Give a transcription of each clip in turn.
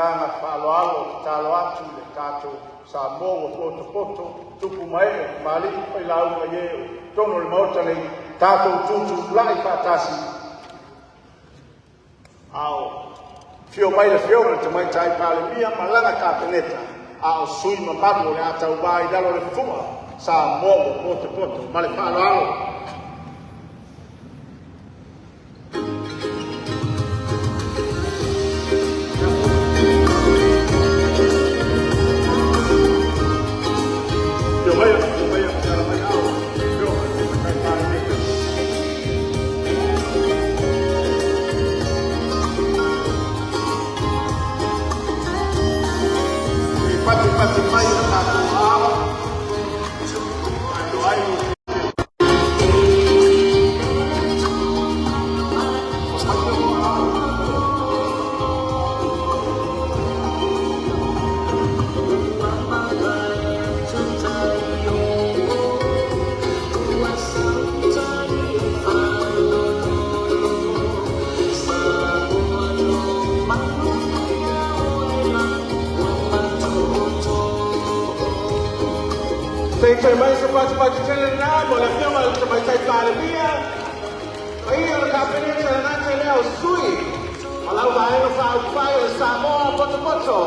agaga faaaloalo e tatalo atu i le tatou Samoa ua potopoto, tupu ma ee, kamali'i ma failauga i e o i totonu o le Maota nei, tatou tutulai faatasi a o afio mai le Afioga i le Tamaitai Palemia ma lana Kapeneta, a o sui usufono mamalu o le a tauva i lalo o le fua Samoa ua potopoto. Ma le faaaloalo. Afio maia, afio maia, alaala mai lau Afioga i le Tamaitai Palemia. Se i fatufatu mai o tatou aao e iloa ai lou Se i toe maua se fatufatu tele lena mo le Afioga i le Tamaitai Palemia, paia o le Kapeneta, le gata i lea o sui ma lau Vaega Faaupufai o le Samoa Potopoto.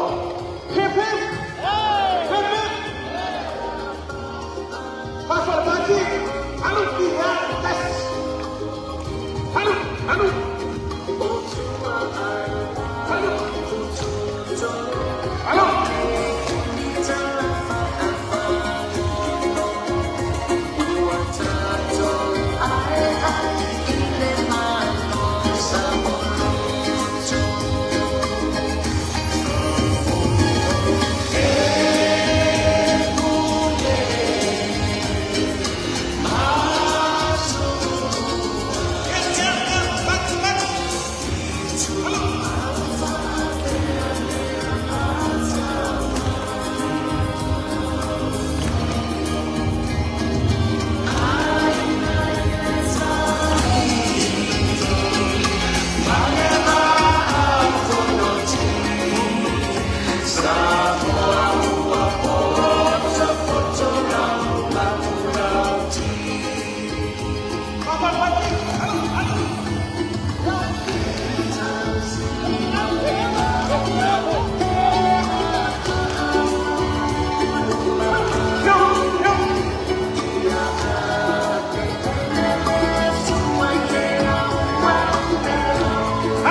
Hip hip! Hip hip! Faafalepati! Alu ia tasi! Alu! Alu! Alu! Alu!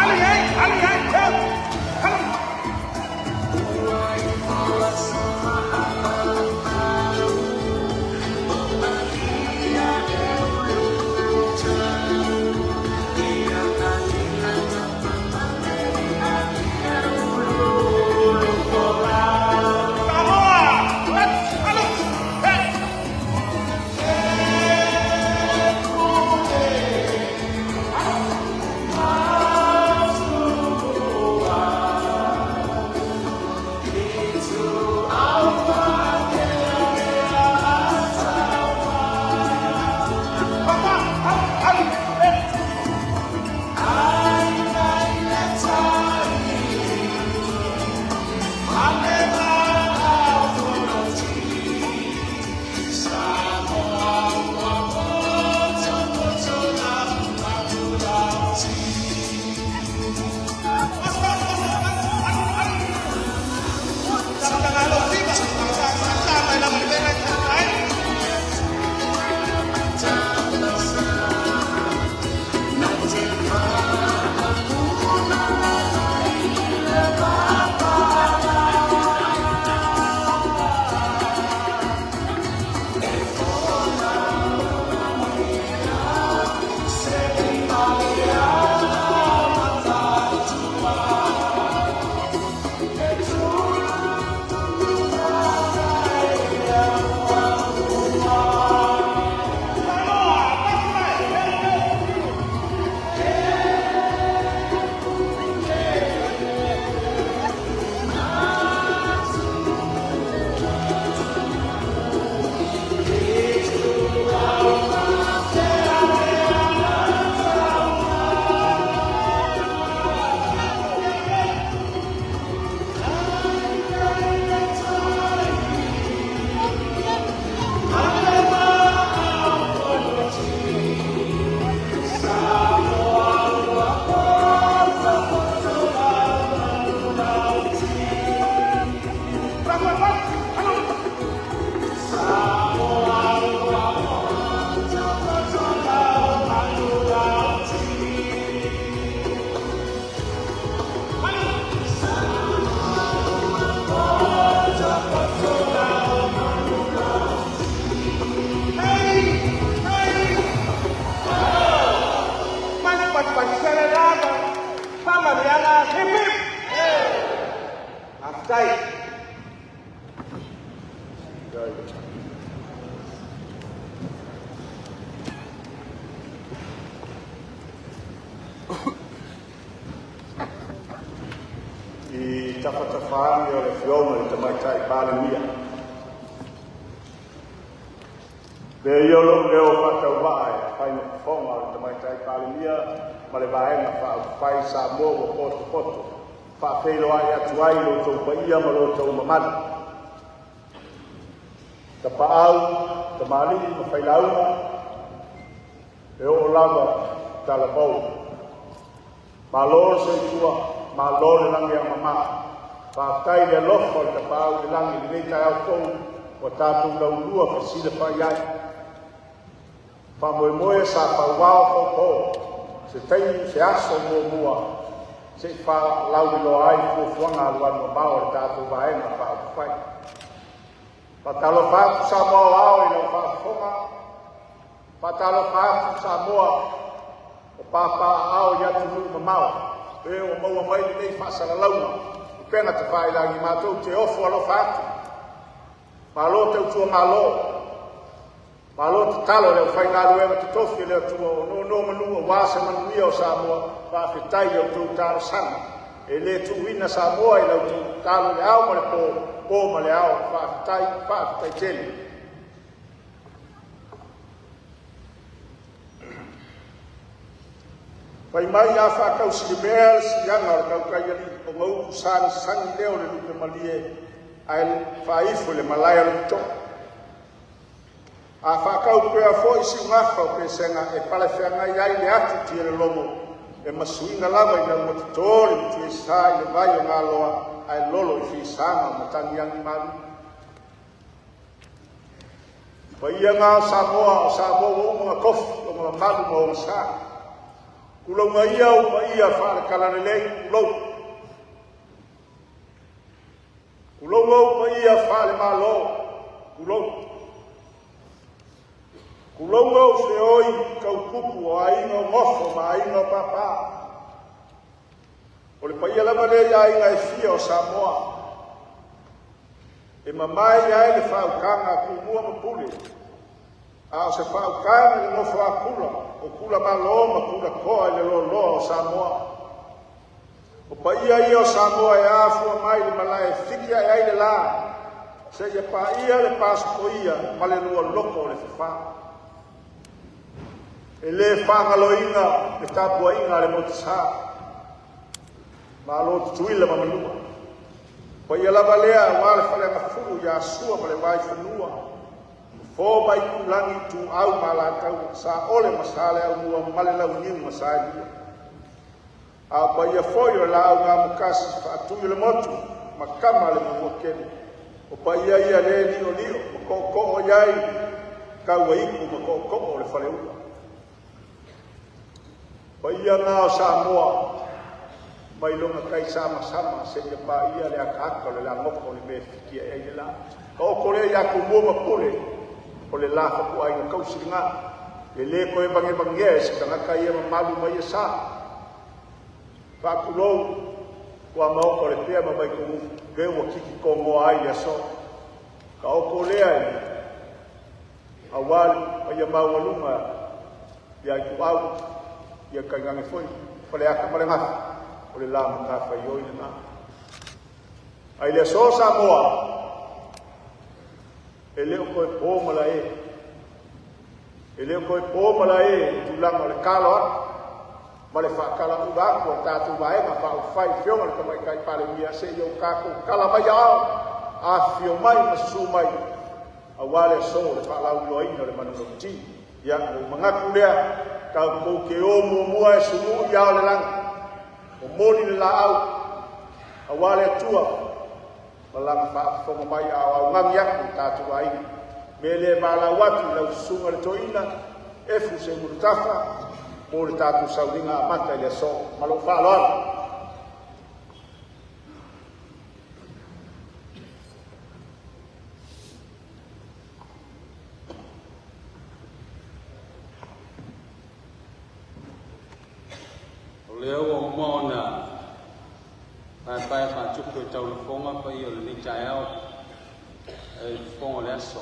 Ali ai! Ali ai! Alu! Samoa! Alu! Hey! Papa! Alu! Hey! Faafetai. I tafatafa ane o le Afioga i le Tamaitai Palemia, avea ia lou leo faatauvaa e fai ma fofoga o le Tamaitai Palemia ma le Vaega Faaupufai Samoa ua Potopoto, faafeiloai atu ai i lo outou paia ma lo outou mamalu. Tapaau, tamalii ma failauga, e oo lava i talavou. Malo le soifua, malo le lagi e mama. Faafetai i le alofa o le Tapaau i le lagi i lenei taeao fou ua tatou laulua fesilafai ai. Faamoemoe sa fauao faupo se taimi se aso muamua se i faalauiloa ai fuafuaga alualumamao a le tatou Vaega Faaupufai. Faatalofa atu Samoa aoao i lau faafofoga, faatalofa atu Samoa o papaaao i atunuu mamao, e ua maua mai lenei faasalalauga upega tafailagi matou te ofo alofa atu. Malo tautua malo, malo tatalo i le aufaigaluega totofi a le Atua o nonomanu aua se manuia o Samoa. Faafetai i a outou talosaga, e le tuuina Samoa i la outou tatalo i le ao ma le po, po ma le ao. Faafetai, faafetai tele. Fai mai a faatausilimea le siaga o le tautai alii, ona utu sagisagi lea o le lupe malie ae faaifo i le malae o le pitoa. A faatau pea foi siugafa o pesega e palefeagai ai le atu tielologo e masuina lava ina ua toto le mutiesa i le vai o galoa ae lolo i fisaga o matagi agi malu. Paia na o Samoa, o Samoa ua uma ona tofi ona mamalu ma ona sa. Tulouna ia ou paia faale-Talalelei, tulou. Tulou ou paia faale-Malo, tulou. Tulou ou feoi tau tupu o aiga o nofo ma aiga o papa. O le paia lava lea i aiga e fia o Samoa, e mamae ai le faautaga a Tumua ma Pule, a o se faautaga i le nofo a Tula, o Tula Malo ma Tula Toa i le loaloa o Samoa. O paia ia o Samoa e afua mai le malae e fiki ae ai le la, seia paia le pasotoia ma le lualoto o le fefa. E le faagaloina le tapuaiga a le Motusa, Malo Tutuila ma Manua. Paia lava lea aua le Faleagafulu ia Sua ma le Vaifanua, Fofo ma Aitulagi, Ituau ma Alataua, Saole ma Saleaaumua ma le Launiu na Saelua. A o paia foi o le Laau na Amotasi, Faatui o le Motu ma Tama a le Manuatele. O paia ia le li'oli'o ma tootoo i ai Tauaitu ma tootoo o le Faleula. Paia na o Samoa mai lona taisamasama seia paia le ataata o le lagoto o le mea e fiki ae ai le la. Taoto lea ia Tumua ma Pule, o le la fatuaiga tausi lena. E le toe vagevagnea e se tagata ia mamalu ma ia sa. Faatulou tuamaota o Lepea ma Vaitogufu, le ua titi togoa ai le aso. Taoto lea i aua le paia maualuga ia Ituau, ia tainane foi Faleata ma le Gafa, o le la matafaioi lena. Ai le aso Samoa, e le o toe po malae, e le o toe po malae i tulaga o le talo atu ma le faatalauula atu a le tatou Vaega Faaupufai i Afioga i le Tamaitai Palemia, se i o tatou tala mai ao, afifio mai ma susu mai aua le aso o le faalauiloaina o le manulauti. Ia, ona ou manatu lea, tatou te o muamua e sulu i ao o le lagi, momoli le laau aua le Atua ma lana faafofoga mai a o augani atu i tatou aiga. Me le valaau atu i lau susuga le toeaina, Efu Seumanutafa, mo le tatou sauniga amata i le aso. Ma lou faaaloalo. O lea ua uma ona Paepae faatupu e taulafoga paia o lenei taeao e fofoga o le aso.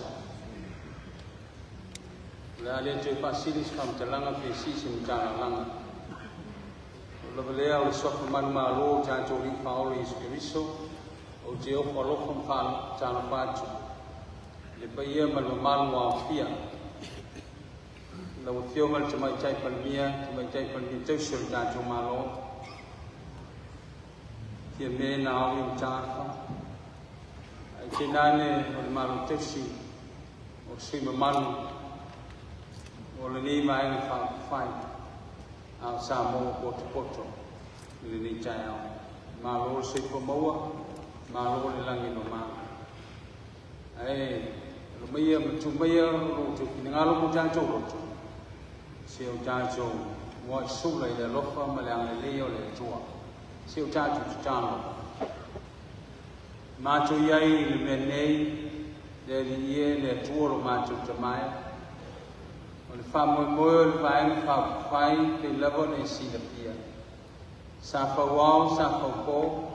O le a le toe faasili se faamatalaga pe sii se matalalaga. O lava lea o le suafa manumalo o tatou Alii Faaola Iesu Keriso, ou te ofo alofa ma faatalofa atu i le paia ma le mamalu ua aofia. Lau Afioga i le Tamaitai Palemia, Tamaitai Palemia tausi o le tatou Malo, Fiame Naomi Mataafa, ae tainane o le Malo tausi o sui mamalu o lenei Vaega Faaupufai a o Samoa ua potopoto i lenei taeao. Malo le soifua maua, malo le lagi e mama. Ae alo maia ma tuu maia lo outou finagalo ma o tatou loto, se o tatou muai sula i le alofa ma le agalelei o le Atua. Se o tatou tatalo. Matou i ai i le mea nei, le Alii e, le Atua lo matou Tama e, o le faamoemoe o le Vaega Faaupufai pei lava ona e silafia. Sa fauao, sa faupo,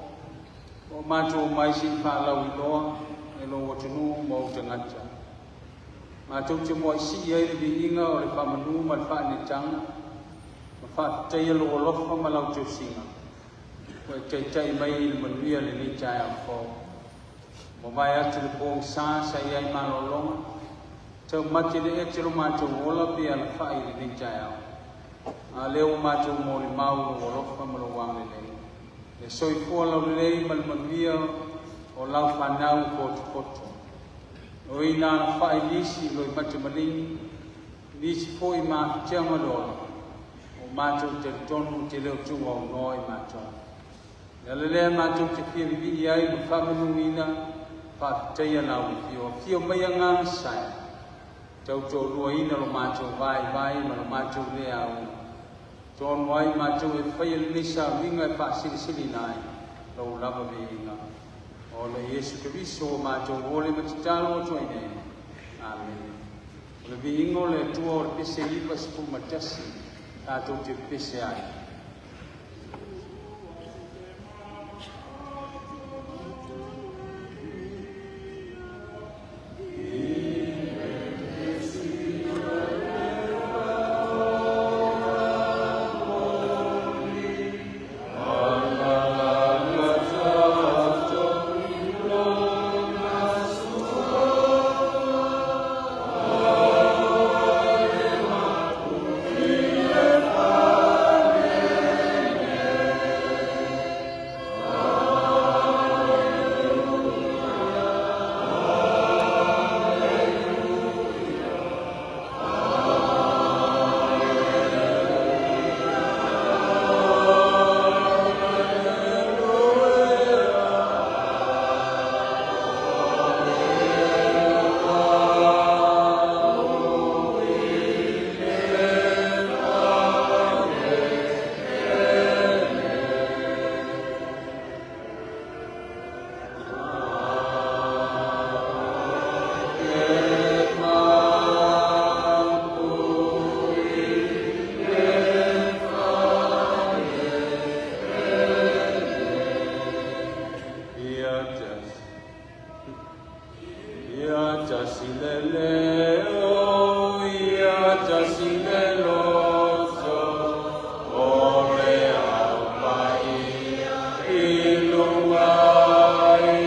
ua matou omai se i faalauiloa e lou atunuu ma ou tagata. Matou te muai sii ai le viiga o le faamanu ma le faaneetaga, ma faafetaia lou alofa ma lau tausiga, ua e taitai mai i le manuia lenei taeao fou. Mavae atu le pogisa sa i ai malologa, taumate le ete lo matou ola pe alafai i lenei taeao. A lea ua matou molimau lou alofa ma lou agalelei, le soifua laulelei ma le manuia o lau fanau potopoto. O i na alafai nisi loi mate maligi, nisi foi mafatiaga le ola, o matou talitonu te le o tuuaunoa i matou. Le ala lea matou te fia vivii ai ma faamanuina, faafetaia lau afio. Afio mai Agaga Sae, tautoaluaina lo matou vaivai ma lo matou le auga. Tonu ai matou e faia lenei sauniga e faasilisilina ai lou lava viiga. O le Iesu Keriso ua matou ole ma tatalo atu ai nei. Amene. O le viiga o le Atua o le pese 91 tatou te pese ai. Ia tasi le leo, ia tasi le loto, o le Au Paia i luga i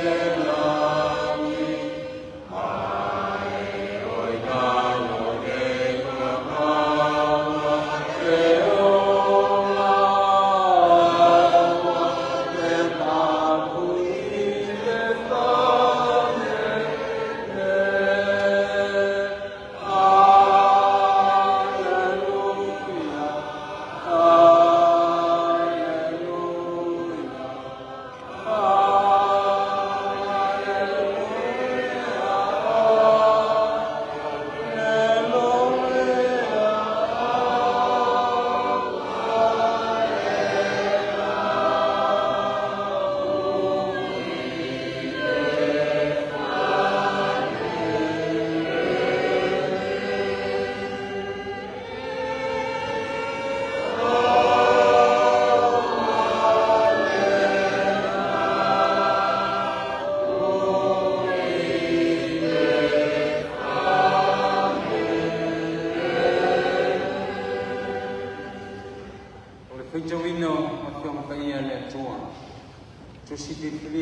le lagi. Mai oi galo le ua maua, le ola aua, le mapu i le fale.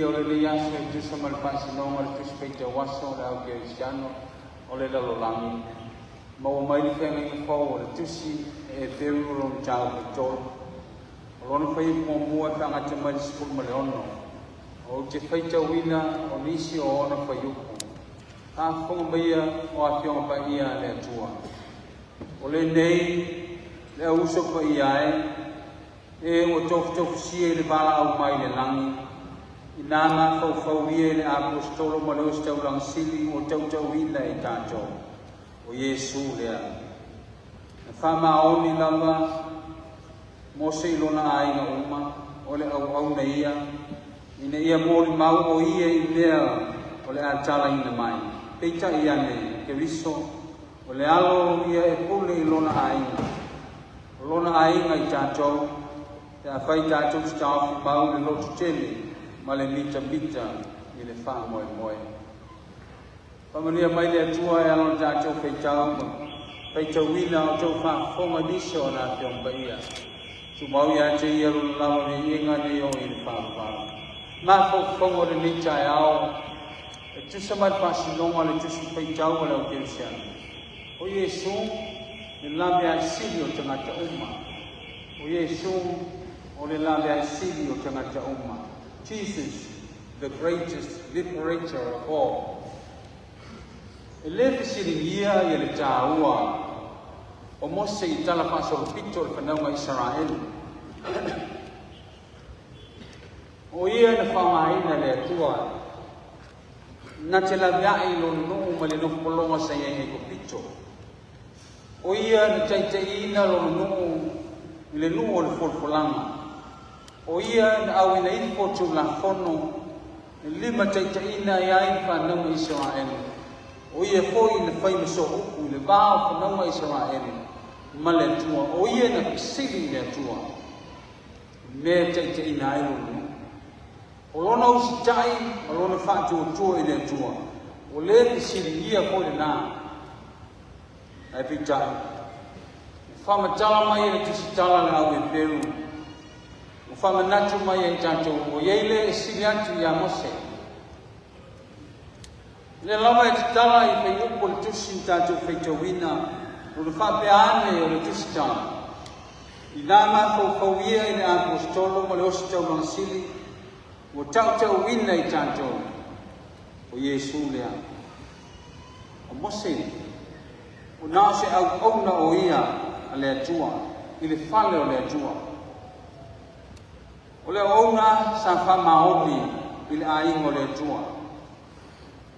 Viia o lenei aso e tusa ma le faasinoga o le Tusi Faitau Aso o le Au Kerisiano o le Lalolagi. Maua mai le feagaiga fou o le Tusi e Eperu o lona mataupu e tolu. O lona fuaiupu muamua e faagata mai le 16. Ou te faitauina o nisi o ona fuaiupu. Faafofoga maia o Afioga Paia a le Atua. O lenei le au uso paia e, e ua tofutofusia i le valaau mai le lagi, ina mafaufau ia i le Aposetolo ma le Ositaulaga Sili ua tautauina e tatou, o Iesu lea. Na faamaoni lava Mose i lona aiga uma, o le auauna ia, ina ia molimau o ia i mea o le a talaina mai. Peitai ane, Keriso, o le alo ia e pule i lona aiga. O lona aiga i tatou, pe afai tatou te taofi mau le loto tele ma le mitamita i le faamoemoe. Faamanuia mai le Atua e ala ona tatou faitau ma faitauina a outou faafofoga i nisi o ana Afioga Paia. Tumau ia te ia lona lava viiga nei oo i le faavavau. Mafaufauga o lenei taeao e tusa ma le faasinoga o le Tusi Faitau a le Au Kerisiano. O Iesu le laveai sili o tagata uma. O Iesu o le laveai sili o tagata uma. Jesus the greatest liberator of all. E lē fesiligia ia le tāua o Mose i tala faasolopito o le fanauga a Isaraelu. O ia na faaaogaina e le Atua na te laveai i lona nuu mai le nofopologa sa i ai i Aikupito. O ia na taitaiina lona nuu i le nuu o le folafolaga. O ia na auina ifo Tulafono e limataitaiina ai ai le fanauga Isaraelu. O ia foi na fai ma sooupu i le va o fanauga Isaraelu ma le Atua. O ia na fesili i le Atua i mea e taitaiina ai lona nuu. O lona usitai ma lona faatuatua i le Atua, ua le fesiligia foi lena. Ae peitai, ua faamatala mai e le tusitala le au Heperu, ua faamanatu mai ai tatou ua i ai le e sili atu iā Mose. O lea lava e tatala i fuaiupu o le tusi na tatou faitauina, lona faapea ane o le tusitala, Inā mafaufau ia i le Aposetolo ma le Ositaulaga Sili, ua tautauina i tatou, o Iesu lea. O Mose, ua na o se auauna o ia a le Atua i le fale o le Atua. O le auauna sa faamaoni i le aiga o le Atua.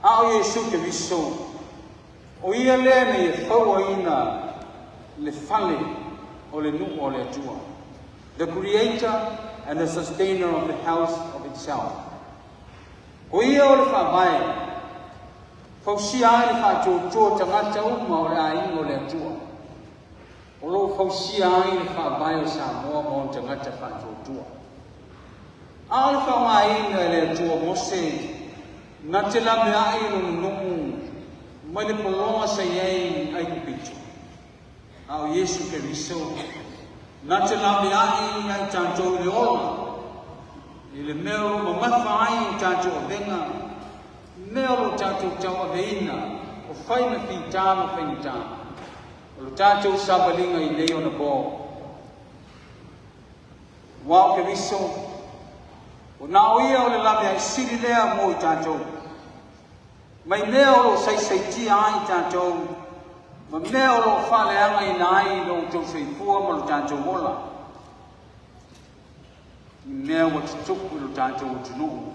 A o Iesu Keriso, o ia lea na ia fauaina le fale o le nuu o le Atua. The creator and the sustainer of the house of itself. O ia o le faavae, fausia ai le faatuatua tagata uma o le aiga o le Atua. O lo o fausia ai le faavae o Samoa ma ona tagata faatuatua. A o le faaaogaina e le Atua Mose na te laveai i lona nuu mai le pologa sa i ai i Aikupito. A o Iesu Keriso na te laveai ia i tatou i le ola, i le mea o lo o mamafa ai o tatou avega, mea o lo o tatou tauaveina, o fai ma fita ma faigata, o lo tatou savaliga i nei ona po. Aua o Keriso, ua na o ia o le laveai sili lea mo i tatou. Mai mea o lo o saisaitia ai tatou, ma mea o lo o faaleagaina ai lo outou soifua ma lo tatou ola, i mea ua tutupu i lo tatou atunuu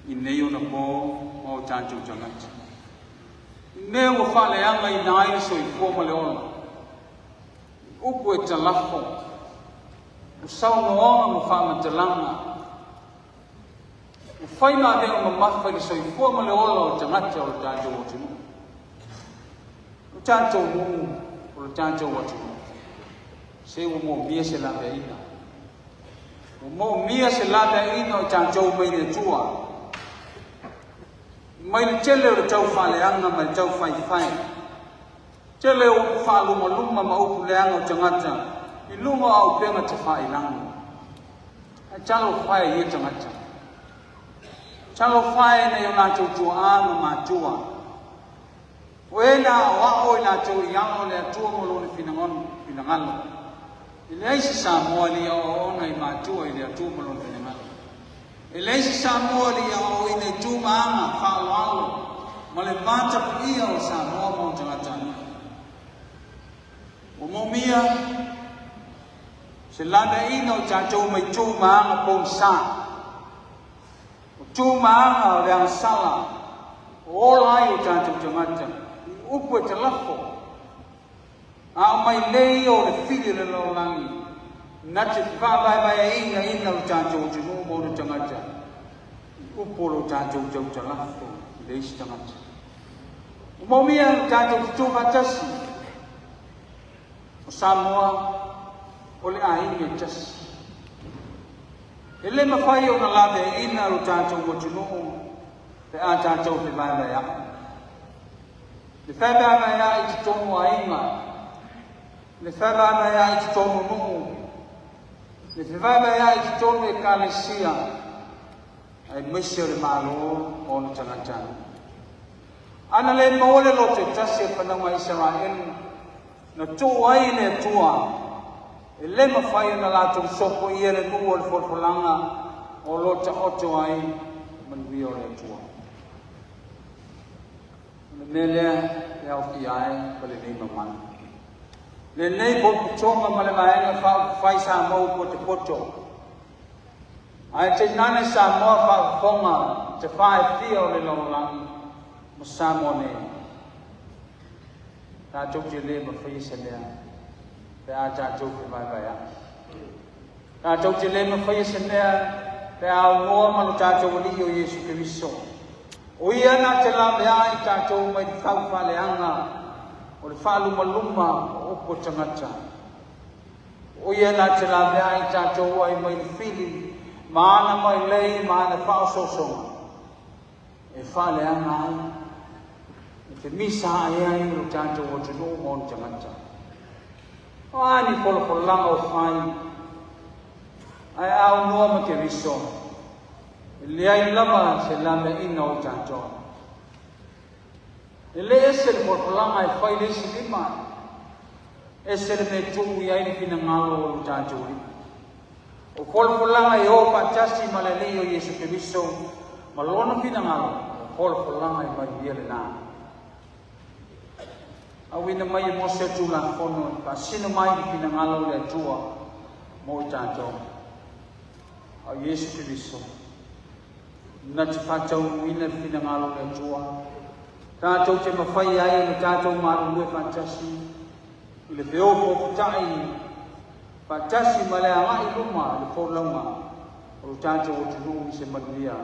i nei ona po ma o tatou tagata, i mea ua faaleagaina ai le soifua ma le ola, i upu e talafo, o saunoaga ma faamatalaga, Ua fai ma avega mamafa i le soifua ma le ola o tagata o lo tatou atunuu. O tatou nuu, o lo tatou atunuu. Se ua moomia se laveaiga. Ua moomia se laveaiga o tatou mai le Atua. Mai le tele o le tau faaleaga ma le tau faifai. Tele o upu faalumaluma ma upu leaga o tagata i luga o auupega tafailagi. Ae talofa e ia tagata. Talofa e nai o latou tuaa ma matua. O e na aoao i latou i ala o le Atua ma Lona finagalo. E leai se Samoa e le i aoaoina i matua i le Atua ma Lona finagalo. E leai se Samoa e le i aoaoina i tu ma aga faaaloalo ma le va tapuia o Samoa ma ona tagatanuu. Ua moomia se laveaiina o tatou mai tu ma aga pogisa. O tu ma aga o le agasala o ola ai o tatou tagata i upu e talafo, a o mailei ia o le fili o le lalolagi na te faavaevaeaina ina lo tatou atunuu ma ona tagata i upu o lo tatou tautalafo i le isi tagata. Ua moomia lo tatou tutū faatasi o Samoa o le aiga e tasi. E le mafai ona laveaiina lo tatou atunuu pe a tatou fevaevaea'i. Le fevaevaea'i i totonu o aiga, le fevaevaea'i i totonu o nuu, le fevaevaea'i i totonu o ekalesia, aemaise o le Malo ma ona tagatanuu. Ana le maua le loto e tasi o le fanauga a Isaraelu, na tuu ai e le Atua, e le mafai ona latou sopoia le nuu o le folafolaga o lo o taoto ai manuia o le Atua. O le mea lea e aofia ai ma lenei mamalu. Lenei potopotoga ma le Vaega Faaupufai Samoa ua potopoto. Ae tainane Samoa faafofoga i tafa e fia o le lalolagi ma Samoa nei. Tatou te le mafaia se mea pe a tatou fevaevaea'i. Tatou te le mafaia se mea pe a aunoa ma lo tatou Alii o Iesu Keriso. O ia na te laveai tatou mai le faufaaleaga o le faalumaluma o upu a tagata. O ia na te laveai tatou ai mai le fili ma ana mailei ma ana faaosoosoga e faaleaga ai, e femisa ae ai lo tatou atunuu ma ona tagata. O a ni folafolaga o fai, ae aunoa ma Keriso, e leai lava se laveaiina o tatou. E le ese le folafolaga e fai le isi lima, ese le mea tuu i ai le finagalo o lo tatou Alii. O folafolaga e o faatasi ma le Alii o Iesu Keriso ma lona finagalo, o folafolaga e manuia lena. Auina mai e Mose o Tulafono e faasino mai le finagalo o le Atua mo i tatou. A o Iesu Keriso, na te faataunuuina le finagalo o le Atua, tatou te mafai ai ona tatou galulue faatasi i le feofaofata'i faatasi ma le agai i luma i le folauga o lo tatou atunuu i se manuia.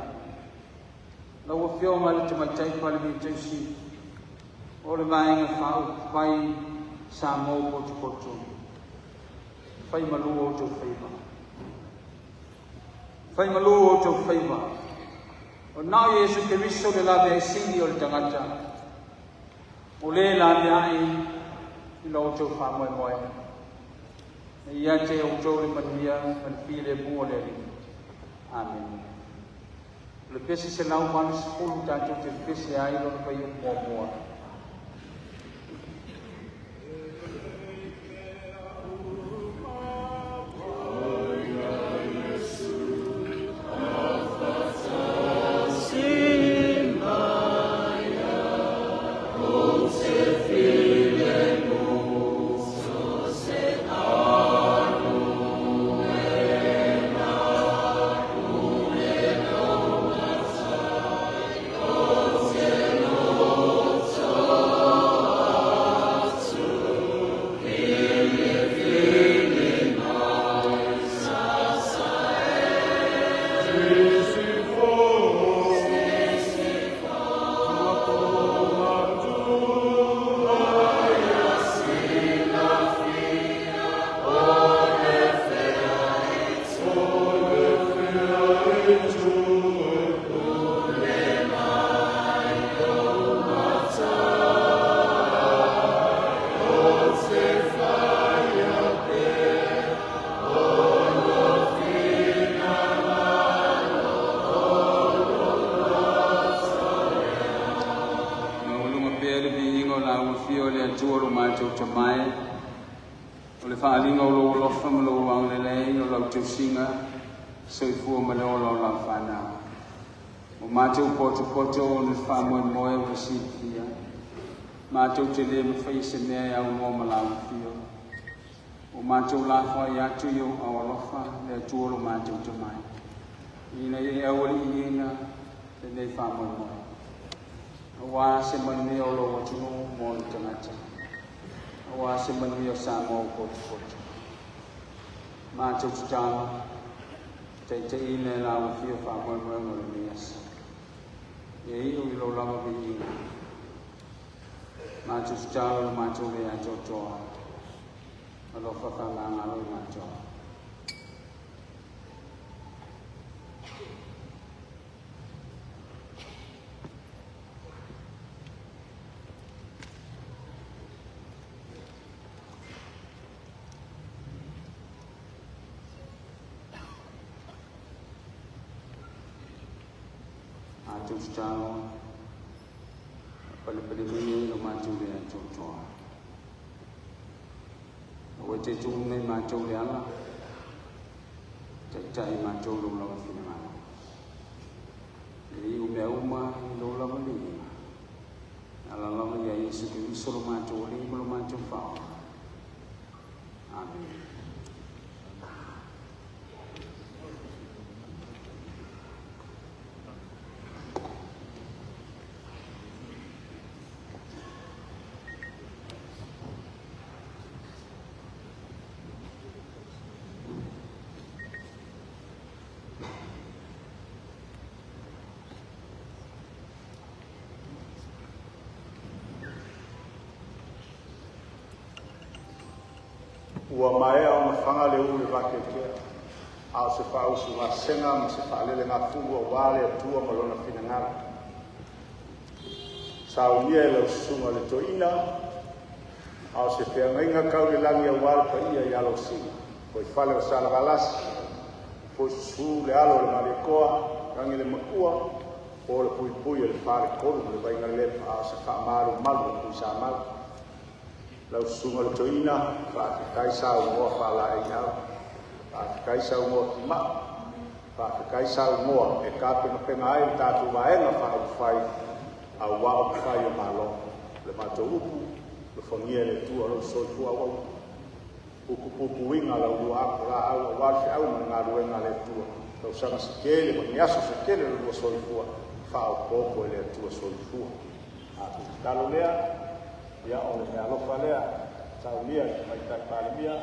Lau Afioga i le Tamaitai Palemia Tausi o le Vaega Faaupufai Samoa Potopoto, fai malu outou faiva. Fai malu outou faiva. O na o Iesu Keriso le laveai sili o le tagata. O le laveai i lo outou faamoemoe. E ia te outou le manuia ma le filemu o le Alii. Amene. O le pese 180 tatou te pese ai lona fuaiupu muamua. Atua lo matou tamae, o le faaaliga o lou alofa ma lou agalelei, o lau tausiga, soifua ma le ola o lau fanau. O matou potopoto ona o le faamoemoe ua silafia, matou te le mafaia se mea e aunoa ma lau afio. Ua matou lafoai atu i ou ao alofa, le Atua lo matou tamae, ina ia e aualiiina lenei faamoemoe, aua se manuia o lou atunuu ma ona tagata, aua se manuia o Samoa ua potopoto. Matou tatalo, taitaiina e lau afio faamoemoega o lenei aso. Ia iu i lou lava viiga. Matou tatalo i lo matou le atoatoa. Alofa faamagalo i matou. Matou tatalo, palepalemuia i lo matou le atoatoa. Aua e te tuuina i matou le ala, taitai i matou lou lava finagalo. E iu mea uma i lou lava liuga. E ala lava ia Iesu Keriso lo matou Alii ma lo matou Faaola. Amene. Ua maea ona faga le ū i le vateatea, a o se faausugasega ma se faalelegafulu aua le Atua ma Lona finagalo. Saunia e lau susuga i le toeaina, a o se feagaiga tau i le lagi aua le paia i Alosina, fuaifale o Salevalasi, foisusu le alo o le Malietoa, Lagilematua, po o le puipui o le Faletolu ma le Vainalepa, a o se faamalumalu a Tuisamau. Lau susuga i le toeaina, faafetai saunoa faalaeiau, faafetai saunoa timai, faafetai saunoa e tapenapena ai le tatou Vaega Faaupufai aua upufai o Malo. O le matou upu, alofagia e le Atua lou soifua auauna, utupupuina lau lua ato laau aua le feau ma le galuega a le Atua, tausaga se tele ma ni aso se tele o le lua soifua, faaopoopo e le Atua soifua. A tatalo lea, ia o le meaalofa lea, saunia i le Tamaitai Palemia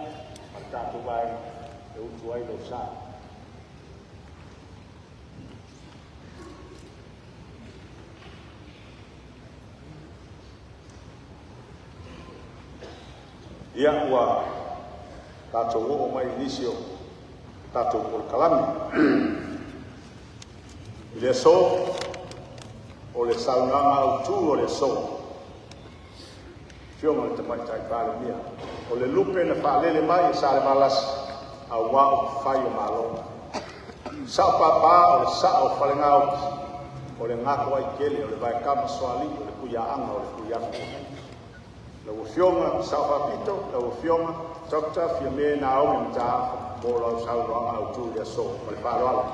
ma le tatou vaega e utu ai lou sa. Ia ua tatou oo mai i nisi o tatou polokalame. I le aso, o le saunoaga autu o le aso, Afioga i le Tamaitai Palemia, o le lupe na faalele mai e Salevalasi aua upufai o Malo. Sao Papa o le sao o Falenaoti, o le gatoaitele o le vaekama soalii o le Tuiaana o le Tuiatua. Lau Afioga Sao Faapito, lau Afioga Dr. Fiame Naomi Mataafa mo lau saunoaga autu i le aso. Ma le faaaloalo.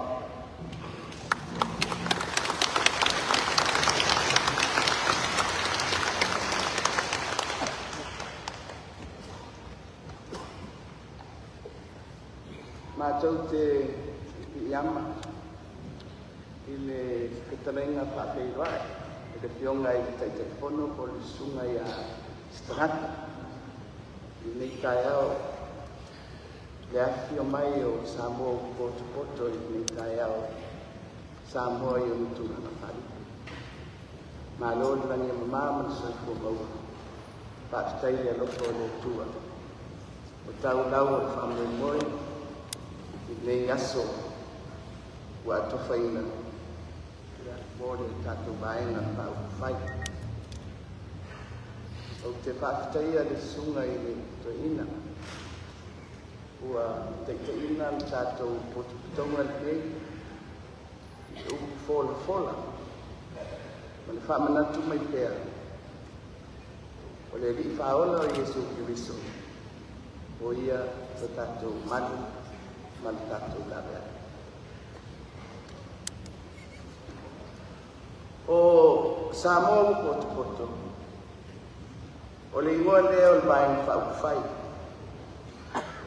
Matou te piiama i le fetalaiga faafeiloai i le Afioga i le Taitaifono po o le Susuga ia Setagata i lenei taeao, le afifio mai o Samoa ua potopoto i lenei taeao, Samoa i ona tulaga faalupe. Malo le lagi e mama ma le soifua maua. Faafetai i le alofa o le Atua ua taulau o le faamoemoe i lenei aso ua atofaina mo le tatou Vaega Faaupufai. Ou te faafetaia le susuga i le toeaina ua taitaiina le tatou potopotoga lenei i le upu folafola ma le faamanatu mai pea. O le Alii Faaola o Iesu Keriso, o ia lo tatou malu ma le tatou laveai. O Samoa ua potopoto, o le igoa lea o le Vaega Faaupufai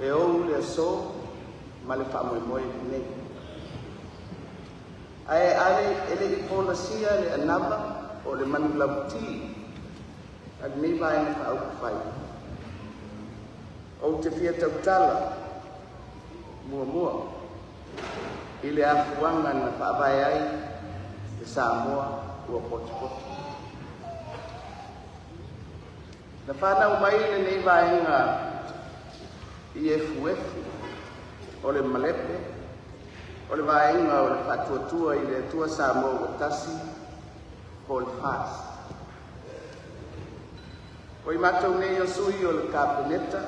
e ou le aso ma le faamoemoe lenei. Ae ale e le i folasia le anava o le manulauti a lenei Vaega Faaupufai, ou te fia tautala muamua i le afuaga na faavae ai le Samoa ua potopoto. Na fanau mai lenei vaega i efuefu o le malepe o le vaega o le Faatuatua i le Atua Samoa ua tasi po o le FAST. O i matou nei o sui o le Kapeneta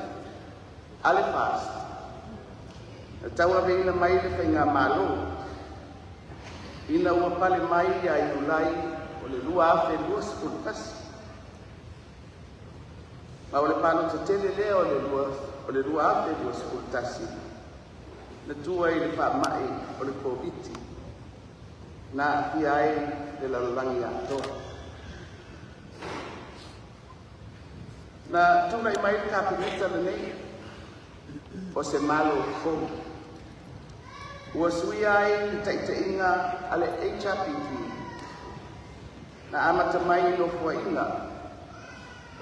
a le FAST, na tauaveina mai le Faigamalo ina ua pale mai ia Iulai o le 2021. Ma o le palota tele lea o le 2021 na tua i le faamai o le Koviti na aafia ai le lalolagi atoa. Na tulai mai le Kapeneta lenei o se Malo fou. Ua suia ai le taitaiga a le HRPP na amata mai i nofoaiga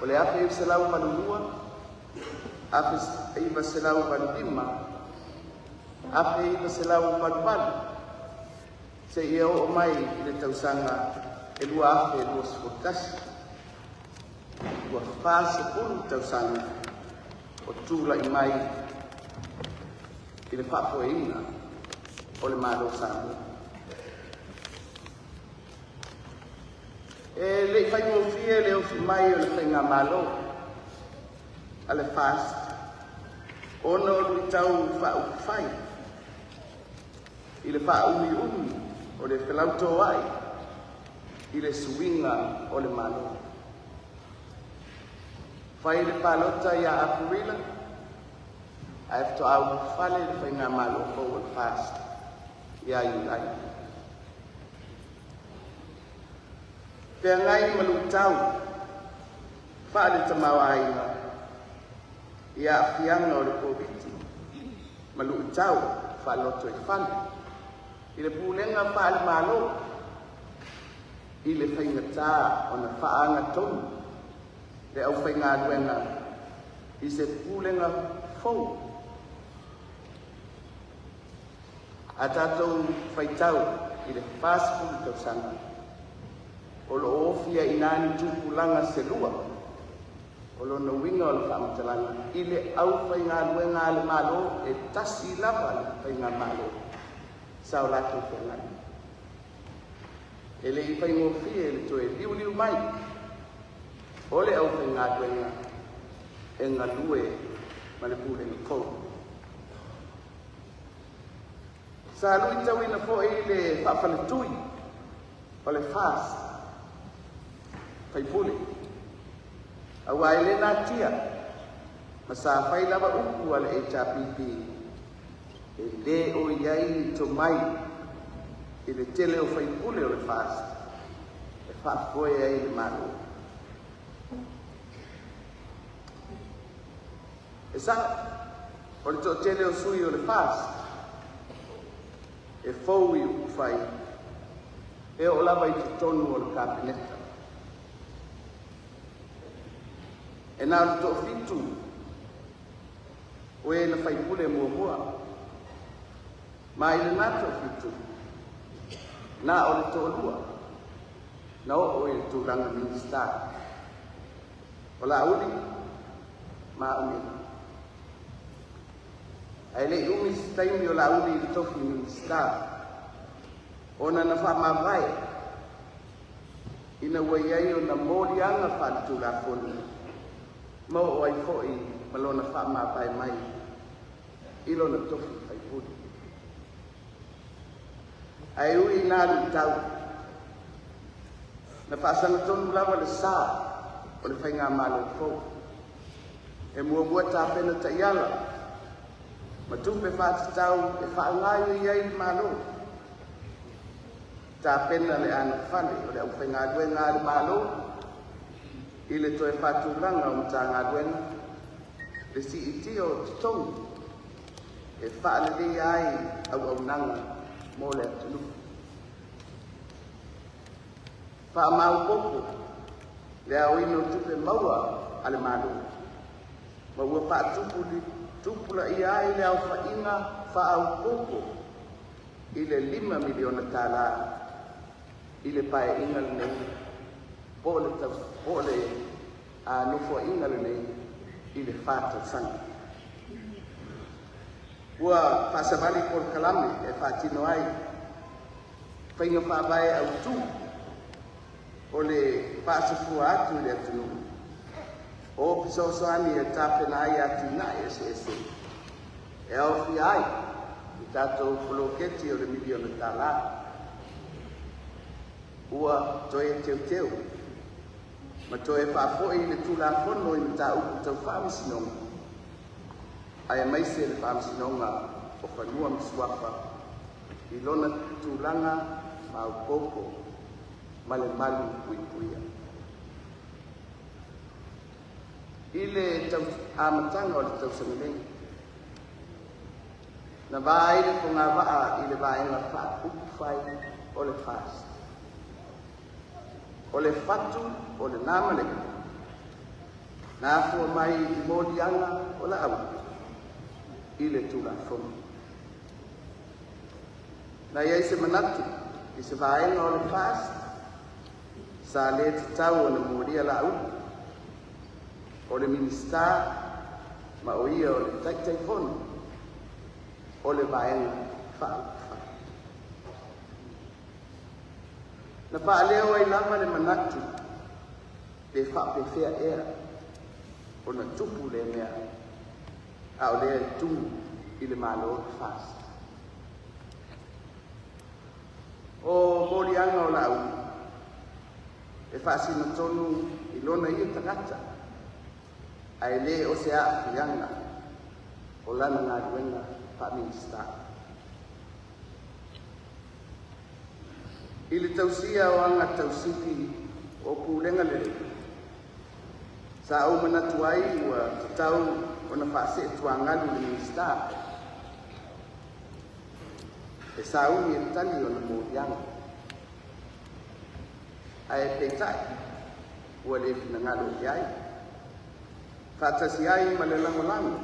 o le 1982, 1985, 1988 seia oo mai i le tausaga e 2021. Ua 40 tausaga o tulai mai i le faafoeina o le Malo Samoa. E le i faigofie le ofi mai o le Faigamalo a le FAST ona o luitau faaupufai i le faaumiumi o le felautoai i le suiga o le Malo. Fai le palota ia Aperila, ae faatoa ulufale le Faigamalo fou o le FAST ia Iulai. Feagai ma luitau faale-tamaoaiga i aafiaga o le Koviti ma luitau faalotoifale i le pulega faale-Malo i le faigata ona faagatonu le aufaigaluega i se pulega fou. A tatou faitau i le 40 tausaga, o lo o ofia i ina ni tupulaga se lua, o lona uiga o le faamatalaga i le aufaigaluega a le Malo e tasi lava le Faigamalo sa o latou feagai. E le i faigofie le toe liuliu mai o le aufaigaluega e galue ma le pulega fou. Sa luitauina foi le faafaletui o le FAST faipule, aua e le natia ma sa fai lava upu a le HRPP e le o i ai ni tomai i le tele o faipule o le FAST e faafoe ai le Malo. E sao, o le toatele o sui o le FAST e fou i upufai e oo lava i totonu o le Kapeneta. E na o le toafitu o e na faipule muamua, ma i lena toafitu, na o le toalua na oo i le tulaga Minisita, o Laauli ma au nei. Ae le i umi se taimi o Laauli i le tofi Minisita, ona na faamavae ina ua i ai ona moliaga faaletulafono ma oo ai foi ma lona faamavae mai i lona tofi faipule. Ae ui i nā luitau, na faasagatonu lava le sa o le faigamalo fou. E muamua tapena taiala ma tupe faatatau e faaaoga ai le Malo. Tapena le anofale o le aufaigaluega a le Malo i le toe faatulaga o Matagaluega, le siitia o totogi e faaleleia ai auaunaga mo le atunuu. Faamaopoopo le aoina o tupe maua a le Malo ma ua faatupulaia ai le aofaiga faaopoopo i le $5 miliona i le paeaiga lenei po o le nofoaiga lenei i le 4 tausaga. Ua faasavali polokalame e faatino ai faiga faavae autū o le faasafua atu i le atunuu o fesoasoani e tapena ai atinae eseese e aofia ai le tatou poloketi o le miliona tala. Ua toe teuteu ma toe faafoi le Tulafono i Mataupu Tau Faamasinoga, aemaise le Faamasinoga o Fanua ma Suafa i lona tulaga maopoopo ma le malupuipuia. I le amataga o le tausaga nei, na va ai le fogavaa i le Vaega Faaupufai o le FAST. O le fatu o lena malepe, na afua mai i moliaga o Laauli i le Tulafono. Na i ai se manatu i se vaega o le FAST sa le tatau ona molia Laauli o le Minisita ma o ia o le Taitaifono o le Vaega Faaupufai. Na faaleo ai lava le manatu pe faapefea ea ona tupu le mea a o lea e tumu i le Malo le FAST. O moliaga o Laauli e faasino tonu i lona ia tagata ae le o se aafiaga o lana galuega faa-Minisita. I le tausia o aga tausili o pulega lelei, sa ou manatu ai ua tatau ona faaseetuagalu le Minisita e sauni e tali ona moliaga. Ae peitai, ua le finagalo i ai, faatasi ai ma le lagolago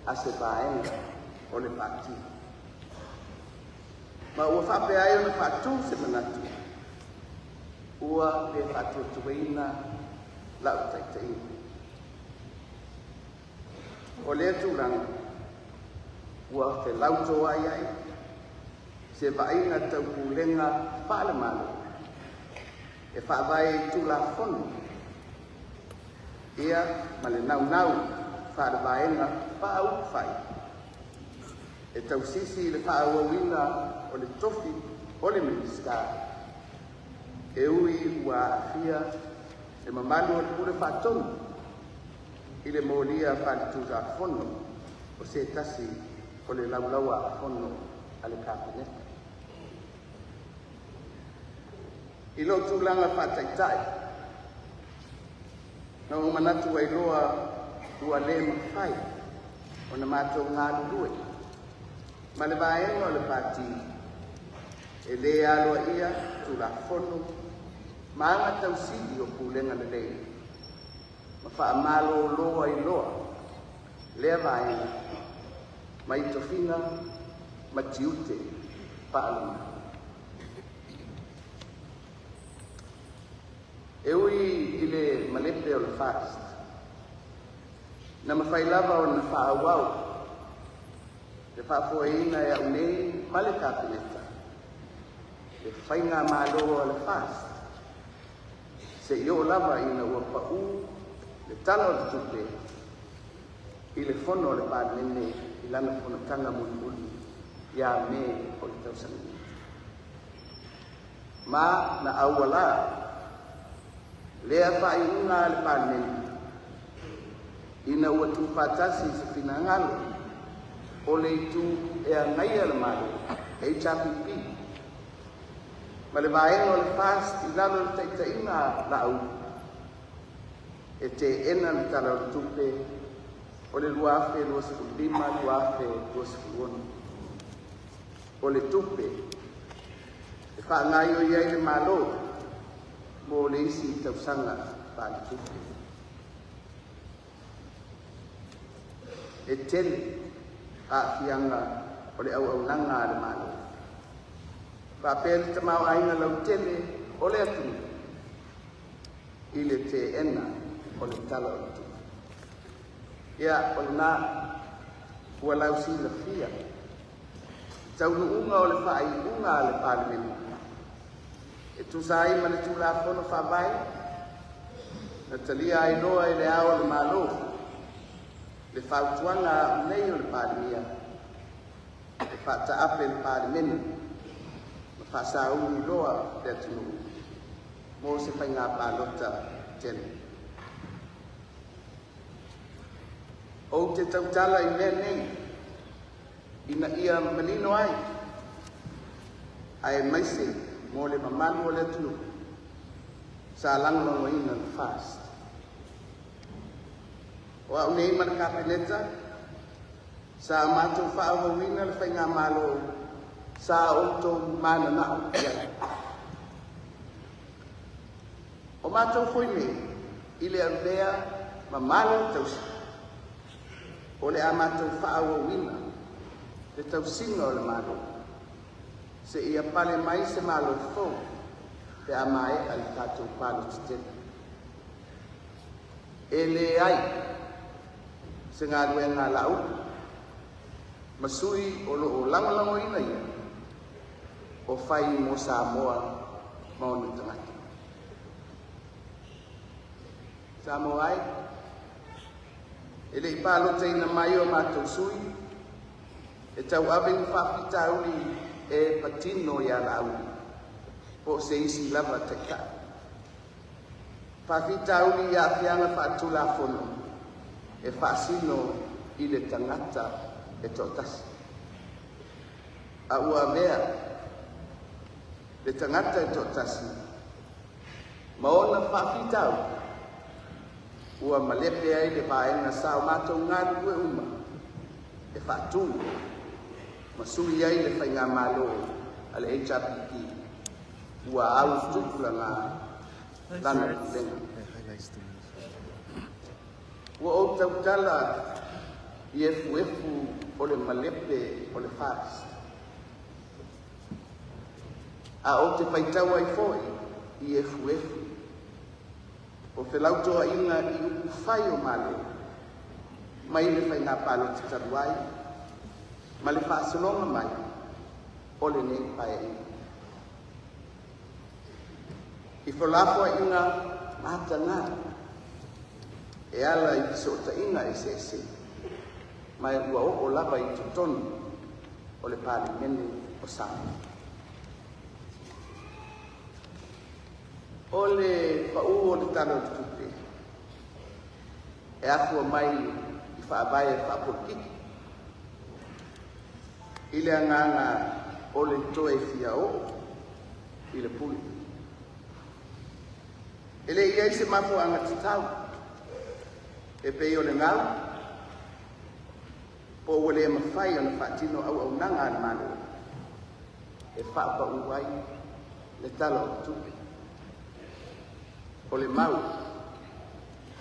a se vaega o le Pati. Ma ua faapea ai ona faatu se manatu ua le faatuatuaina lau taitaiga. O lea tulaga ua felautoai ai se vaaiga tau pulega faale-Malo e faavae i Tulafono ia ma le naunau faale-Vaega Faaupufai e tausisi i le faaauauina o le tofi o le Minisita e ui ua aafia le mamalu o le Pule Faatonu i le molia faaletulafono o se tasi o le Laulau-a-Fono a le Kapeneta. I lou tulaga faataitai, na ou manatu ai loa ua le mafai ona matou galulue ma le vaega o le Pati e le aloaia Tulafono ma aga tausili o pulega lelei ma faamalōlō ai loa lea vaega mai tofiga ma tiute faalemalo. E ui i le malepe o le FAST, na mafai lava ona faaauau le faafoeina e au nei ma le Kapeneta le faigamalo a le FAST seia oo lava ina ua pau le Tala o le Tupe i le fono a le Palemene i lana fonotaga mulimuli ia Me o le tausaga nei. Ma na aualā Lea faaiuga a le Palemene ina ua tuufaatasi i se finagalo o le itu e agaia le Malo HRPP ma le vaega o le FAST i lalo o le taitaiga a Laauli e teena le Tala o le Tupe o le 2025/2026. O le tupe e faagaioi ai le Malo mo le isi tausaga faaletupe. E tele aafiaga o le auaunaga a le Malo faapea le tamaoaiga lautele o le atunuu i le teena o le Tala o le Tupe. Ia, o lena ua lausilafia taunuuga o le faaiuga a le Palemene e tusa ai ma le Tulafono Faavae na talia ai loa e le Ao o le Malo le fautuaga a au nei o le Palemia e faataape le Palemene ma faasauni loa le atunuu mo se faiga palota tele. Ou te tautala i mea nei ina ia manino ai aemaise mo le mamalu o le atunuu sa lagolagoina le FAST. O au nei ma le Kapeneta sa matou faaauauina le faigamalo sa outou mananao i ai. O matou foi nei i le avea ma malo tausi o le a matou faaauauina le tausiga o le Malo seia pale mai se Malo fou pe a maea le tatou palota tele. E leai se galuega a Laauli ma sui o loo lagolagoina ia o fai mo Samoa ma ona tagata. Samoa ai, e le i palotaina mai o matou sui e tauave ni faafitauli e patino ia Laauli po o se isi lava taitai. Faafitauli i aafiaga faatulafono e faasino i le tagata e toatasi. A ua avea le tagata e toatasi ma ona faafitauli ua malepe ai le vaega sa o matou galulue uma e faatu ma sui ai le faigamalo a le HRPP ua au tupulaga lana pulega. Ua ou tautala i efuefu o le malepe o le FAST. A ou te faitau ai foi i efuefu o felautoaʻiga i upufai o Malo mai le faiga palota talu ai ma le faasologa mai o lenei Paeaiga. I felafoaiga mataga e ala i fesootaiga eseese ma ua oo lava i totonu o le Palemene o Samoa. O le paū o le Tala o le Tupe e afua mai i faavae faapolokiki i le agaga o le toe fia oo i le pule. E le i ai se mafuaaga tatau e pei o le gau po ua le mafai ona faatino auaunaga a le Malo e faapaū ai le Tala o le Tupe. O le mau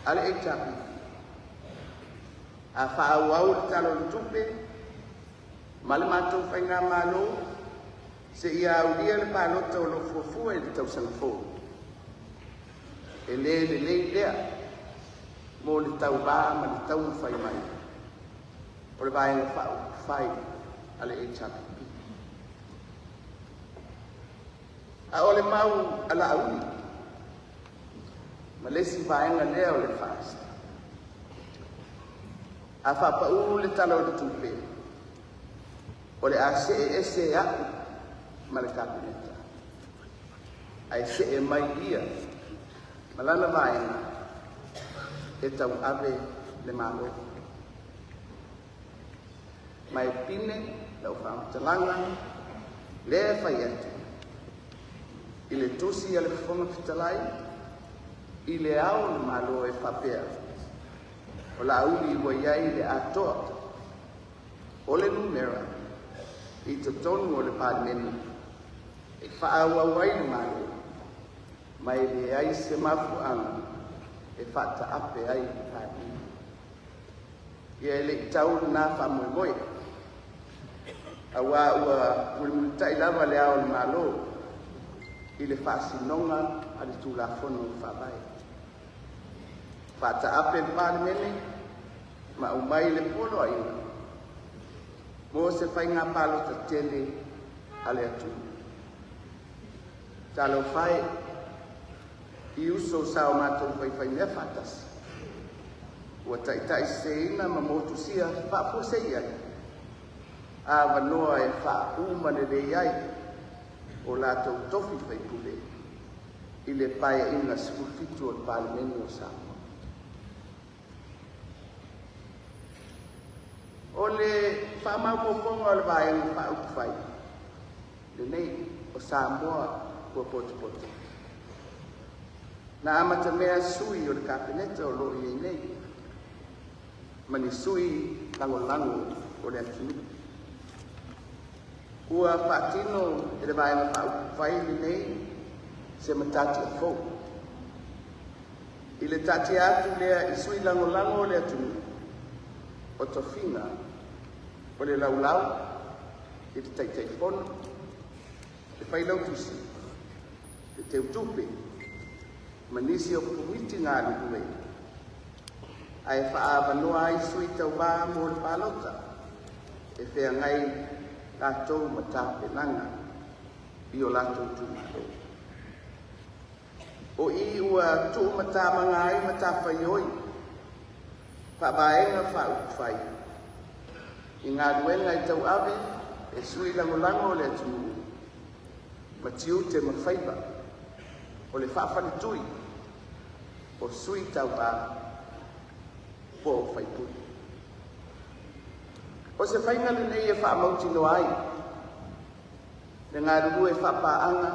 a le HRPP, a faaauau le Tala o le Tupe ma le matou faigamalo seia aulia le palota o lo o fuafua i le tausaga fou, e le lelei lea mo le tauvā ma le taumafai mai o le Vaega Faaupufai a le HRPP. A o le mau a Laauli ma le isi vaega lea o le FAST, a faapaū le Tala o le Tupe, o le a see ese au ma le Kapeneta, ae see mai ia ma lana vaega e tauave le Malo. Ma e pine lau faamatalaga lea e fai atu i le tusi a le Fofoga Fetalai i le Ao o le Malo e faapea, o Laauli ua i ai le atoa o le numera i totonu o le Palemene e faaauau ai le Malo, ma e leai se mafuaaga e faataape ai le Palemene. Ia e le i tau lena faamoemoe, auā ua mulimulitai lava le Ao o le Malo i le faasinoga a le Tulafono Faavae. Faataape le Palemene ma aumai le poloaiga mo se faiga palota tele a le atunuu. Talofa e i uso sa o matou faifaimea faatasi, ua taitaiseseina ma motusia faafuasei ai avanoa e faauma lelei ai o latou tofi faipule i le Paeaiga 17 o le Palemene o Samoa. O le faamaopoopoga o le Vaega Faaupufai lenei o Samoa ua potopoto, na amatamea sui o le Kapeneta o lo o i ai nei, ma ni sui lagolago o le atunuu. Ua faatino e le Vaega Faaupufai lenei se matatia fou i le taatia atu lea i sui lagolago o le atunuu o tofiga o le laulau i le Taitaifono, le Failautusi, le Teutupe ma nisi o Komiti galulue, ae faaavanoa ai sui tauvā mo le palota e feagai latou ma tapenaga i o latou itumalo. O i ua tuumatamaga ai matafaioi faavaega faaupufai i galuega e tauave e sui lagolago o le atunuu ma tiute ma faiva o le faafaletui o sui tauvā po o faipule. O se faiga lenei e faamautinoa ai le galulue faapaaga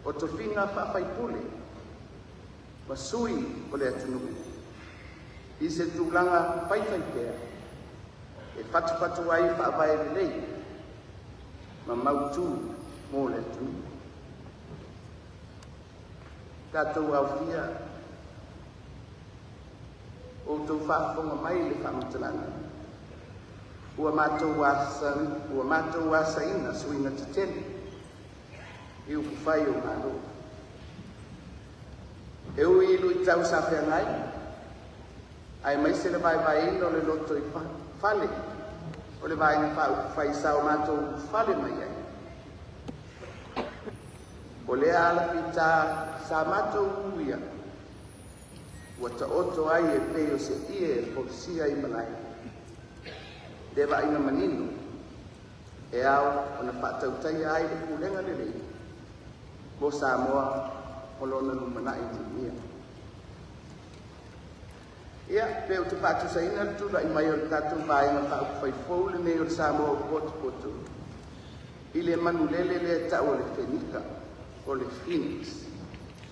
o tofiga faafaipule ma sui o le atunuu i se tulaga faifaipea e fatufatu ai faavae lelei ma mautu mo le atunuu. Tatou aofia outou faafofoga mai i le faamatalaga, ua matou asaina suiga tetele i upufai o Malo. E ui i luitau sa feagai, aemaise le vaevaeina o le lotoifale o le Vaega Faaupufai sa o matou ulufale mai ai, o lea alafita sa matou uia ua taoto ai e pei o se ie e folasia i malae, le vaaiga manino e ao ona faatautaia ai le pulega lelei mo Samoa o lona lumanai manuia. Ia, pe ou te faatusaina le tulai mai o le tatou Vaega Faaupufai fou lenei o le Samoa ua potopoto i le manulele lea tau o le fenika, o le phoenix,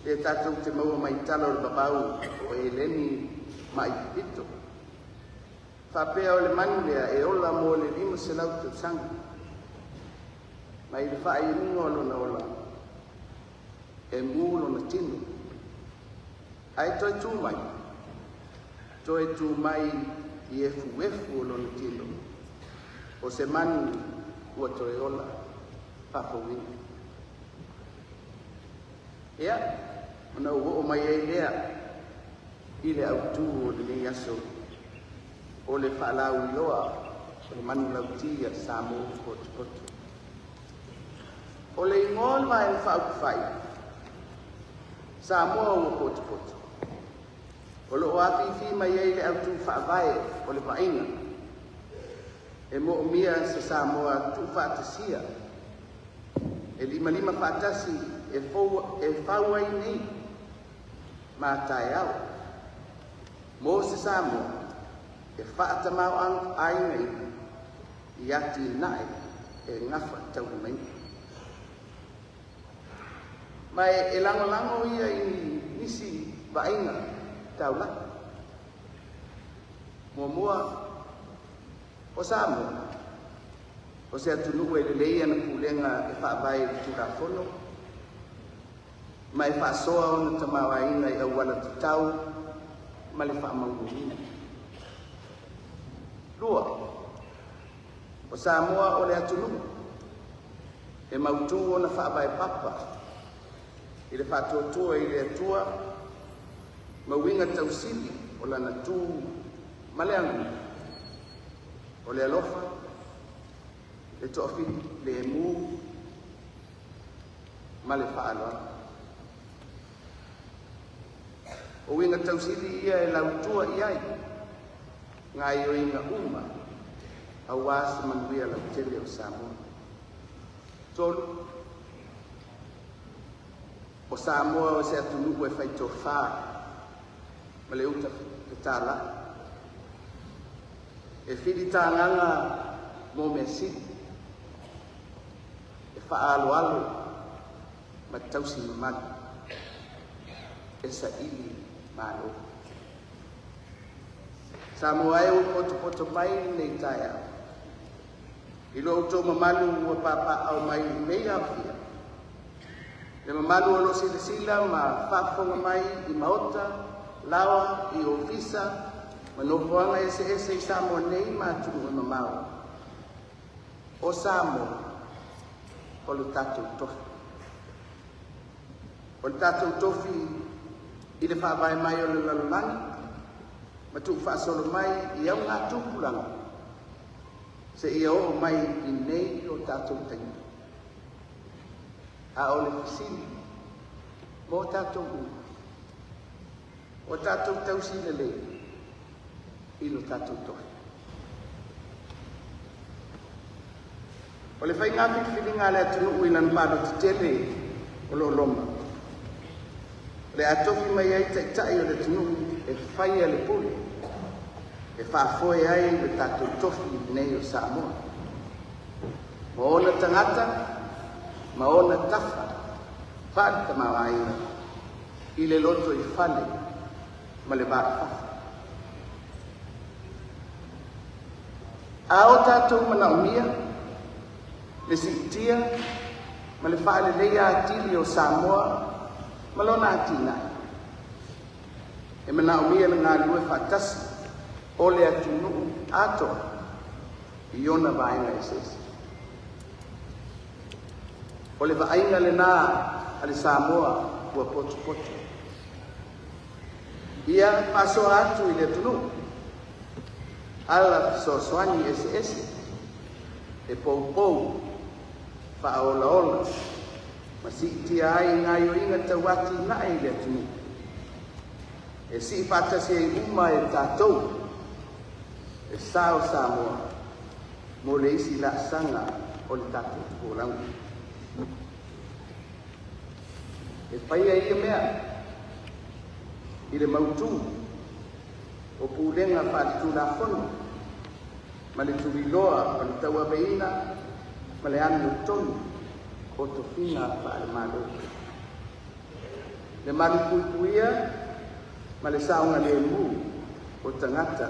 lea tatou te maua mai tala o le vavau o Eleni ma Aikupito. Faapea o le manu lea e ola mo le 500 tausaga, mai le faaiuga o lona ola, e mu lona tino, ae toe tu mai, toe tu mai i efuefu o lona tino, o se manu ua toe ola faafouina. Ia, ona ou oo mai ai lea i le autū o lenei aso, o le faalauiloa o le manulauti a Samoa ua potopoto. O le igoa o le Vaega Faaupufai, Samoa ua potopoto, o lo o afifi mai ai le autū faavae o le vaaiga e moomia se Samoa tuufaatasia e limalima faatasi e fau ai nei ma taeao mo se Samoa e faatamāo'aigaina i atinae e gafataulimaina. Ma e lagolago ia i nisi vaaiga taulai. Muamua, o Samoa o se atunuu e lelei ana pulega e faavae i le Tulafono ma e faasoa ona tamaoaiga i auala tatau ma le faamaunuuina. Lua, o Samoa o le atunuu e mautū ona faavae papa i le faatuatua i le Atua ma uiga tausili o lana tu ma le aganuu, o le alofa, le toafilemu ma le faaaloalo. O uiga tausili ia e lautua i ai gaoioiga uma auā se manuia lautele o Samoa. Tolu, o Samoa o se atunuu e faitofā ma le uta fetālai, e filitagaga mo mea sili, e faaaloalo ma tausi mamalu, e saili malo. Samoa e, ua potopoto mai lenei taeao i lo outou mamalu ua papaaao mai i lenei aofia, le mamalu o lo o silasila ma faafofoga mai i maota, laoa, i ofisa ma nofoaga eseese i Samoa nei ma atunuu e mamao. O Samoa o le tatou tofi. O le tatou tofi i le faavae mai o le lalolagi ma tuufaasolo mai i augatupulaga seia oo mai i nei o tatou taimi. A o le fesili mo tatou uma, o tatou tausi lelei i lo tatou tofi? O le faiga filifiliga a le atunuu i lana palota tele o lo o loma, o le a tofi mai ai taitai o le atunuu e faia le pule, e faafoe ai le tatou tofi nei o Samoa, ma ona tagata ma ona tafa faale-tamaoaiga i le lotoifale ma le va i fafo. A o tatou manaomia le siitia ma le faaleleia atili o Samoa ma lona atinae, e manaomia le galulue faatasi o le atunuu atoa i ona vaega eseese. O le vaaiga lenā a le Samoa ua potopoto. Ia faasoa atu i le atunuu ala fesoasoani eseese e poupou, faaolaola ma siitia ai gaoioiga tau atinae i le atunuu, e sii faatasi ai uma e tatou le sa o Samoa mo le isi laasaga o le tatou folauga. E faia ia mea i le mautū o pulega faaletulafono ma le tuliloa o le tauaveina ma le amiotonu o tofiga faale-Malo, le malupuipuia ma le saogalemu o tagata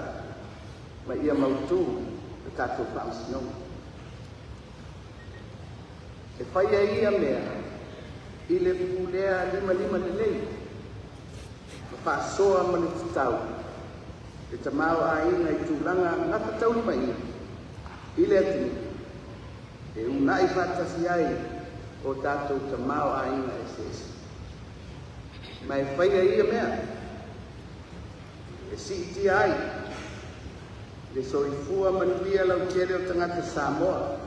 ma ia mautū le tatou faamasinoga. E faia ia mea i le pulea limalima lelei ma faasoa ma le tatau le tamaoaiga i tulaga gafataulimaina i le atunuu e uunai faatasi ai o tatou tamaoaiga eseese. Ma e faia ia mea e siitia ai le soifua manuia lautele o tagata Samoa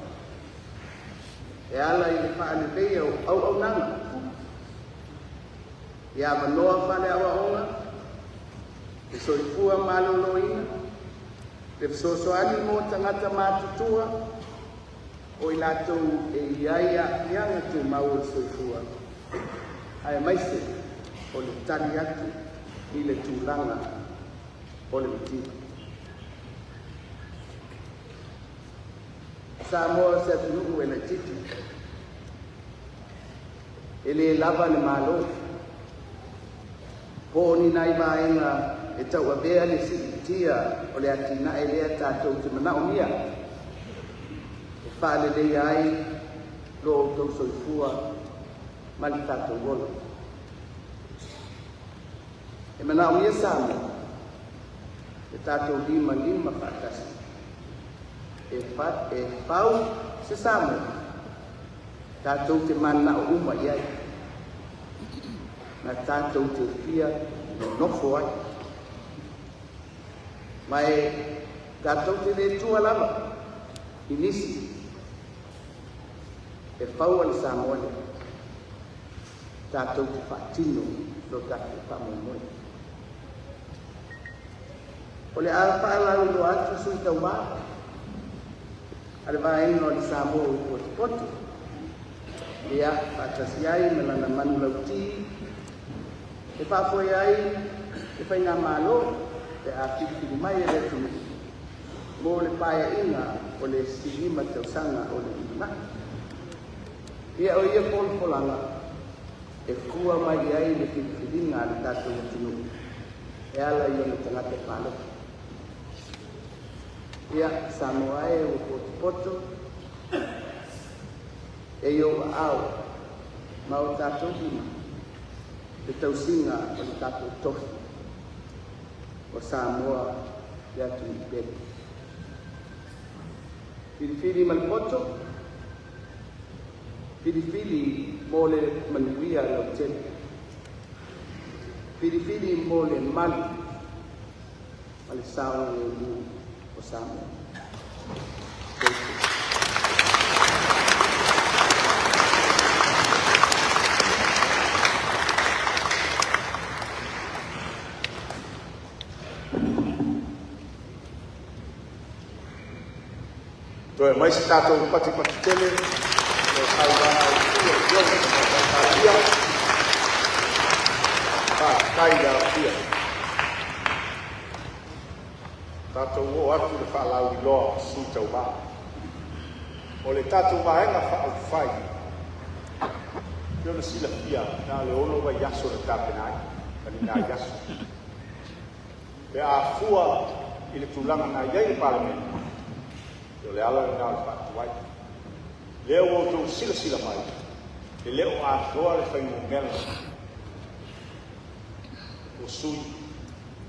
e ala i le faaleleia o auaunaga i avanoa faaleaoaoga, le soifua maloloina, le fesoasoani mo tagata matutua o i latou e i ai aafiaga tumau o le soifua, aemaise o le tali atu i le tulaga o le mativa. Samoa o se atunuu e laitiiti, e lē lava le Malo, po o ni nai vaega e tauavea le siitia o le atinae lea tatou te manaomia e faaleleia ai lo outou soifua ma le tatou ola. E manaomia Samoa le tatou limalima faatasi e fau se Samoa tatou te mananao uma i ai, ma tatou te fia nonofo ai. Ma e tatou te le tua lava i nisi e faua le Samoa lea, tatou te faatino lo tatou faamoemoe. O le a faalauiloa atu sui tauvā a le vaega o le Samoa ua potopoto, ia faatasi ai ma lana manulauti e faafoe ai le faigamalo pe a filifili mai e le atunuu mo le paeaiga o le isi 5 tausaga o le lumanai. Ia o ia folafolaga e fua mai ai le filifiliga a le tatou atunuu e ala i ona tagata palota. Ia, Samoa e ua potopoto, e i ou aao ma o tatou lima le tausiga o le tatou tofi o Samoa le atunuu pele. Filifili ma le poto, filifili mo le manuia lautele, filifili mo le malu ma le saogalemu o Samoa. Soifua. Toe mai se tatou patipati tele le saunoaga autu a le Afioga i le Tamaitai Palemia. Faafetai le alofia. Tatou oo atu i le faalauiloa a sui tauvā. O le tatou Vaega Faaupufai, pei ona silafia, na o le 6 vaiaso na tapena ai, ma ni nai aso. Pe a fua i le tulaga na i ai le Palemene, o le ala lena o le faatuai. Lea ua outou silasila mai, e le o atoa le fuainumera o sui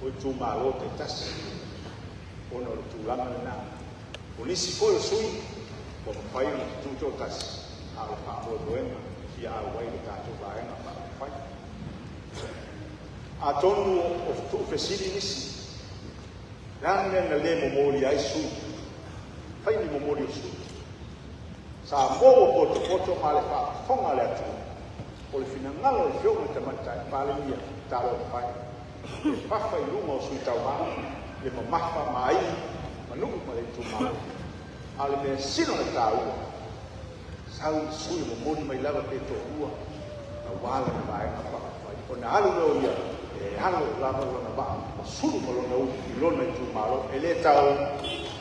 o itumalo taitasi ona o le tulaga lena. O nisi foi o sui ua mafai ona tutoatasi, a o le faamoemoega e fia auai le tatou Vaega Faaupufai. Atonu o tuufesili nisi, le a le mea na le momoli ai sui, fai ni momoli o sui. Samoa ua potopoto ma le faafofoga a le atunuu, o le finagalo o le Afioga i le Tamaitai Palemia, talofa e, e fafa i luga o sui tauvā, le mamafa ma aiga ma nuu ma le itumalo. A o le mea sili ona taua, sau le sui e momoli mai lava pe toalua, aua lana vaega faaupufai. Ona alu lea o ia e alo lava lona vaa ma sulu ma lona ulu i lona itumalo. E le tau,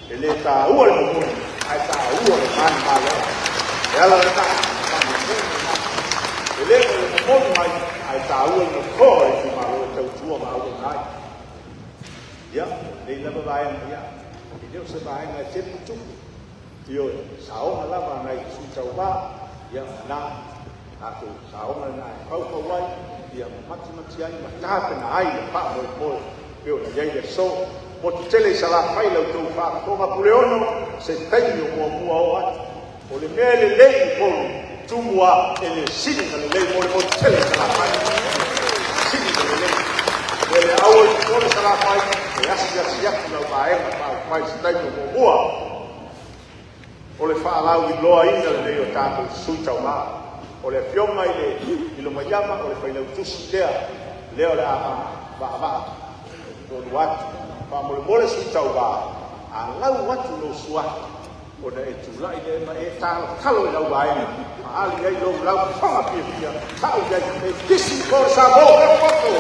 e le taua le momoli, ae taua le manumalo. E ala lena, faamoemoe lena. E le o le momoli mai, ae taua le nofoa o le itumalo e tautua ma auauna ai. Ia, lenei lava vaega, ia, e le o se vaega e tele ni tupe. Ioe, saoga lava nai sui tauvā, ia, na, tatou saoga lena e faufau ai, ia, ma matimati ai, ma tapena ai le faamoemoe pei ona i ai le aso. Motu tele i Salafai la outou faafofoga Puleono, se taimi o muamua oo atu. O le mea e lelei i Upolu, tumu a e le sili ona lelei mo le motu tele i Salafai. Sili ona lelei. O le aua i popole Salafai, e asiasi atu lau vaega faaupufai i se taimi o muamua. O le faalauiloaina lenei o tatou sui tauvā. O le Afioga i le Ilomaiyama, o le failautusi lea, lea o le a vaavaa tonu atu. Faamolemole sui tauvā, a lau atu lou suafa, ona e tulai lea ma e talotalo i lau vaega, faaali ai lou laufofoga fiafia, tau i ai, e pisi mo le Samoa potopoto.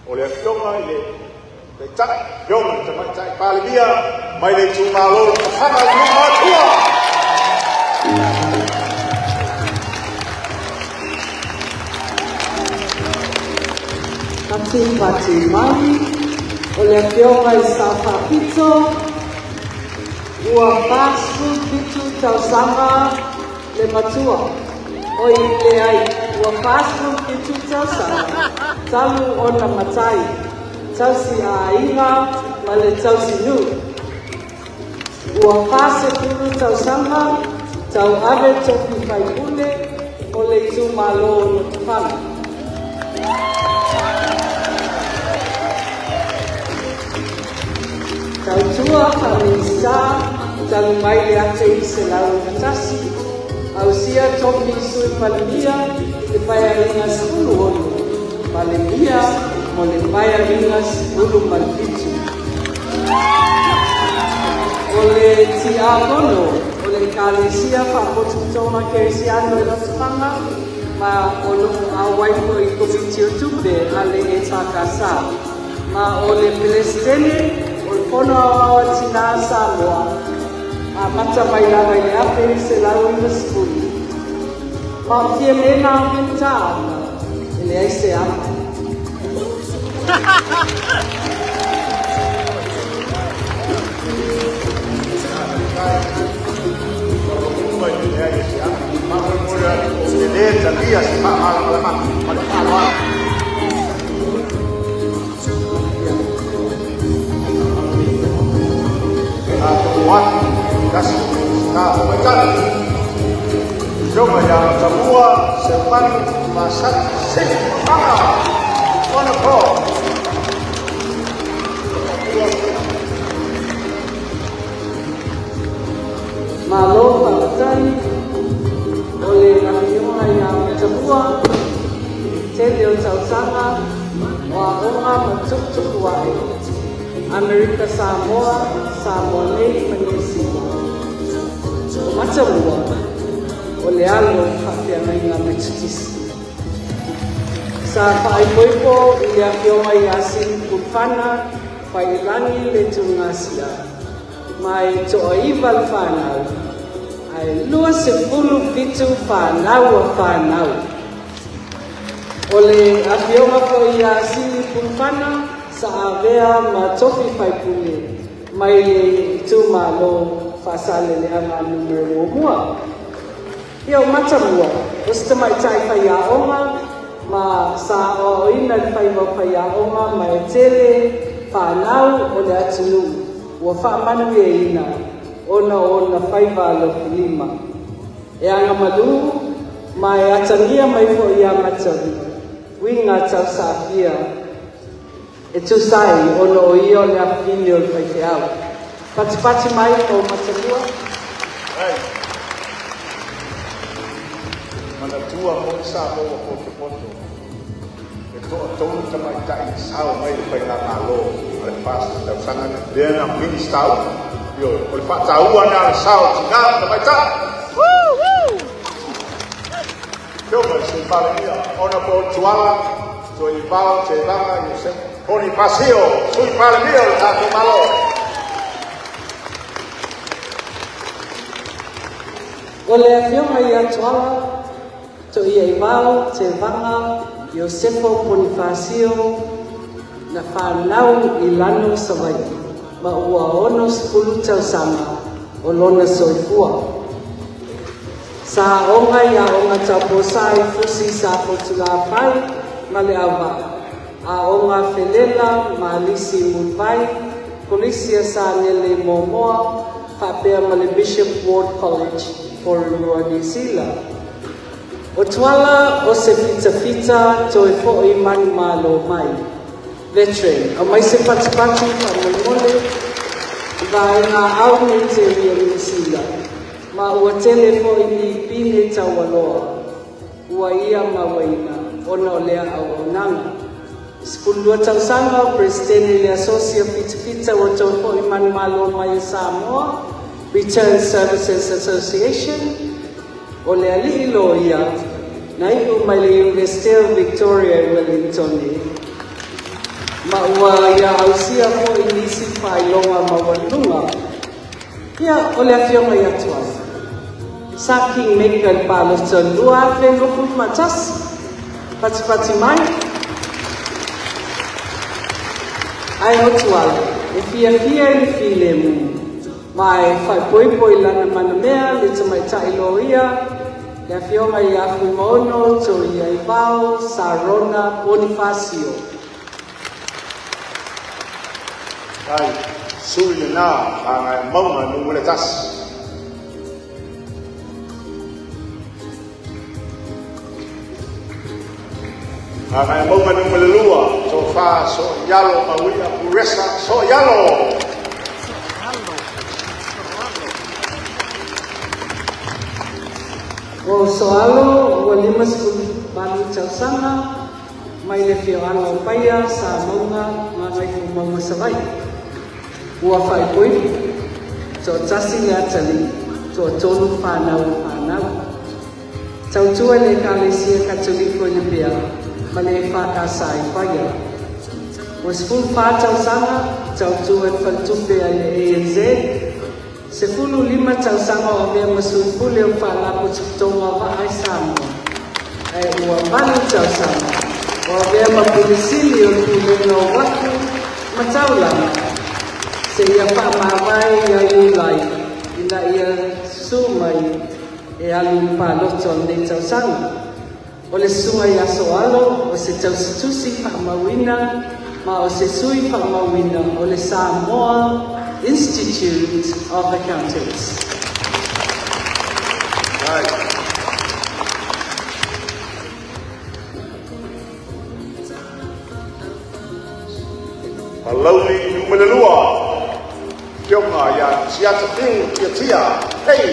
O le afioga i le Taitai, afioga i le Tamaitai Palemia mai le itumalo o Lotofaga i le Atua. Patipati mai o le afioga i Sao Faapito ua 47 tausaga le matua oi leai ua 47 tausaga talu ona matai tausi aiga ma le tausi nuu. Ua 40 tausaga tauave tofi faipule o le itumalo o Lotofaga. Tautua faa-Minisita talu mai le 1991, ausia tofi Sui Palemia i le Paeaiga 16, Palemia mo le Paeaiga 17. O le Tiakono o le Ekalesia Faapotopotoga Kerisiano i Lotofaga ma o loo auai foi i Komiti o Tupe a le EFKS. Ma o le Peresetene o le Fono Aoao a Tinā Samoa, amata mai lava i le 1990. Ma o Fiame na ta'ana, e leai se ama. Leai se ama. Faamolemole atu ou te lē talia se faamalamalamaga ma le faaaloalo. Tatou atu tasi ta tamaitai. Afioga ia Matamua Seumanu Masaki Silimafaga. Wonderful. Malo faafetai o le afioga ia Matamua tele o tausaga o aoga ma tuputupu ae Amerika Samoa, Samoa nei ma Niu Sila. O Matamua o le alo faafeagaiga Metotisi. Sa faaipoipo i le afioga ia Sini Pulufana Faiilagi le Tuugasia ma e toaiva le fanau ae 27 fanau a fanau. O le afioga foi ia Sini Pulufana sa avea ma tofi faipule mai le itumalo Faasaleleaga numera 1. Ia o Matamua, o se tamaitai faiaoga ma sa aoaoina i le faiva o faiaoga ma e tele fanau o le atunuu ua faamanuiaina ona o ona faiva alofilima. E agamalu ma e atagia mai foi ia Matamua uiga tausaafia e tusa ai ona o ia o le afafine o le faifeau. Patipati mai o Matamua. Ai. Manatua foi sa maua potopoto e toatolu tamaitai sao mai le faigamalo a le 40 tausaga lea na minista io o le faataua na le sao tinā tamaitai. Afioga i le Sui Palemia, Honorable Tuala Toivao Tevaga Iosefo Ponifasio, Sui Palemia o le tatou Malo. O le afioga ia Tuala Toiaivao Tevaga Iosefo Ponifasio na fanau i Lano Savaii ma ua 60 tausaga o lona soifua. Sa aoga i aoga tauposa i Fusi sa Fotulafai ma le Auvaa, aoga Felela ma Alisi Mulivai, Kolisi a Sanele i Moamoa, faapea ma le Bishop Ward College Porirua, Niu Sila. O Tuala o se fitafita toe foi manumalo mai. Veteran, aumai se patipati faamolemole i vaega au nei te Niu Sila. Ma ua tele foi ni pine taualoa ua ia mauaina ona o lea auaunaga. 12 tausaga o Peresetene i le Asosi o Fitafita ua toe foi manumalo mai e Samoa, Return Services Association. O le ali'i loia na i'u mai le Iunivesite o Victoria i Welintone, ma ua ia ausia fo'i nisi faailoga maualuluga. Ia, o le Afioga ia Tuala, sa Kingmaker i le palota o le 2021. Patipati mai. Ae o Tuala, e fiafia i le filemu, ma e faaipoipo i lana manamea le tamaitai loia, le Afioga ia Fuimaono Toiaivao Sarona Ponifasio. Ai, sui lena, Gagaemauga 1. Gagaemauga 2, Tofa Soialo Mauia Puresa Soialo. O Soalo ua 58 tausaga mai le afioaga o Paia, Samauga, Gagaifomauga, Savaii. Ua faaipoipo, toatasi le atalii, toatolu fanau a fanau. Tautua i le Ekalesia Katoliko i Lepea ma le EFKS i Paia. Ua 14 tausaga tautua i le faletupe a le ANZ, 15 tausaga o avea ma sui pule o Faalapotopotoga o Vaa i Samoa, ae ua 8 tausaga o avea ma Pule Sili o le Pulega o Uafu ma Taulaga, seia faamavae ia Iulai ina ia susu mai e alu i le palota o lenei tausaga. O le susuga ia Soalo o se tausitusi faamauina ma o se sui faamauina o le Samoa Institute of Accountants. Ai. Palauli 2, Afioga ia Tiata Fiu Tiatia. Hei,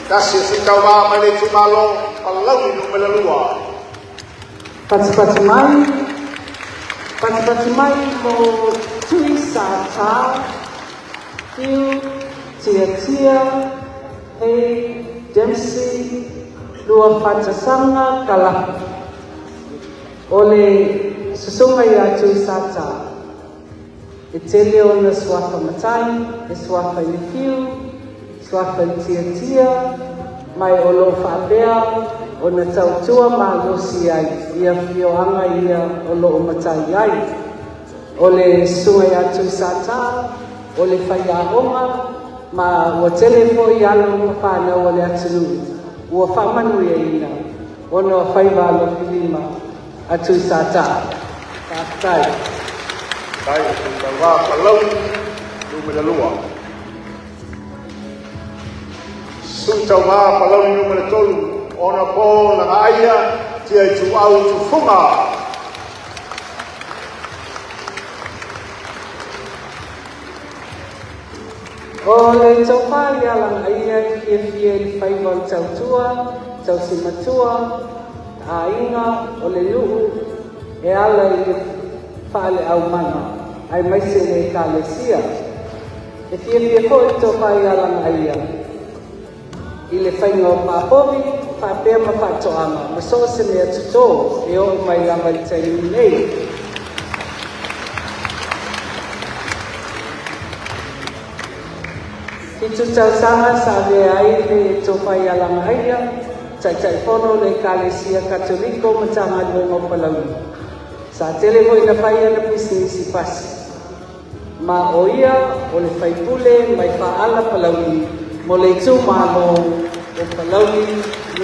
tasi e sui tauvā mai le itumalo Palauli 2. Patipati mai, patipati mai mo Tui Sa Ta, Fiu, Tiatia, Hei, Dempsey, Luafatasanga, Kalapu. O le susuga ia Tui Sa Ta, e tele ona suafa matai, e suafa i le Fiu, suafa i le Tiatia, mai o lo o faapea ona tautua malosi ai i afioaga ia o lo o matai ai. O le susuga ia Tui Sa Ta, o le faiaoga, ma ua tele foi alo ma fanau a le atunuu ua faamanuiaina ona o faiva alofilima a Tui Sa Ta. Faafetai. Tai, sui tauvā Palauli 2. Sui tauvā Palauli 3, Honorable Lagaaia Tia Ituau Tufuga. O le tofa ia Lagaaia e fiafia i le faiva o le tautua, tausi matua, aiga, o le nuu, e ala i le faaleaumana, aemaise le ekalesia. E fiafia foi le tofa ia Lagaaia i le faiga o papovi, faapea ma faatoaga, ma so o se mea totō e oo mai lava i le taimi nei. 7 tausaga sa avea ai le tofa ia Lagaaia, Taitaifono o le Ekalesia Katoliko Matagaluega o Palauli. Sa tele foi na fai ana pisinisi pasi. Ma o ia o le faipule mai Faaala Palauli mo le itumalo o Palauli 3.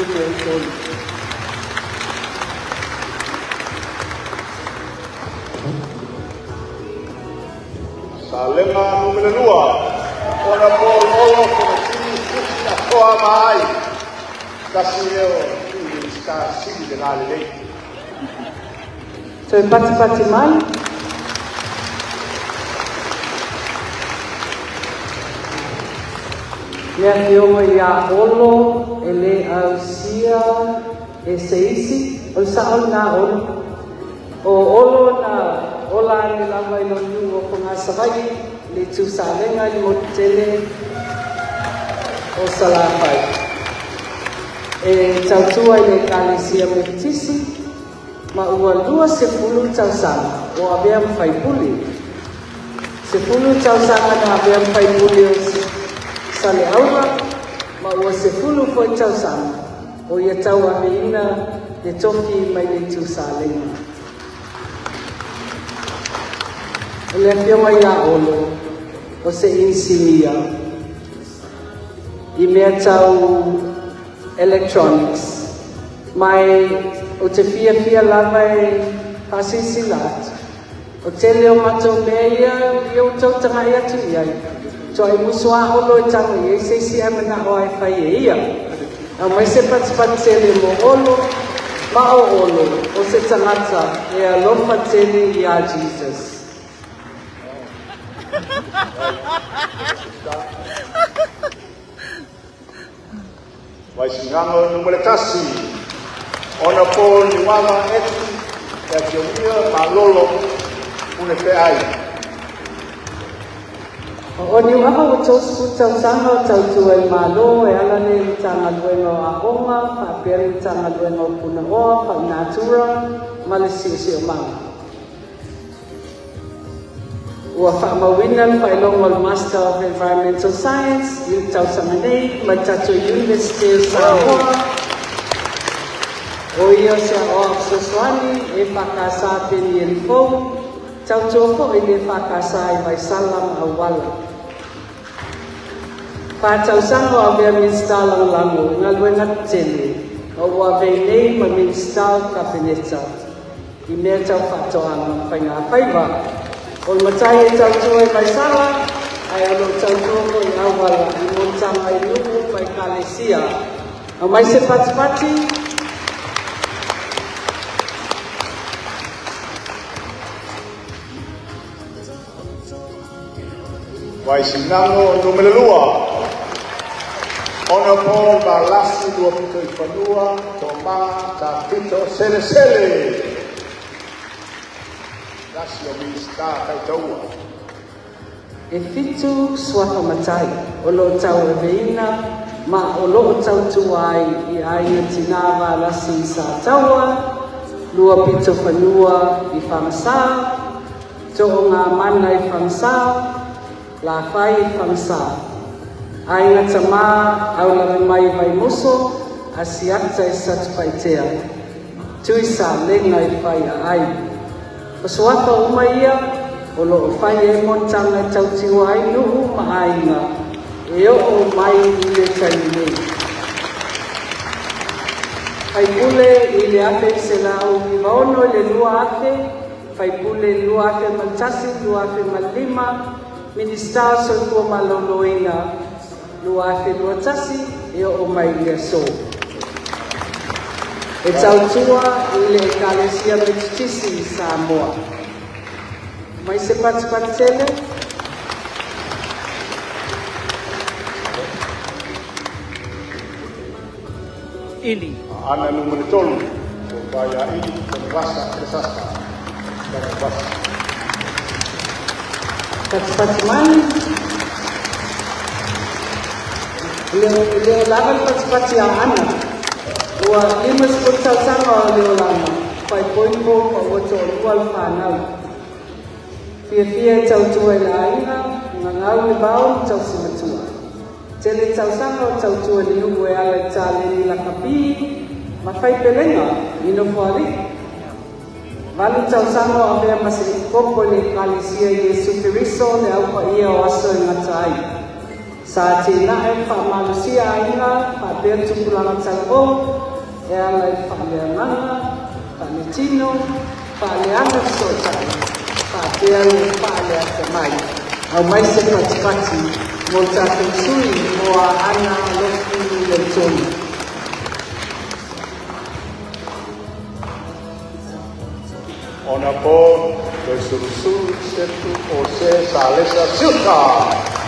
Salega 2, Honorable Olo Fonoti Fusi Atoa Maai. Tasi lea o sui Minisita sili le galelei. Toe patipati mai. Le afioga ia Olo e le ausia e se isi, o le sa'o lena Olo. O Olo na ola ane lava i lona nuu o Fogaa Savaii, le itu Salega i le motu tele o Salafai. E tautua i le Ekalesia Metotisi ma ua 20 tausaga o avea ma faipule. 10 tausaga na avea ma faipule o Saleaula ma ua 10 foi tausaga o ia tauaveina le tofi mai le Itu Salega. O le afioga ia Olo, o se inisinia i mea tau electronics, ma ou te fiafia lava e faasilasila atu, o tele o matou mea ia ia ua tou tagai atu i ai, tuai musu a Olo e tago i ai se isi ae manao lava e fai e ia. Aumai se patipati tele mo Olo, ma o Olo o se tagata e alofa tele iā Jesus. Vaisigano 1, Honourable Niuava Eti Leasiolia Malolo Punefeai. O Niuava ua 30 tausaga o tautua i le Malo e ala lea i le Matagaluega o Aoga faapea le Matagaluega o Punaoa Faalenatura ma le Siosiomaga. Ua faamauina le faailoga o le Master of Environmental Science i le tausaga nei mai le tatou Iunivesite o Samoa. O ia o se aoao fesoasoani EFKS Penieli fou, tautua foi i le EFKS i Vaisala ma Auala. 4 tausaga o avea Minisita Lagolago i galuega tetele, ma ua avea nei ma Minisita o le Kapeneta i mea tau faatoaga ma faigafaiva. O le matai e tautua i Vaisala, ae o loo tautua foi i Auala i monotaga i nuu ma ekalesia. Aumai se patipati. Vaisigano 2, Honourable Valasi Luapitoifanua Toma Tafito Selesele. Lasi o Minista Tautaua. E fitu suafa matai o loo tauaveina ma o loo tautua ai i aiga tinā Valasi i Sataua, Luapitofanua i Fagasā, Toogamana i Fagasā, Lafai i Fagasā. Aiga tamā aulave mai i Vaimoso, Asiata i Satupaitea, Tui Salega i Faiaai. O suafa uma ia o loo fai ai monotaga e tautua ai nuu ma aiga e oo mai i le taimi nei. Faipule i le 1996 i le 2000, faipule i le 2001, 2005, Minista o Soifua Maloloina 2021 e oo mai i le aso. E tautua i le Ekalesia Metotisi i Samoa. Mai se patipati tele. Ili. Aana 3, Tofa ia Ili Tanuvasa Pelesasa. Tanuvasa. Patipati mai. E le o lava le patipati a Ana. Ua 50 tausaga o le olaga, faaipoipo ma ua toalua le fanau. Fiafia e tautua i le aiga, gagau le vao ma tausi matua. Tele tausaga o tautua i le nuu e ala i taleni lakapi ma faipelega i Nofoalii. 8 tausaga o avea ma se epikopo i le Ekalesia Iesu Keriso le Au Paia o Aso e Gata Ai. Sa atinae faamalosia aiga faapea tupulaga talavou e ala i le faaleagaga, faaletino, faaleaga fesootai, faapea le faaleatamai. Aumai se patipati mo le tatou sui mo Aana Alofi 3. Honourable Toesulusulu Setu Ose Salesa Siuta.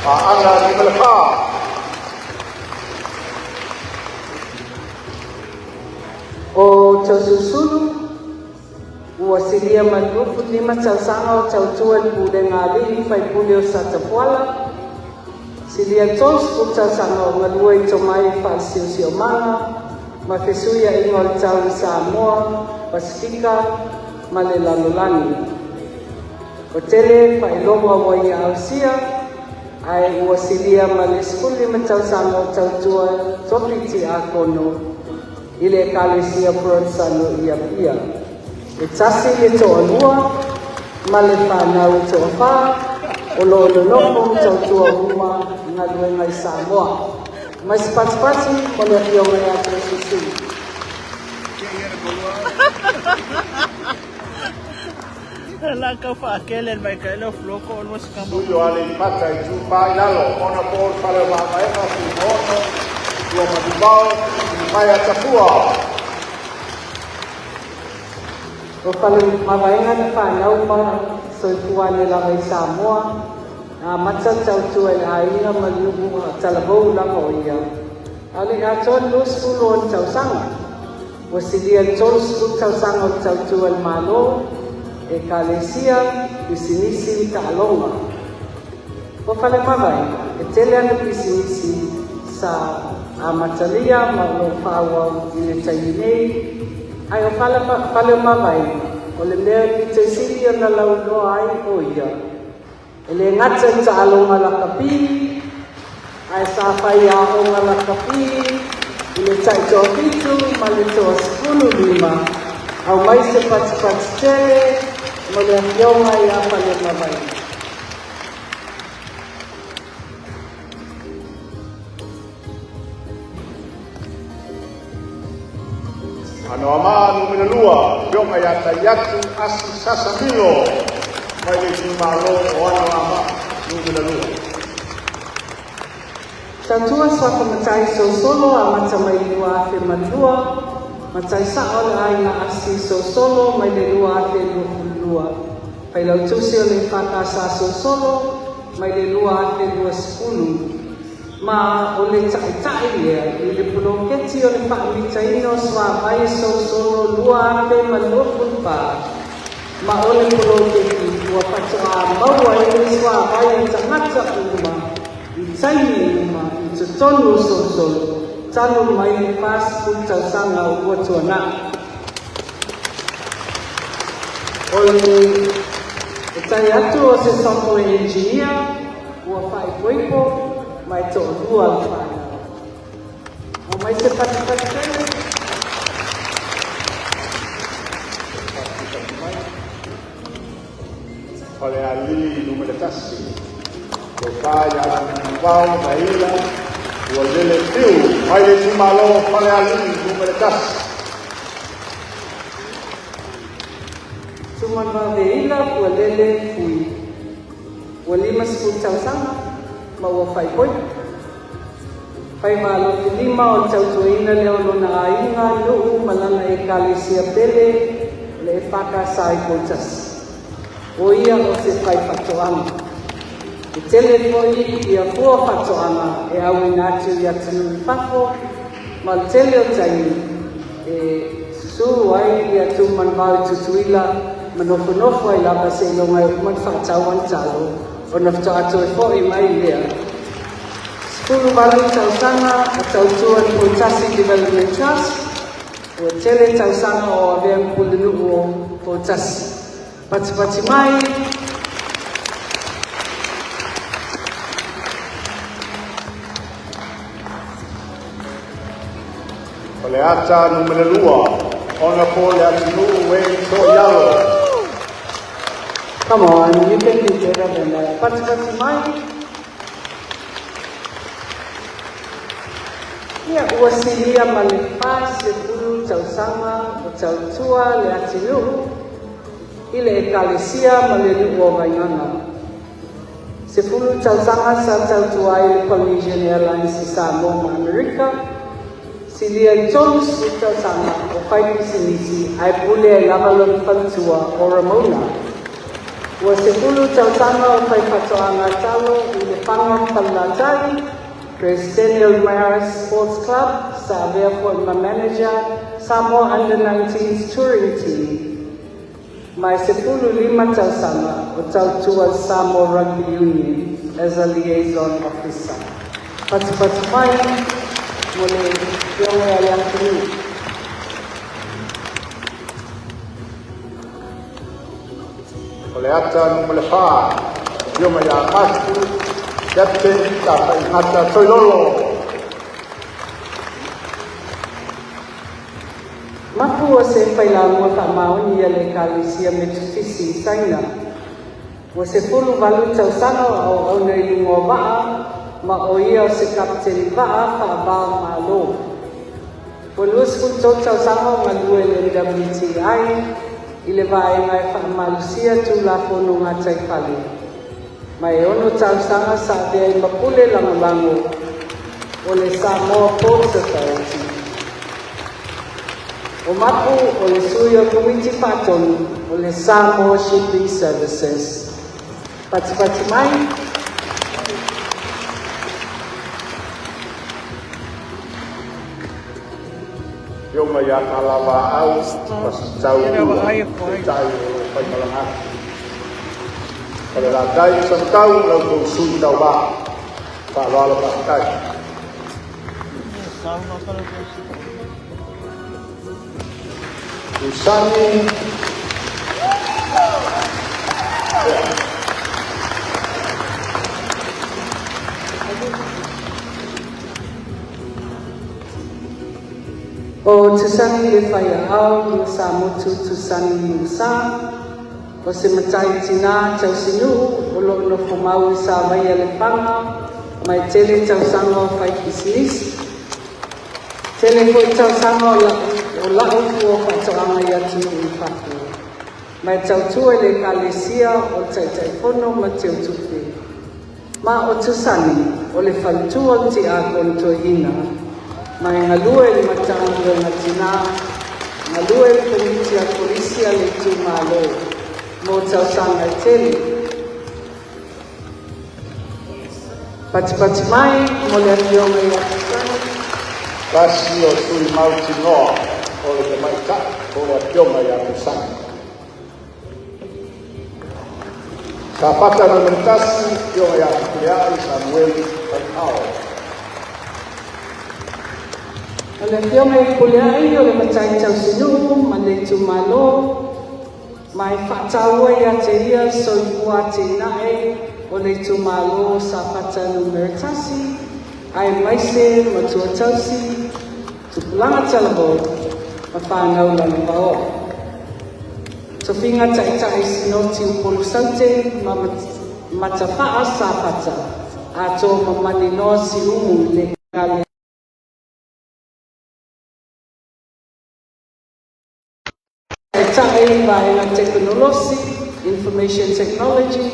Aana 4. O Toesulusulu ua silia ma 25 tausaga o tautua i le pulega a alii faipule o Satapuala, silia 30 tausaga o galue i tomai faalesiosiomaga. Ma fesuiaiga o le tau i Samoa, Pasefika ma le lalolagi. Ua tele faailoga ua ia ausia, ae ua silia ma le 15 tausaga o tautua tofi tiakono i le Ekalesia Perotesano i Apia. E tasi le toalua ma le fanau e toafa o lo o nonofo ma tautua uma i galuega i Samoa. Mai se patipati mo le afioga ia Toeolesulusulu. Sui o Aleipata Itupa i Lalo, ona po o le Fale o Mavaega, Fuimaono, Luamanuvao, Uimaia Tafua. O Faleomavaega na fanau ma soifua ane lava i Samoa, na amata tautua i le aiga ma le nuu a o talavou lava o ia. A o le i atoa le 20 o ona tausaga, ua silia i le 30 tausaga o le tautua i le Malo, Ekalesia, pisinisi ma taaloga. O Faleomavaega, e tele ana pisinisi sa amatalia ma o lo o faaauau i le taimi nei, ae o Faleomavaega, o le mea e pito i sili ona lauiloa ai o ia, e le gata i taaloga lakapi, ae sa fai aoga lakapi i le tai-toafitu ma le 15, aumai se patipati tele mo le afioga ia Faleomavaega. Anoamaa Nu.2, Afioga ia Taiatu Asi Sasa Milo, mai le itumalo o Anoamaa Nu.2. Tautua Suafa Matai Sosolo amata mai le 2002, matai sao le aiga Asi Sosolo mai le 2022. Failautusi o le EFKS Sosolo mai le 2020. Ma o le taitai lea i le poloketi o le faamitaina o suavai Sosolo 2024, ma o le poloketi ua faatoa maua ai le suavai a tagata uma i taimi uma i totonu o Solosolo talu mai le 40 tausaga ua tuanai. O le tai atu o se software engineer ua faaipoipo ma e toalua le fanau. Aumai se patipati tele. Falealili Nu.1, Tofa ia Manuvao Maila Ualele Fiu, mai le itumalo o Falealili Nu.1. Tumanuvao Ualele Fui. Ua 50 tausaga ma ua faaipoipo. Fai malosi lima o le tautuaina lea o lona aiga, nuu ma lana ekalesia pele o le EFKS i Poutasi. O ia o se faifaatoaga. E tele foi ia fua faatoaga e auina atu i atunuu i fafo, ma o le tele o taimi e susu ai ia Tumanuvao i Tutuila ma nofonofo ai lava seiloga e uma ona faatau ana talo ona faatoa toe foi mai lea. 18 tausaga o tautua i le Poutasi Development Trust, ua tele tausaga o avea ma pulenuu o Poutasi. Patipati mai. Faleata Nu.2, Honorable Leatinuu Wayne So'oialo. Come on, you can do better than that. Patipati mai. Ia, ua silia ma le 40 tausaga o tautua Leatinuu i le ekalesia ma le nuu o Vaigaga. 10 tausaga sa tautua ai le Polynesian Airlines i Samoa ma Amerika, silia i 30 tausaga o fai pisinisi ae pule ai lava lona faletua o Ramona. Ua 10 tausaga o fai faatoaga talo i Lefaga ma Falelatai, Presidente o le Maris Sports Club, sa avea foi ma manager Samoa Under 19 Touring Team. Ma e 15 tausaga o tautua le Samoa Rugby Union as a liaison officer. Patipati mai mo le afioga ia Leatinuu. Faleata Nu.4, Afioga ia Mafu Captain Tafaigata Toilolo. Mapu o se failāmua faamaoni a le Ekalesia Metotisi i Saina. Ua 18 tausaga o auauna i luga o vaa, ma o ia o se kapeteni vaa faava o Malo. Ua 23 tausaga o galue i le MWTI i le vaega e faamalosia Tulafono gataifale, ma e 6 tausaga sa avea ai ma pule lagolago o le Samoa Ports Authority. O Mapu o le sui o Komiti Faatonu o le Samoa Shipping Services. Patipati mai. Afioga ia Talavaau Pasitau Ua, Taitai o lo o faimalaga atu. Falelatai ma Samatau, la outou sui tauva. Faaaloalo faafetai. Tusani. O Tusani le Faiaau ma Samotu Tusani Sa, o se matai tinā tausinuu o loo nofo mau i Savaia Lefaga, ma e tele tausaga o fai pisinisi. Tele foi tausaga o lau fua faatoaga i atunuu i fafo. Ma e tautua i le Ekalesia o le Taitaifono ma Teutupe. Ma o Tusani o le faletua o le Tiakono Toeaina, ma e galue i le Matagaluega Tinā, galue i le Komiti a Kolisi a le Itumalo mo tausaga e tele. Patipati mai mo le afioga ia Tusani. Tasi o sui mautinoa o le tamaitai o le afioga ia Tusani. Safata Nu.1, Afioga ia Fepuleai Samueli Taihao. O le afioga i Puleai o le matai tausinuu ma le itumalo, ma e faataua ia te ia le soifua atinae o le itumalo o Safata Nu.1, aemaise matua tausi, tupulaga talavou ma fanau lalovaoa. Tofiga Taitai Sinoti Upolu Saute ma Matafaa Safata, atoa ma Maninoa Siumu i le Taitai Vaega Tekonolosi, Information Technology,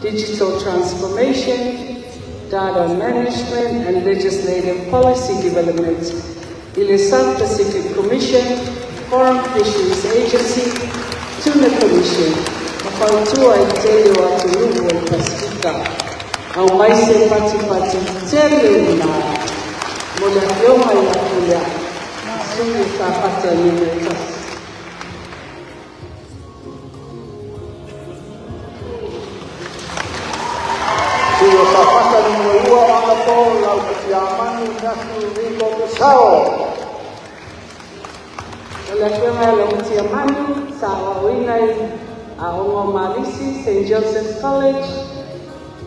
Digital Transformation, Data Management and Legislative Policy Development i le South Pacific Commission, Foreign Fisheries Agency, Tuna Commission, ma fautua i tele o atunuu o le Pasifika. Aumai se patipati tele lena mo le afioga ia Puleai, sui o Safata Nu.1. Sui o Safata Nu.2, Honorable Laumatiamanu Matthew Rico Purcell. O le afioga ia Laumatiamanu sa aoaoina i Aoga o Malisi, St. Joseph's College,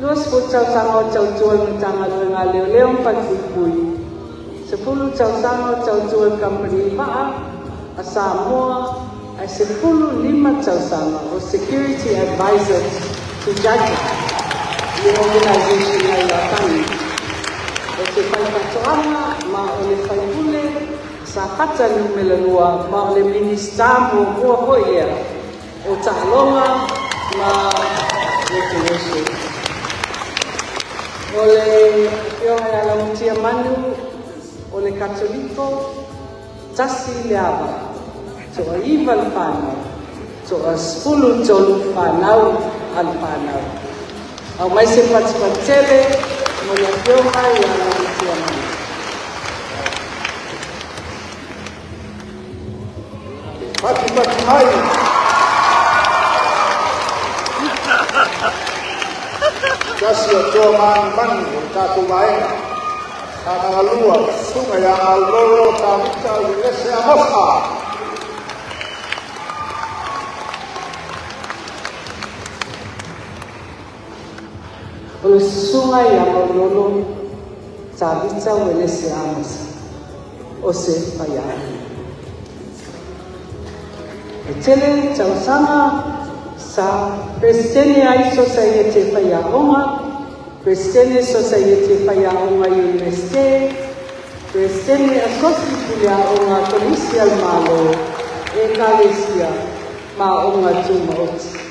20 tausaga o tautua i le Matagaluega a Leoleo ma Falepuipui, 10 tausaga o tautua i le Kamupani Vaa a Samoa, ae 15 tausaga o Security Advisor to JICA, le organization a Iapani. O se faifaatoaga ma o le faipule Safata Nu.2, ma o le Minisita muamua foi lea o Taaloga ma Recreation. O le afioga ia Laumatiamanu o le Katoliko, tasi le ava, toa-9 le fanau, toa-13 fanau a le fanau. Aumai se patipati tele mo le afioga ia Laumatiamanu. Patipati mai. Tasi o toa manumanu o le tatou vaega. Sagaga 2, Susuga ia Maulolo Tavita Uelese Amosa. O le susuga ia Maulolo Tavita Uelese Amosa, o se faiaoga. E tele tausaga sa Peresetene ai Sosaiete Faiaoga, Peresetene Sosaiete Faiaoga Iunivesite, Peresetene Asosi Puleaoga Kolisi a le Malo, Ekalesia ma Aoga Tumaoti.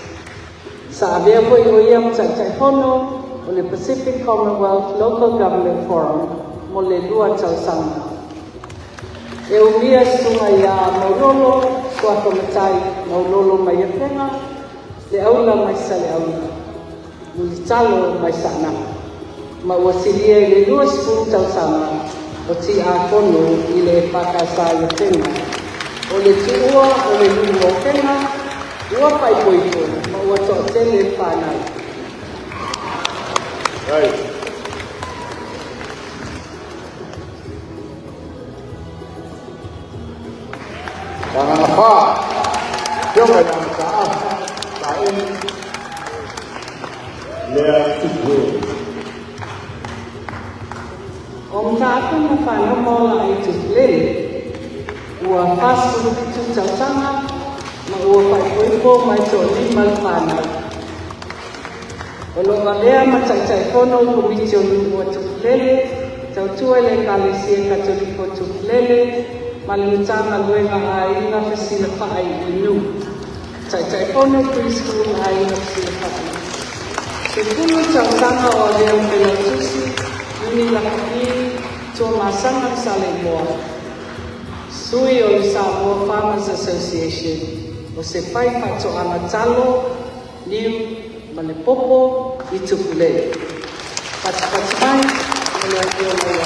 Sa avea foi o ia ma Taitaifono o le Pacific Commonwealth Local Government Forum mo le 2 tausaga. E umia susuga ia Maulolo, suafa matai Maulolo mai Afega, le aula mai Saleaula, Mulitalo mai Saanapu, ma ua silia i le 20 tausaga o tiakono i le EFKS i Afega. O le tuua o le nuu o Afega, ua faaipoipo ma ua toatele fanau. Ai. Sagaga 4, Afioga ia Mataafa Saeli Lea Tupue. O Mataafa na fanau ma ola ai i Tufulele, ua 47 tausaga ma ua faaipoipo ma e toalima le fanau. O lo o avea ma Taitaifono o le Komiti o Nuu o Tufulele, tautua i le Ekalesia Katoliko o Tufulele ma le Matagaluega Aiga Fesilafai i Nuu. Taitaifono Preschool Aiga Fesilafai. 10 tausaga o avea ma Failautusi, Iuni Lakapi, Tuamasaga ma Saleimoa. Sui o le Samoa Farmers Association, o se fai faatoaga talo, niu ma le popo i Tufulele. Fatufatu mai o le afioga ia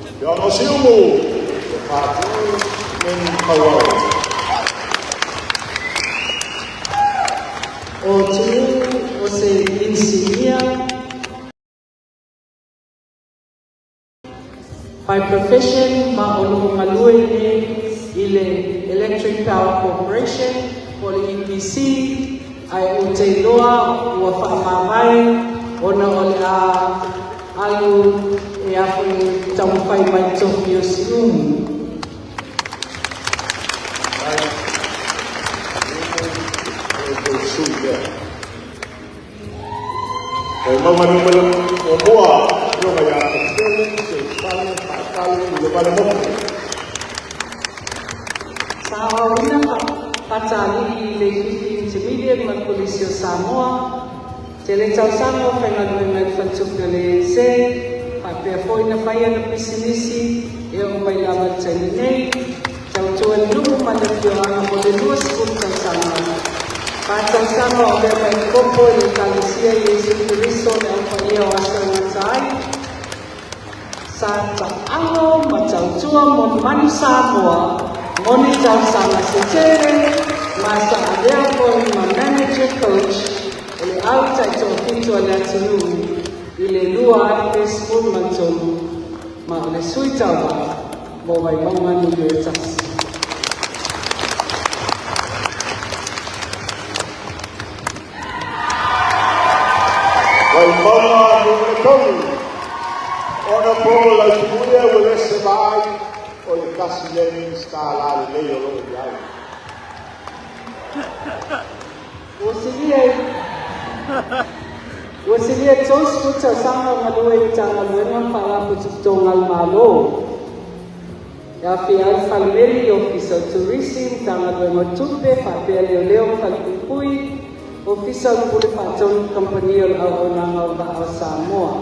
Afioga o Siumu, le Patu Meni Mauao. O Tuuu o se inisinia by profession ma o lo o galue nei i le Electric Power Corporation po o le EPC, ae ou te iloa ua faamavae ona o le a alu e taumafai mai tofi o Siumu. Ai. O le sui lea. Vaimauga 1, Afioga ia Tafele Seusale Faatale i le Valemoku. Sa aoaoina Faataalii i le Leififi Intermediate ma le Kolisi o Samoa, tele tausaga o faigaluega i le Faletupe o le ANZ, faapea foi na fai ana pisinisi e oo mai lava i le taimi nei, tautua i le nuu ma le afioaga mo le 20 tausaga. 4 tausaga o avea ma epikopo i le Ekalesia Iesu Keriso le Au Paia o Aso e Gata Ai. Sa taalo ma tautua mo Manu Samoa mo ni tausaga se tele, ma sa avea foi ma manager coach o le Au Taitoafitu a le atunuu i le 2013, ma o le sui tauva mo Vaimauga 1. Vaimauga 3, Honorable Lautimuia Uelese Vaai, o le tasi lea Minisita lalelei o lo o i ai. Ua silia 30 tausaga o galue i Matagaluega ma Faalapotopotoga a le Malo. E aofia ai le Falemeli, Ofisa o Turisi, Matagaluega o Tupe, faapea Leoleo ma Falepuipui, Ofisa o le Pule Faatonu, Kamupani o le Auaunaga o Vaa o Samoa.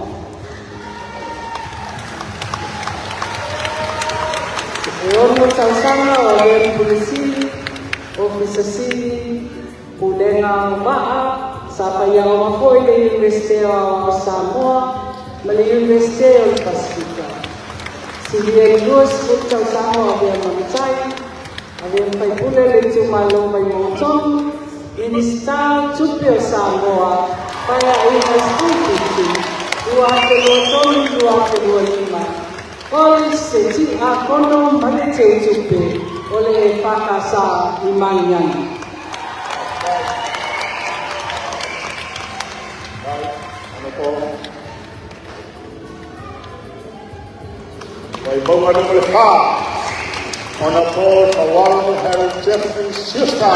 E 6 tausaga o avea ma Pule Sili, Ofisa Sili, Pulega o Vaa, sa faiaoga foi le Iunivesite o Aoao Samoa ma le Iunivesite o le Pasifika. Silia i le 20 tausaga o avea ma matai, avea ma faipule le itumalo Vaimauga 3, Minisita Tupe o Samoa, Paeaiga 17, 2023 2025. O le se tiakono ma le teutupe o le EFKS i Magiagi. o Vaimauga 4, Honorable Faualo Harry Jeffrey Siusta.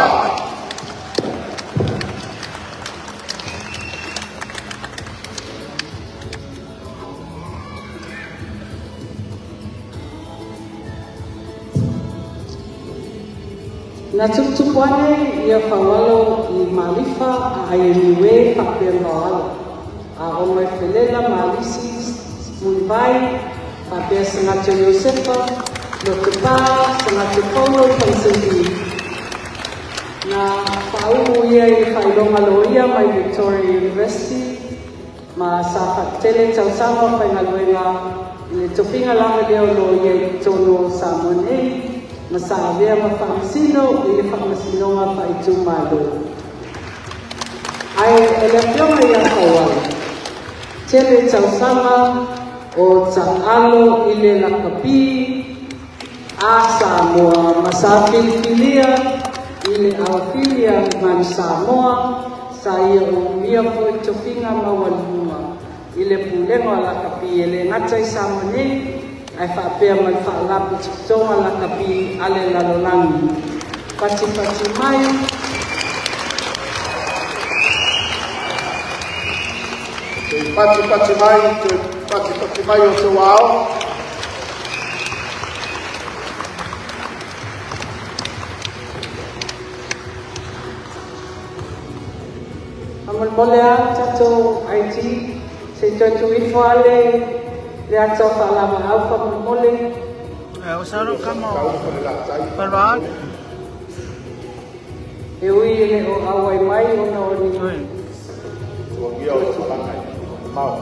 Na tuputupu ane ia Faualo i Malifa a Aianiue faapea ma Vaoala, a o mai Felela ma Alisi Mulivai faapea Sagato Iosefa, Lotopa, Sagato Paulo i Faleselii. Na faauu ia i le faailoga loia mai Victoria University ma sa faatele tausaga o faigaluega i le tofiga lava lea o loia i totonu o Samoa nei, ma sa avea ma faamasino i le faamasinoga faaitumalo. Ae o le afioga ia Faualo, tele tausaga o taalo i le lakapi a Samoa ma sa filifilia i le alafili a Manu Samoa, sa ia umia foi tofiga maualuluga i le pulega o lakapi e le gata i Samoa nei, ae faapea ma le faalapotopotoga lakapi a le lalolagi. Fatifati mai. Se i patipati mai, toe patipati mai o te wao. Faamolemole a tatou IT, se i toe tuu ifo lava le ata o faalavaau faamolemole. O sa ro kama Tau o le latai. Palwa. E ui e le o auai mai ona o ni Tuangia o te malanga i mau.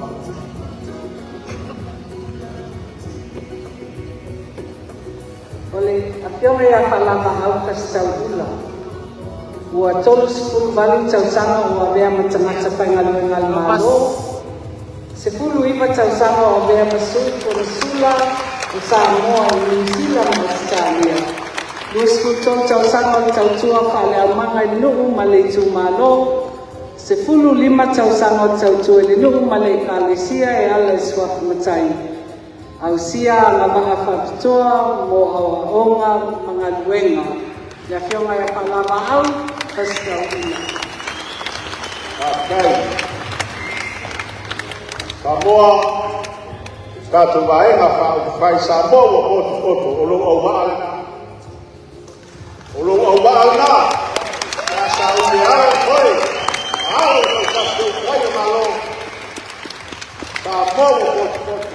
O le afioga ia Faalavaau Fasitauula, ua 38 tausaga o avea ma tagata faigaluega a le Malo, 19 tausaga o avea ma sui konesula o Samoa i Niu Sila ma Ausetalia, 23 tausaga o le tautua faaleaumaga i le nuu ma le itumalo, 15 tausaga o le tautua i le nuu ma le ekalesia e ala i suafa matai, ausia agavaa faapitoa mo aoaoga ma galuega. Le afioga ia Faalavaau Fasitauula. Faafetai. Samoa, tatou vaega faaupufai Samoa ua potopoto, o lou auvaa lena. O lou auvaa lena. Ia sauni ai foi. Alo o tatou fai o malo. Samoa ua potopoto.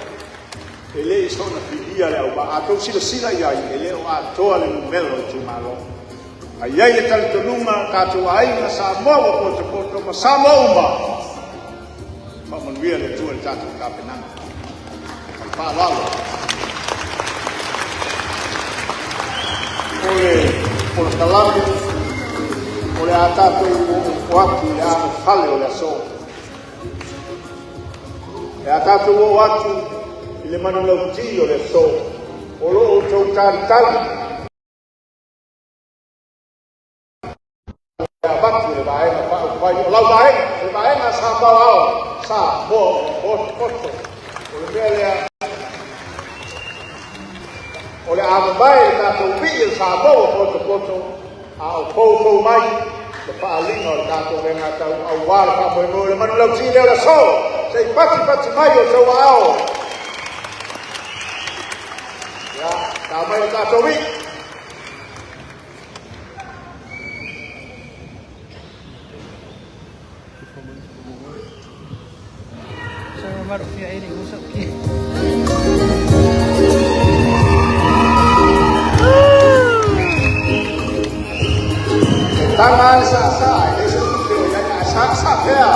E le i soona filia le auvaa. A tou silasila i ai, e le o atoa le numera o itumalo. Ai ai le talitonuga tatou aiga Samoa ua potopoto ma Samoa uma. Faamanuia le Atua i le tatou tapenaga. Ma le faaaloalo. O le polokalame o le a tatou o atu i le agafale o le aso. E a tatou o atu i le manulauti o le aso. O lo o outou talitali avatu le vaega faaupufai o lau vaega, le vaega Samoa ao, Samoa ua potopoto. O le mea lea, o le a mamae le tatou vii o Samoa ua potopoto, a o foufou mai le faaaliga o le tatou legatau aua le faamoemoe o le manulauti lea o le aso. Se i patipati mai o tou aao. Ia, ta mai le tatou vii. Sa maro fia ele usa ki. E taga le saasaa, e le se tupe o iai, ae saasaa pea.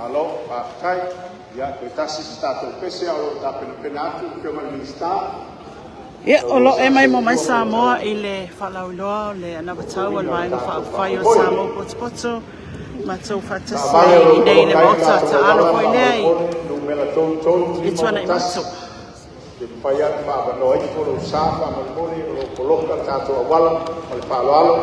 Malo, faafetai. Ia, toe tasi se tatou pese a o lo o tapenapena atu le Afioga i le Minisita. Ia, o lo o e mai mo mai Samoa i le faalauiloa o le anavatau a le Vaega Faaupufai o Samoa Potopoto matou faatasi Taavale o ai lo i o nei le poloka ai Maota tatou taalo auala foi lea i faamolemole numera i Tuanai 3351. Mato. Pe mafai lava ona faaavanoa ifo lou sa faamolemole o lo o poloka le tatou auala ma le faaaloalo.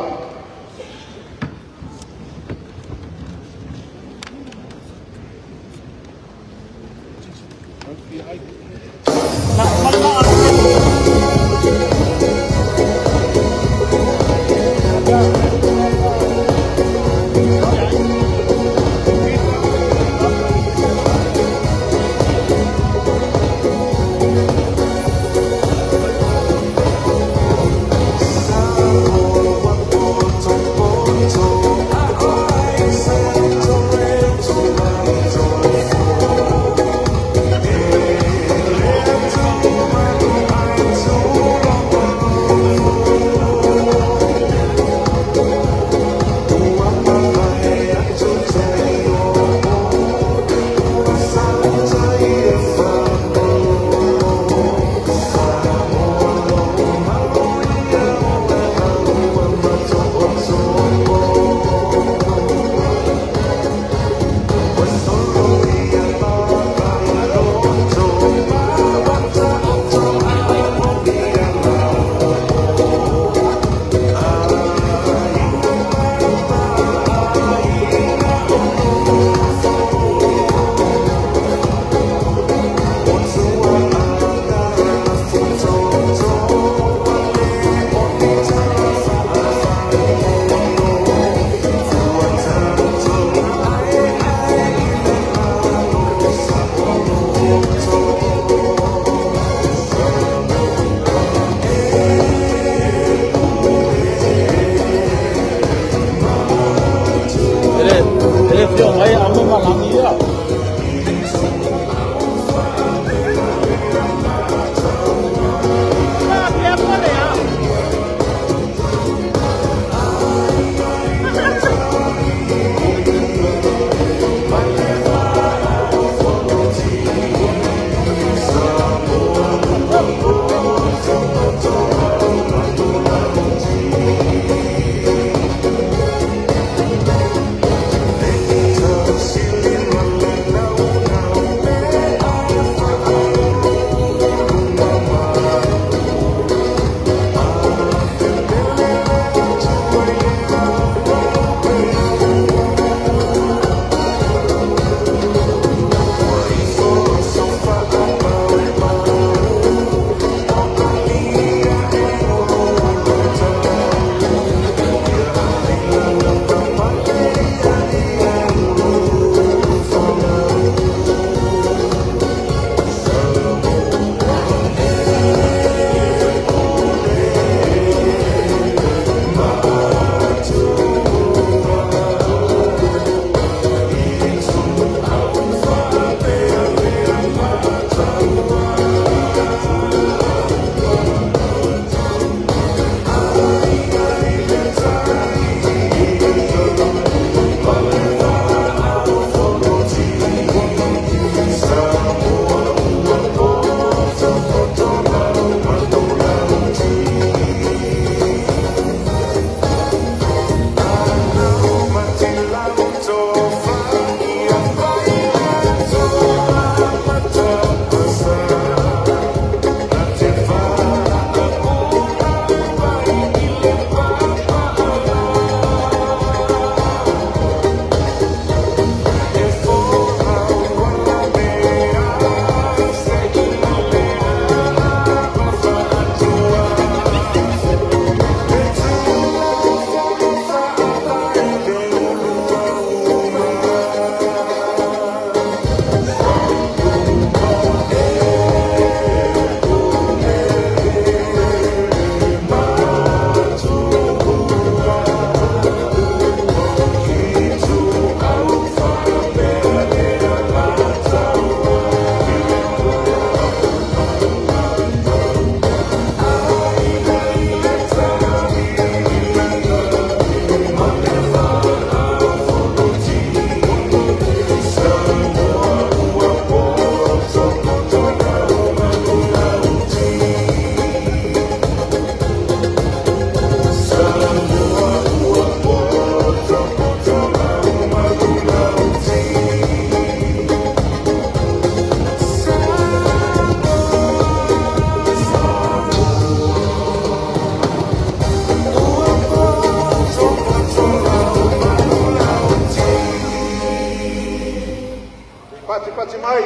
mai.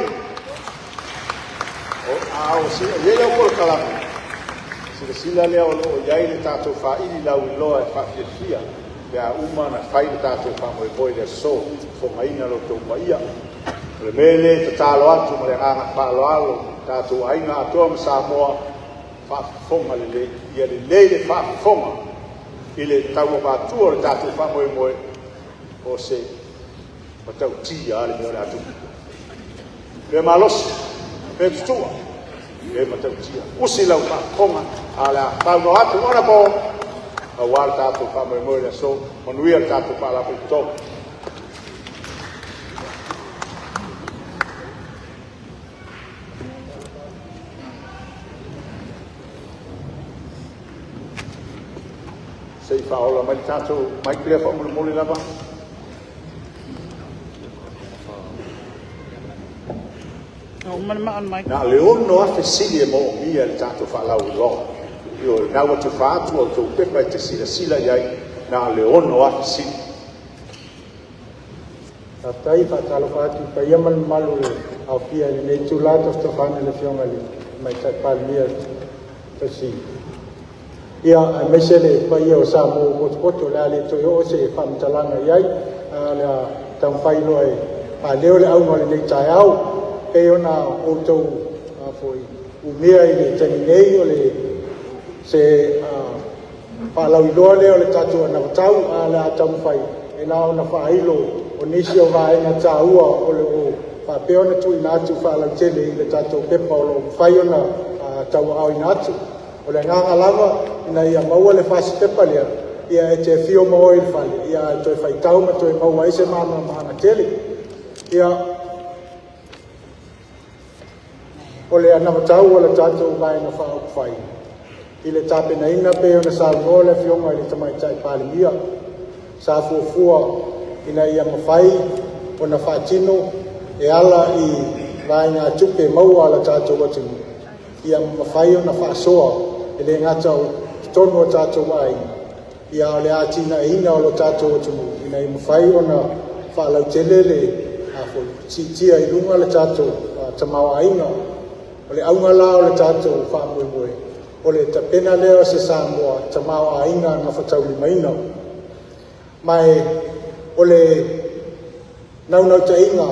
A o i ai lau polokalame, silasila lea o lo o i ai le tatou faili lauiloa e faafiafia pe a uma ona fai le tatou faamoemoe i le aso, fofogaina lo outou paia. O le mea lea e tatalo atu ma le agaga faaaloalo, tatou aiga atoa ma Samoa, faafofoga lelei, ia lelei le faafofoga i le tau avatua o le tatou faamoemoe, o se matautia lava le mea o le a tupu. Mea malosi, mea tutua, mea matautia. Usi lau faafofoga, a o le a saunoa atu Honorable aua le tatou faamoemoe i le aso. Manuia le tatou Faalapotopotoga. Se i faaola mai le tatou mic lea faamolemole lava. O uma le maa o le mic. Na o le 6,000 sili e moomia e le tatou faalauiloa. Ioe, na ua tufa atu a outou pepa e te silasila i ai, na o le 6,000 sili. Faafetai. E faatalofa atu i le paia ma le mamalu o le aofia i lenei itula tafatafaana i le Afioga i le Tamaitai Palemia tausi, ia aemaise le paia o Samoa ua potopoto. O le a le toe oo se faamatalaga i ai, ae o le a taumafai loa e faaleo le auga o lenei taeao pei ona outou foi umia i le taimi nei o le se faalauiloa lea o le tatou anavatau, a o le a taumafai e na ona faailo o nisi o vaega taua o lo o faapea ona tuuina atu faalautele i le tatou pepa o lo o mafai ona tauaaoina atu. O le agaga lava ina ia maua le fasi pepa lea, ia e te afio ma oe i le fale, ia ae toe faitau ma toe maua ai se malamalamaaga tele. Ia, o le anavatau a le tatou Vaega Faaupufai i le tapenaina pei ona saunoa le Afioga i le Tamaitai Palemia, sa fuafua ina ia mafai ona faatino e ala i vaegatupe maua a le tatou atunuu, ia mafai ona faasoa e le gata o totonu o tatou aiga, ia a o le atinaeina o lo tatou atunuu ina ia mafai ona faalautele le siitia i luga le tatou tamaoaiga. O le auga la o le tatou faamoemoe, o le tapena lea o se Samoa tamaoaiga gafataulimaina. Ma o le naunautaiga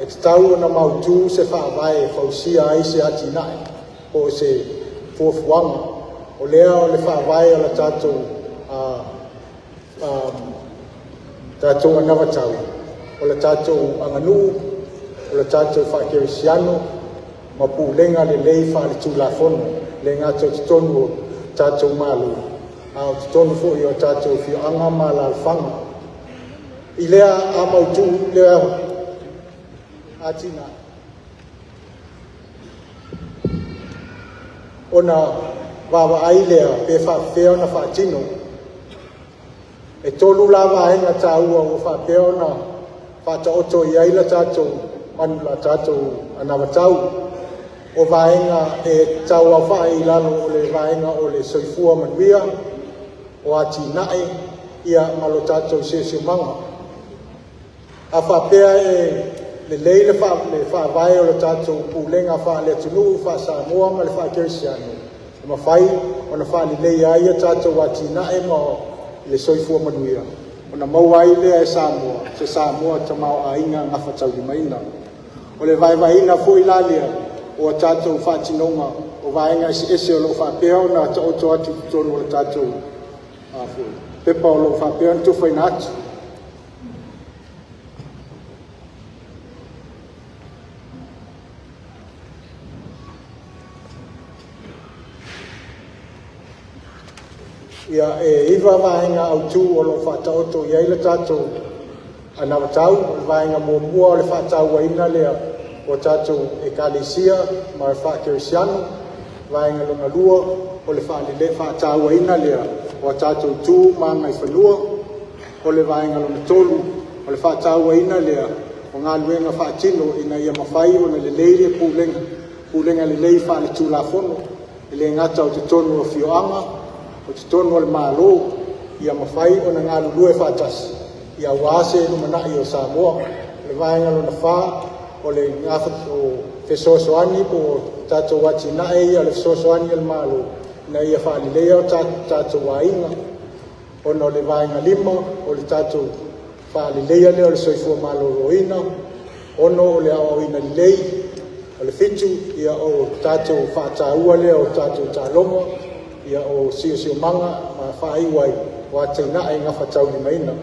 e tatau ona mautu se faavae e fausia ai se atinae po o se fuafuaga. O lea o le faavae o le tatou anavatau, o le tatou aganuu, o le tatou faakerisiano ma pulega lelei faale-tulafono, le gata i totonu o tatou Malo, a o totonu foi o tatou afioaga ma alaalafaga. I lea a mautu lea atinae, ona vaavaai lea pe faapefea ona faatino. E tolu la vaega taua ua faapea ona faataoto i ai la tatou manu, la tatou anavatau. O vaega e tauaofai i lalo o le vaega o le soifua manuia, o atinae, ia ma lo tatou siosiomaga. A faapea e lelei le faavae o le tatou pulega faale-atunuu, faa-Samoa ma le faakerisiano, e mafai ona faaleleia ai a tatou atinae ma le soifua manuia, ona maua ai lea e Samoa se Samoa tamaoaiga gafataulimaina. O le vaevaeina foi la lea o a tatou faatinoga o vaega eseese o lo o faapea ona taoto atu i totonu o le tatou pepa o lo o faapea ona tufaina atu. Ia, e iva vaega autu o lo o faataoto i ai le tatou anavatau. O le vaega muamua o le faatauaina lea o tatou ekalesia ma le faakerisiano. Vaega lona lua o le faatauaina lea o a tatou tu ma agaifanua. O le vaega lona tolu o le faatauaina lea o galuega faatino ina ia mafai ona lelei le pulega lelei faale-tulafono, e le gata o totonu o afioaga, o totonu o le Malo, ia mafai ona galulue faatasi ia aua se lumanai o Samoa. O le vaega lona fa o le o fesoasoani po o tatou atinae ia o le fesoasoani a le Malo ina ia faaleleia o tatou aiga, ona o le vaega 5 o le tatou faaleleia lea o le soifua maloloina, 6 o le aoaoina lelei, o le 7 ia o tatou faataua lea o tatou taaloga, ia o siosiomaga ma faaiu ai o atinae gafataulimaina.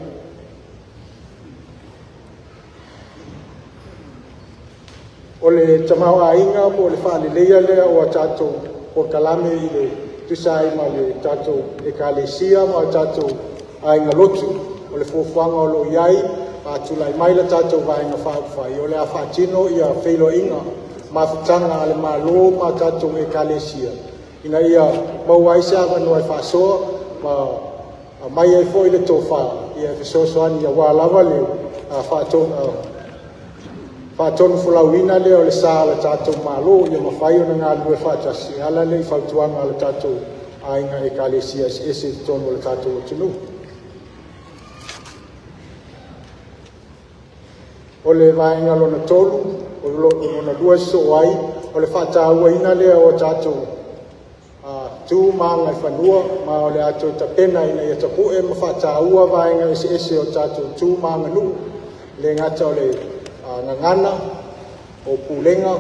O le tamaoaiga po o le faaleleia lea o tatou polokalame i le tusa ai ma le tatou ekalesia ma tatou aiga lotu, o le fuafuaga o lo o i ai, a tulai mai le tatou Vaega Faaupufai, o le a faatino ia feiloaiga mafutaga a le Malo ma tatou ekalesia ina ia maua ai se avanoa e faasoa ma aumai ai foi le tofa e fesoasoani aua lava le faatonufolauina lea o le sa o le tatou Malo ia mafai ona galulue faatasi e ala lea i fautuaga a le tatou aiga ekalesia eseese i totonu o le tatou atunuu. O le vaega lona 3, o lona 2 sosoo ai, o le faatauaina lea o tatou tu ma agaifanua, ma o le a toe tapena ina ia tapue ma faataua vaega eseese o tatou tu ma aganuu, le gata o le gagana, o pulega,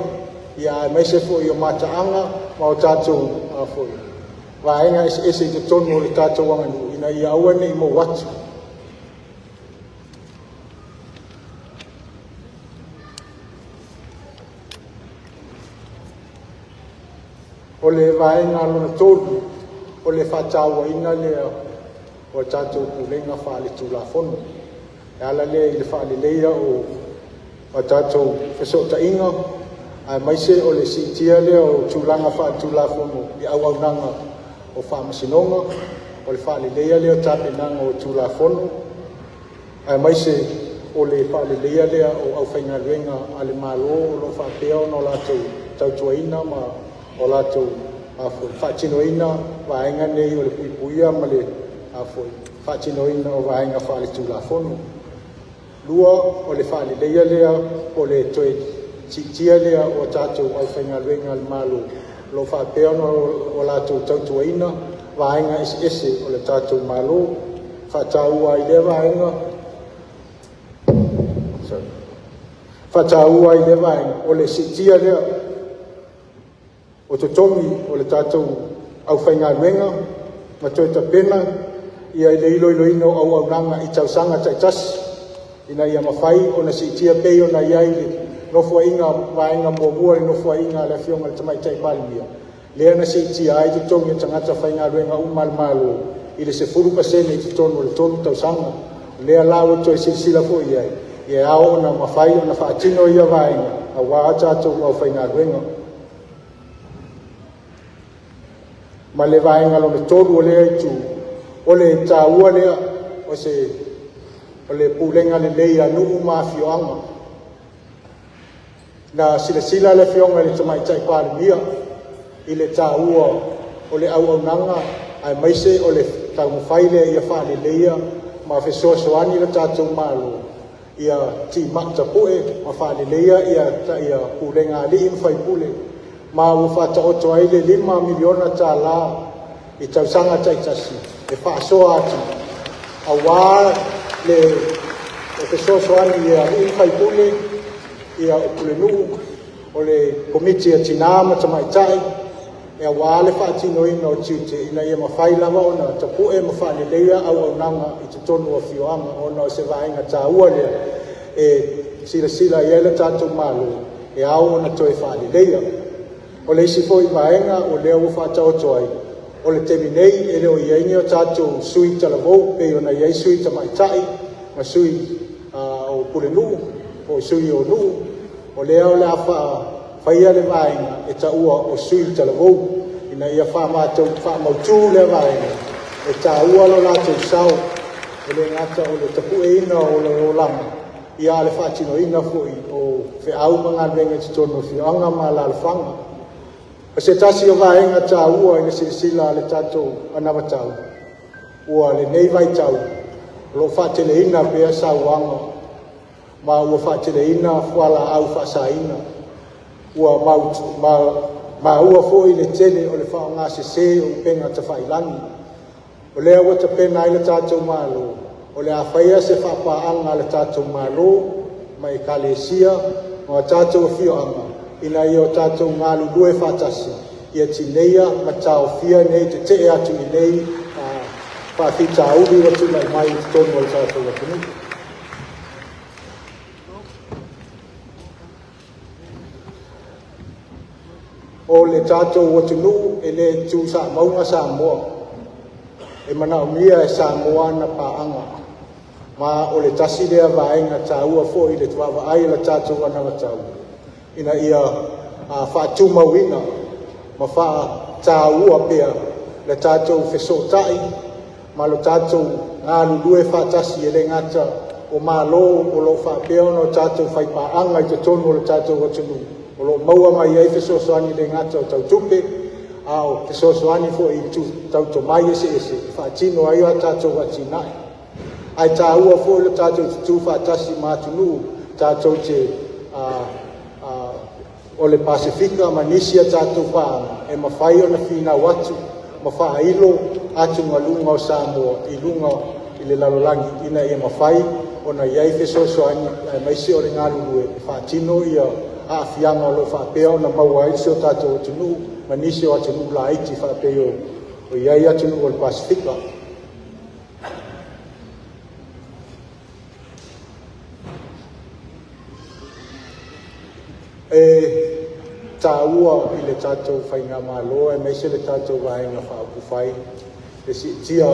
ia aemaise foi o mataaga ma o tatou foi vaega eseese i totonu o le tatou aganuu ina ia aua ne i mou atu. O le vaega lona 3, o le faatauaina lea o tatou pulega faaletulafono e ala lea i le faaleleia o tatou fesootaiga, aemaise o le siitia lea o tulaga faaletulafono i auaunaga o faamasinoga, o le faaleleia lea o tapenaga o Tulafono, aemaise o le faaleleia lea o aufaigaluega a le Malo o lo o faapea ona latou tautuaina ma o latou faatinoina vaega nei o le puipuia ma le faatinoina o vaega faaletulafono. 2, o le faaleleia lea o le toe siitia lea o tatou aufaigaluega a le Malo o lo o faapea ona o latou tautuaina vaega eseese o le tatou Malo. Faataua ai lea vaega, o le siitia lea o totogi o le tatou aufaigaluega ma toe tapena ia i le iloiloina o auaunaga i tausaga taitasi ina ia mafai ona siitia pei ona i ai le nofoaiga vaega muamua, le nofoaiga a le Afioga i le Tamaitai Palemia, lea na siitia ai totogi o tagata faigaluega uma a le Malo i le 10% i totonu o le 3 tausaga. Lea la ua toe silasila foi i ai, e ao ona mafai ona faatino ia vaega aua tatou aufaigaluega. Ma le vaega lona 3 o lea itu, o le taua lea o le pulega lelei a nuu ma afioaga. Na silasila le Afioga i le Tamaitai Palemia i le taua o le auaunaga aemaise o le taumafai lea ia faaleleia ma fesoasoani le tatou Malo ia timai tapue ma faaleleia ia pulega a alii ma faipule, ma ua faataoto ai le $5 miliona i tausaga taitasi e faasoa atu aua le fesoasoani i alii ma faipule, ia o pulenuu, o le komiti a tina ma tamaitai, e aua le faatinoina o tiute ina ia mafai lava ona tapue ma faaleleia auaunaga i totonu o afioaga, ona o se vaega taua lea e silasila i ai le tatou Malo e ao ona toe faaleleia. O le isi foi vaega o lea ua faataoto ai, o le taimi nei e le o i ai ni o tatou sui talavou pei ona i ai sui tamaitai ma sui o pulenuu po o sui o nuu. O lea o le a faia le vaega e taua o sui talavou ina ia faamautu lea vaega e taua lo latou sao, e le gata o le tapueina o le olaga, ia a le faatinoina foi o feau ma galuega i totonu o afioaga ma alaalafaga. O se tasi o vaega taua i le silasila a le tatou anavatau, ua lenei vaitau o lo o faateleina pea sauaga Ma ua faateleina fualaau faasaina. Ua maua foi le tele o le faaaoga sese o upega tafailagi. O lea ua tapena ai le tatou Malo, o le a faia se faapaaga a le tatou Malo ma ekalesia ma tatou afioaga ina ia o tatou galulue faatasi ia tineia ma taofia nei tetee atu i nei faafitauli ua tulai mai i totonu o le tatou atunuu. O le tatou atunuu e le tusamauga Samoa, e manaomia e Samoa ana paaga, ma o le tasi lea vaega taua foi le vaavaai o le tatou anavatau ina ia faatumauina ma faataua pea le tatou fesootai ma lo tatou galulue faatasi, e le gata o Malo o lo o faapea ona o tatou faipaaga i totonu o le tatou atunuu o lo o maua mai ai fesoasoani, le gata o tau tupe a o fesoasoani foi i tau tomai eseese e faatino ai a tatou atinae. Ae taua foi le tatou tutu faatasi ma atunuu tatou te o le Pasefika ma nisi a tatou paaga e mafai ona finau atu ma faailo atugaluga o Samoa i luga i le lalolagi ina ia mafai ona i ai fesoasoani aemaise o le galulue e faatino ia aafiaga o lo o faapea ona maua ai si o tatou atunuu ma nisi o atunuu laiti faapei o i ai atunuu o le Pasefika. E taua i le tatou faigamalo aemaise le tatou Vaega Faaupufai le siitia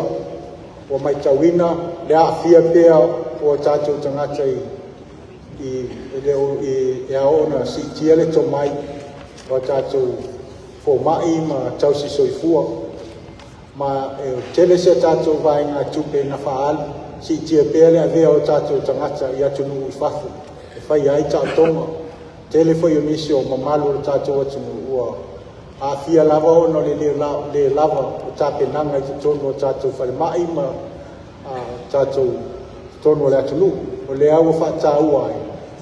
ua matauina le aafia pea o tatou tagata i e ao ona siitia le tomai o tatou fomai ma tausi soifua, ma e tele se tatou vaegatupe na faaalu siitia pea le avea o tatou tagata i atunuu i fafo e faia ai taotoga. Tele foi o nisi o mamalu o le tatou atunuu ua aafia lava ona o le le lava o tapenaga i totonu o tatou falemai ma tatou totonu o le atunuu. O lea ua faataua ai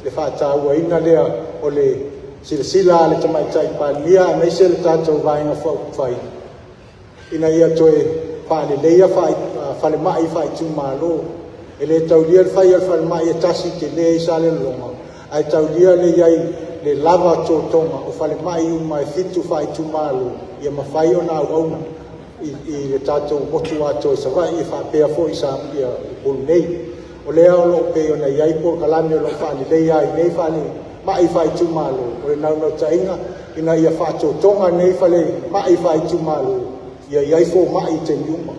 le faatauaina lea o le silasila a le Tamaitai Palemia aemaise le tatou Vaega Faaupufai ina ia toe faaleleia falemai faaitumalo. E le taulia le fai o le falemai e tasi tele i Salelologa, ae taulia le i ai le lava totoga o falemai uma e 7 faaitumalo ia mafai ona auauna i le tatou motu atoa i Savaii e faapea foi sa ia Upolu nei. O lea o lo o pei ona i ai polokalame o lo o faaleleia ai nei falemai faaitumalo. O le naunautaiga ina ia faatotoga nei falemai faaitumalo, ia i ai fomai i taimi uma,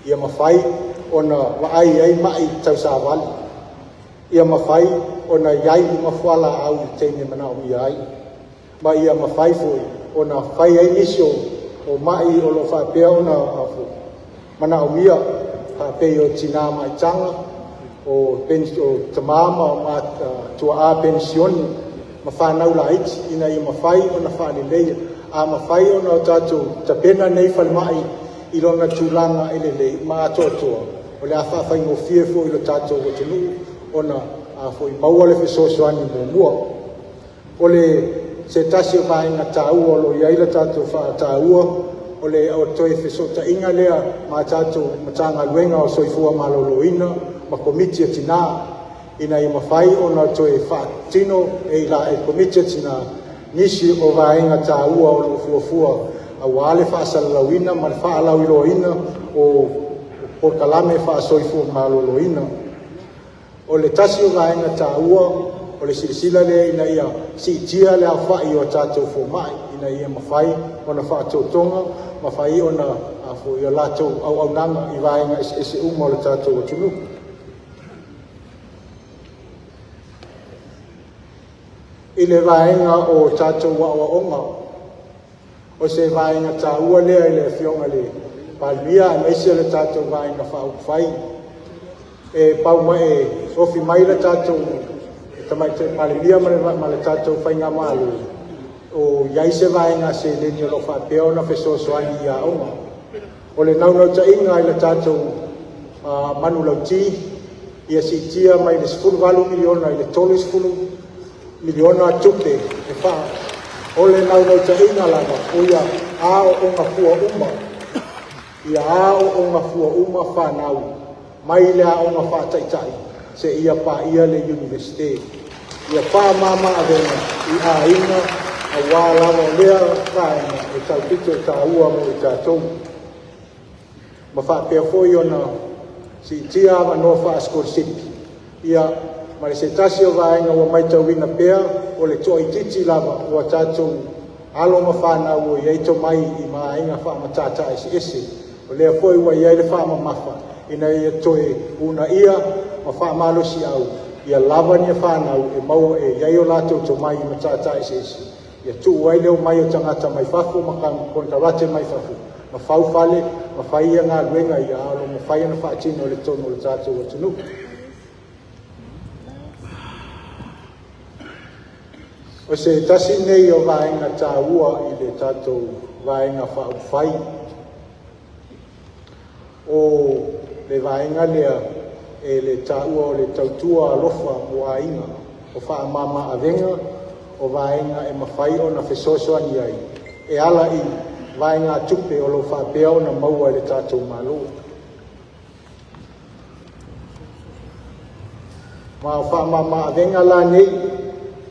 ia mafai ona vaai ai mai tausavali, ia mafai ona i ai uma fualaau i le taimi e manaomia ai, ma ia mafai foi ona fai ai nisi o mai o lo o faapea ona manaomia faapei o tina maitaga, o tama ma tuaa penisione ma fanau laiti, ina ia mafai ona faaleleia. A mafai ona o tatou tapena nei falemai i lona tulaga e lelei ma atoatoa, o le a faafaigofie foi lo tatou atunuu ona foi maua le fesoasoani muamua. O le se tasi o vaega taua o lo o i ai le tatou faataua o le toe fesootaiga lea ma tatou Matagaluega o Soifua Maloloina ma Komiti o Tina, ina ia mafai ona toe faatino e ila e Komiti o Tina nisi o vaega taua o lo o fuafua aua le faasalalauina ma le faalauiloaina o polokalame faasoifua maloloina. O le tasi o vaega taua o le silasila lea ina ia siitia le aofai o tatou fomai ina ia mafai ona faatotoga ma fai ona foi o latou auaunaga i vaega eseese uma o le tatou atunuu. I le vaega o tatou aoaoga, o se vaega taua lea i le Afioga i le Palemia aemaise le tatou Vaega Faaupufai. E pau mai e ofi mai le tatou Tamaitai Palemia ma le tatou faigamalo, o i ai se vaega seleni o lo o faapea ona fesoasoani i aoga. O le naunautaiga i le tatou manulauti Ia siitia mai le $18 miliona i le $30 miliona tupe e faa o le naunautaiga lava o ia aooga fua uma, ia aooga fua uma fanau mai le aoga faataitai seia paia le Iunivesite. Ia faamama avega i aiga auā lava o lea vaega e taupito taua mo i tatou. Ma faapea foi ona siitia avanoa faasikolasipi, ia ma le se tasi o vaega ua matauina pea o le toaitiiti lava o a tatou alo ma fanau o i ai tomai i vaega faamatata eseese. O lea foi ua i ai le faamamafa ina ia toe uunaia ma faamalosiau ia lava ni fanau e maua e i ai o latou tomai i matata eseese, ia tuu ai le omai o tagata mai fafo ma konekarate mai fafo ma fau fale ma fai ia galuega ia, a o lo o mafai ona faatino i le totonu o le tatou atunuu. O se tasi nei o vaega taua i le tatou Vaega Faaupufai, o le vaega lea e le taua o le tautua alofa mo aiga, o faamama avega o vaega e mafai ona fesoasoani ai e ala i vaegatupe o lo o faapea ona maua e le tatou Malo. Ma o faamama-avega la nei,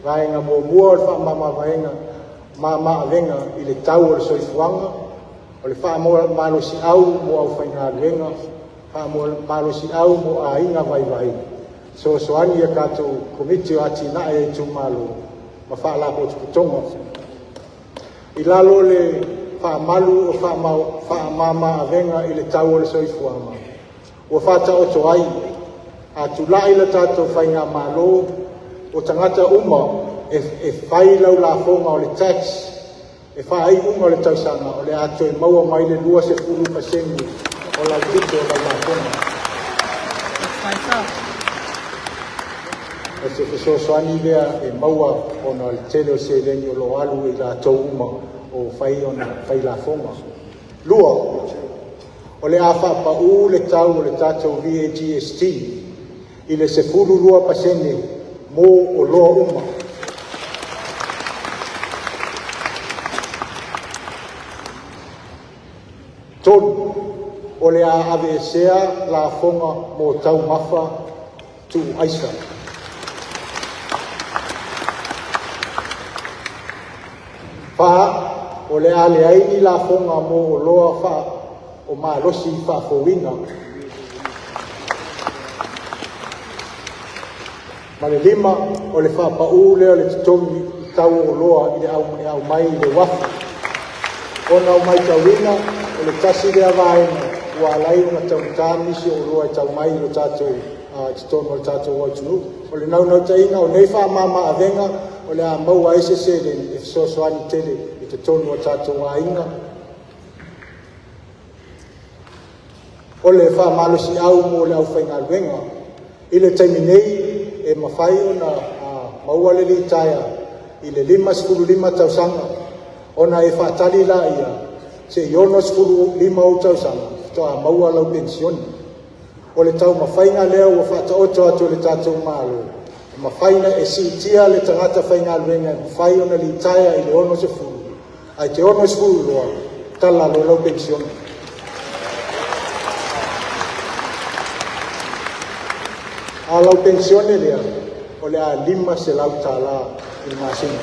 vaega muamua o le faamama-avega mama-avega i le tau o le soifuaga, o le faamalosiau mo aufaigaluega, faamalosiau mo aiga vaivai, fesoasoani i a tatou Komiti o Atinae a itumalo ma faalapotopotoga. I lalo o le faamalu o faamama-avega i le tau o le soifuaga, ua faataoto ai, a tulai le tatou faigamalo, o tagata uma e fai lau lafoga o le tax e faaiuga o le tausaga, o le a toe maua mai le 20% o lau tupe o lau lafoga. O se fesoasoani lea e maua ona o le tele o seleni o lo o alu i latou uma o fai ona fai lafoga. Lua, o le a faapau le tau o le tatou VAGST i le 12% mo oloa uma. Tolu, o le a aveesea lafoga mo taumafa tuuaisa. Fa, o le a leai ni lafoga mo oloa faa o malosi faafouina. Ma le lima, o le faapau lea o le totogi i tau o oloa i le e aumai i le uafu. Ona o matauina, o le tasi lea vaega ua ala ai ona taugata nisi o oloa e tau mai i le tatou totonu o le tatou atunuu. O le naunautaiga o nei faamama avega o le a maua ai se seleni e fesoasoani tele i totonu o tatou aiga. O le faamalosiau mo le aufaigaluega i le taimi nei, e mafai ona maua le litaea i le 55 tausaga, ona e faatali laia seia 65 ou tausaga faatoa maua lau penisione. O le taumafaiga lea ua faataoto atu e le tatou Malo, e mafai ona e siitia le tagata faigaluega e mafai ona litaea i le 60, ae te 62 tala loa lau penisione. A o lau penisione lea o le a $500 i le masina.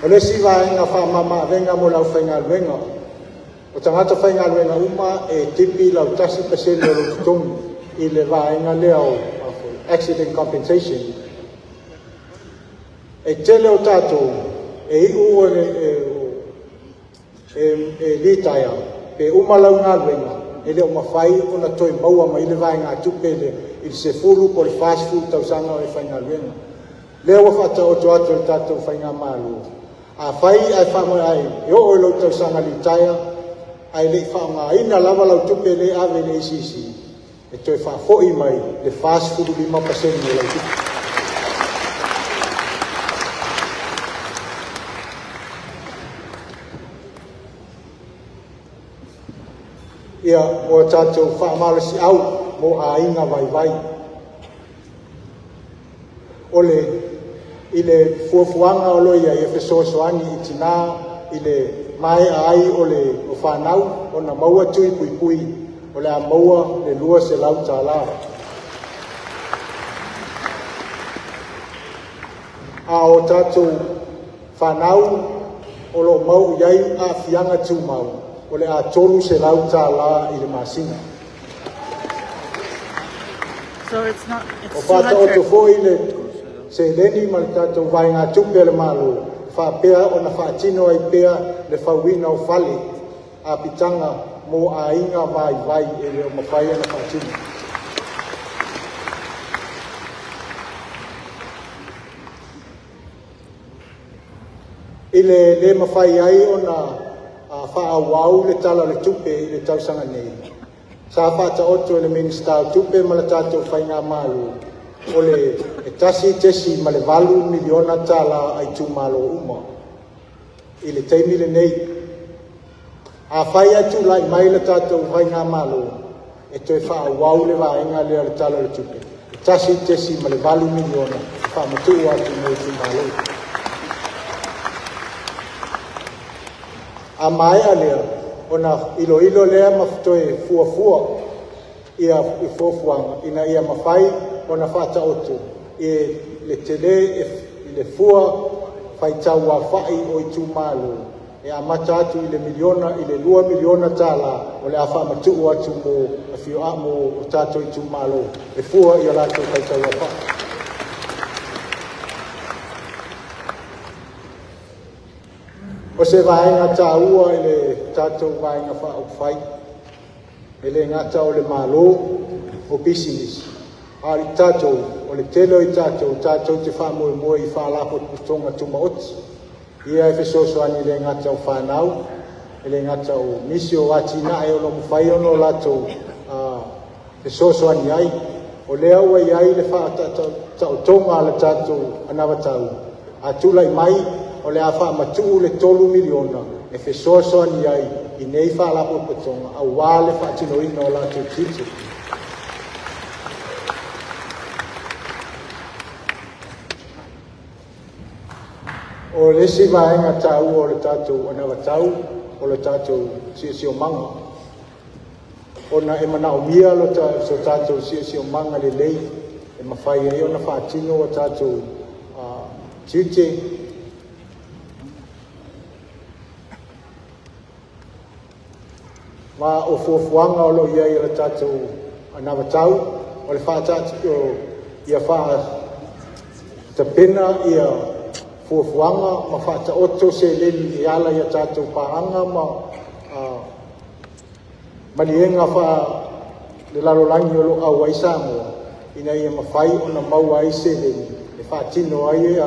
O le isi vaega faamama-avega mo le aufaigaluega, o tagata faigaluega uma e tipi lau 1% o lou totogi i le vaega lea o accident compensation. E tele o tatou e iu e litaea pe uma lau galuega, e le o mafai ona toe maua mai le vaegatupe lea i le 10 po o le 40 tausaga o e faigaluega. Lea ua faataoto atu e le tatou faigamalo, afai ae faamoe ai e oo i lou tausaga litaea ae le i faaaogaina lava lau tupe le ave i le ACC, e toe faafoi mai le 45% o lau tupe. Ia, mo tatou faamalosiau mo aiga vaivai. O le i le fuafuaga o lo o i ai e fesoasoani i tinā i le maea ai o le o fanau ona maua tui puipui o le a maua le $200. A o tatou fanau o lo o mau i ai aafiaga tumau, o le a $300 i le masina. So it's not, O it's faataoto 200. foi le seleni ma le tatou vaegatupe a le Malo faapea ona faatino ai pea le fauina o fale apitaga mo aiga vaivai e le o mafai ona faatino. I le le mafai ai ona faaauau le tala o le tupe i le tausaga nei, sa faataoto e le Minisita o Tupe ma le tatou Faigamalo o le e $1.8 miliona a itumalo uma i le taimi lenei. Afai ae tulai mai le tatou Faigamalo e toe faaauau le vaega lea o le tala o le tupe, e $1.8 miliona e faamatuu atu mo itumalo. A maea lea ona iloilo lea ma toe fuafua ia i fuafuaga ina ia mafai ona faataoto i le tele i le fua faitau aofai o itumalo e amata atu i le miliona i le $2 miliona o le a faamatuu atu mo afioaga mo o tatou itumalo e fua i o latou faitau aofai. O se vaega taua i le tatou Vaega Faaupufai, e le gata o le Malo o pisinisi, a o tatou o le tele o i tatou tatou te faamoemoe i faalapotopotoga tumaoti ia e fesoasoani, e le gata o fanau, e le gata o nisi o atinae o lo o mafai ona o latou fesoasoani ai. O lea ua i ai le faataotoga a le tatou anavatau a tulai mai, o le a faamatuu le $3 miliona e fesoasoani ai i nei faalapotopotoga aua le faatinoina o latou tiute. O le isi vaega taua o le tatou anavatau o le tatou siosiomaga, ona e manaomia lo so tatou siosiomaga lelei e mafai ai ona faatino o tatou tiute ma o fuafuaga o lo o i ai e le tatou anavatau o le ia faatapena ia fuafuaga ma faataoto seleni e ala ia tatou paaga ma maliega fa le lalolagi o lo o auai Samoa ina ia mafai ona maua ai seleni e faatino ai le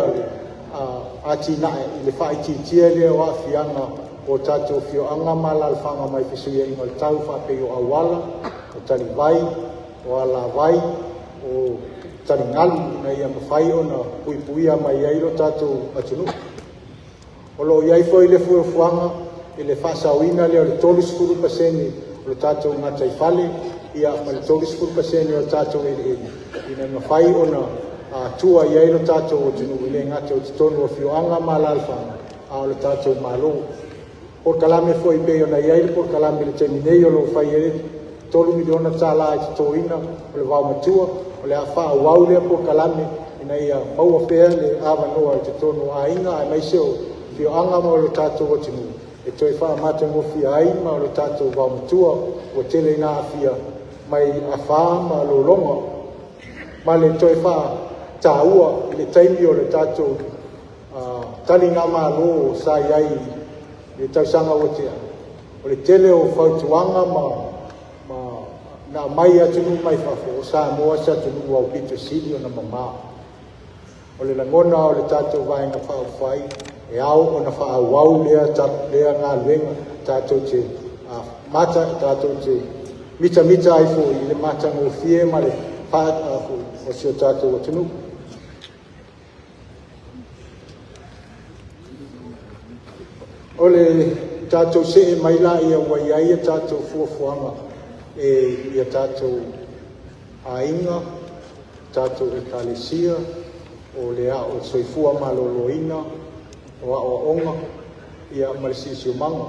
atinae i le faaitiitia lea o aafiaga o tatou afioaga ma alaalafaga mai fesuiaiga o le tau, faapei o auala, o talivai, o alavai, o taligalu, ina ia mafai ona puipuia mai ai lo tatou atunuu. O lo o i ai foi le fuafuaga i le faasaoina lea o le 30% o le tatou gataifale ia ma le 30% o le tatou eleele ina ia mafai ona tua i ai lo tatou atunuu, e le gata o totonu o afioaga ma alaalafaga, a o le tatou Malo. Polokalame foi pei ona i ai le polokalame i le taimi nei o lo o fai ai le $3 miliona e totoina o le vaomatua, o le a faaauau lea polokalame ina ia maua pea le avanoa i totonu o aiga aemaise o afioaga ma lo tatou atunuu e toe faamatagofie ai ma le tatou vaomatua ua tele ina aafia mai afa ma lologa. Ma le toe faataua i le taimi o le tatou taligamalo sa i ai i le tausaga ua tea, o le tele o fautuaga ma na aumai atunuu mai fafo, o Samoa se atunuu aupito sili ona mamā. O le lagona o le tatou Vaega Faaupufai, e ao ona faaauau lea galuega tatou te mata tatou te mitamita ai foi i le matagofie ma le o si o tatou atunuu. O le tatou see mai laia ua i ai a tatou fuafuaga e ia tatou aiga, tatou ekalesia, o le ao soifua maloloina, o aoaoga, ia ma le siosiomaga.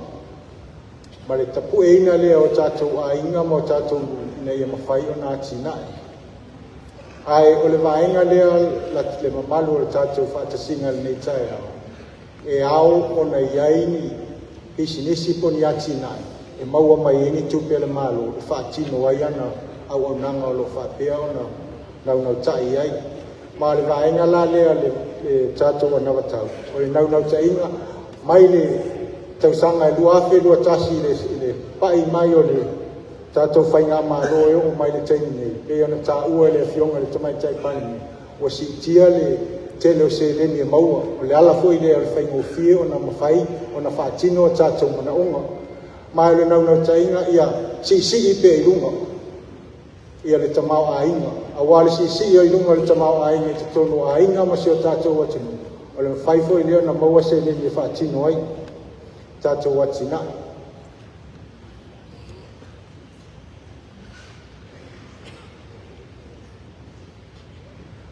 Ma le tapueina lea o tatou aiga ma o tatou nuu ina ia mafai ona atinae. Ae o le vaega lea le mamalu o le tatou faatasiga i lenei taeao, e ao ona i ai ni pisinisi po o ni atinae e maua mai ai ni tupe a le Malo e faatino ai ana auaunaga o lo o faapea ona naunauta'i ai. Ma o le vaega la lea le tatou anavatau, o le naunautaiga mai le tausaga e 2021 i le pa'i mai o le tatou faigamalo e oo mai le taimi nei, pei ona taua e le Afioga i le Tamaitai Palemia, ua siitia le tele o seleni e maua. O le ala foi lea o le faigofie ona mafai ona faatino o tatou manaoga. Ma o le naunautaiga ia siisii pea i luga ia le tamaoaiga, aua o le siisii ai luga o le tamaoaiga i totonu o aiga ma si o tatou atunuu, o le mafai foi lea ona maua seleni e faatino ai tatou atinae.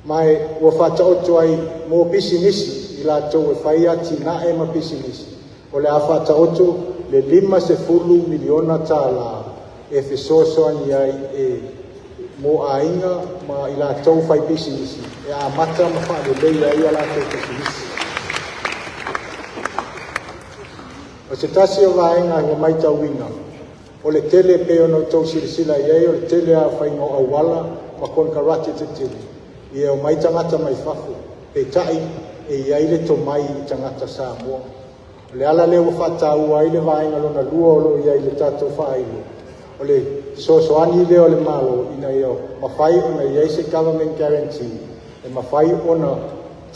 Ma ua faataoto ai mo pisinisi i latou e fai atinae ma pisinisi, o le a faataoto le $50 miliona tala e fesoasoani ai e mo aiga ma i latou fai pisinisi e amata ma faaleleia ai a latou pisinisi. O se tasi o vaega ua matauina, o le tele pei ona outou silasila i ai, o le tele lava o faiga o auala ma konekarate tetele, ia e omai tagata mai fafo, peitai e i ai le tomai i tagata Samoa. O le ala lea ua faataua ai le vaega lona lua o lo o i ai i le tatou faailo, o le fesoasoani lea o le Malo ina ia mafai ona i ai se government guarantee e mafai ona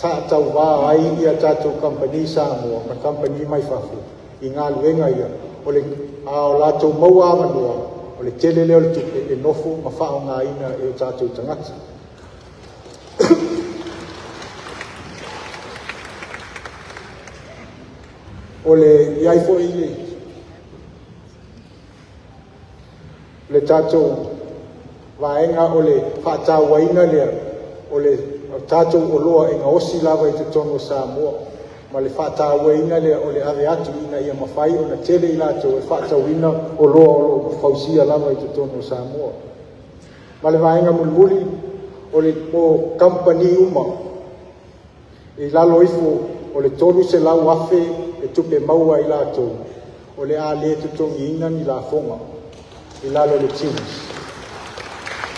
taatauvā ai ia tatou kamupani Samoa ma kamupani mai fafo i galuega ia, o le a o latou maua avanoa, o le tele lea o le tupe e nofo ma faaaogaina e o tatou tagata. O le i ai foi le tatou vaega o le faatauaina lea o le tatou oloa e gaosi lava i totonu o Samoa, ma le faatauaina lea o le ave atu ina ia mafai ona tele i latou e faatauina oloa o lo o fausia lava i totonu o Samoa. Ma le vaega mulimuli, o le mo kamupani uma i lalo ifo o le 300,000 e tupe maua i latou, o le a le totogiina ni lafoga i lalo o le TIMS.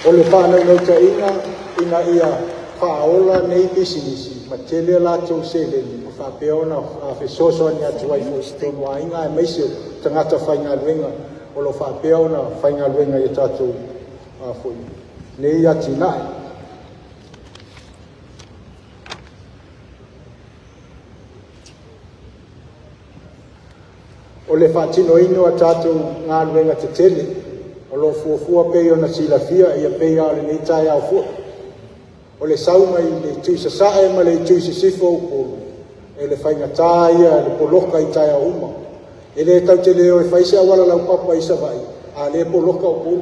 O le faanaunautaiga ina ia faaola nei pisinisi ma tele a latou seleni ma faapea ona fesoasoani atu ai foi i totonu o aiga aemaise o tagata faigaluega o lo o faapea ona faigaluega i tatou foi nei atinae. O le faatinoina o tatou galuega tetele o lo o fuafua pei ona silafia ia pei lava o lenei taeao foi, o le sau mai le itu i sasae ma le itu i sisifo o Upolu, e le faigata ia le poloka i taeao uma. E le tatou te le o e fai se auala laupapa i Savaii, a o lea e poloka Upolu,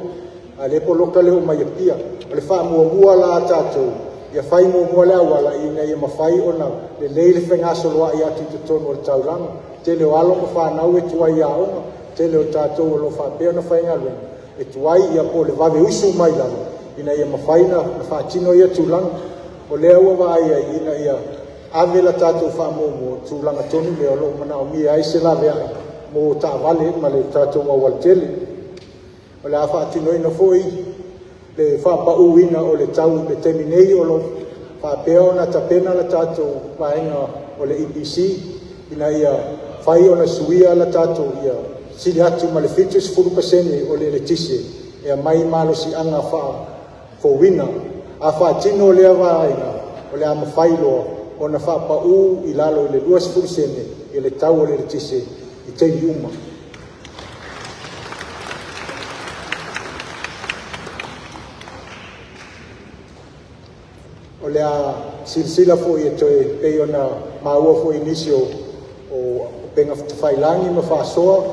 a o lea e poloka le oo mai Apia. O le faamuamua la a tatou, ia fai muamua le auala ina ia mafai ona lelei le fegasoloai atu i totonu o le taulaga. Tele o alo ma fanau e tuai i aoga, tele o tatou o lo o faapea ona faigaluega e tuai ia po o le vave usu mai lalo ina ia mafai ona faatino ia tulaga. O lea ua vaai ai ina ia ave la tatou faamuamua tulaga tonu lea o lo o manaomia ai se laveai mo taavale ma le tatou aualatele. O le a faatinoina foi le faapauina o le tau i le taimi nei o lo o faapea ona tapena la tatou vaega o le EPC ina ia fai ona suia la tatou ia sili atu ma le 70% o le eletise e aumai malosiaga faafouina. A faatino lea vaega, o le a mafai loa ona faapau i lalo i le 20 sene i le tau o le eletise i taimi uma. O le a silasila foi e toe pei ona maua foi i nisi o upega tafailagi ma faasoa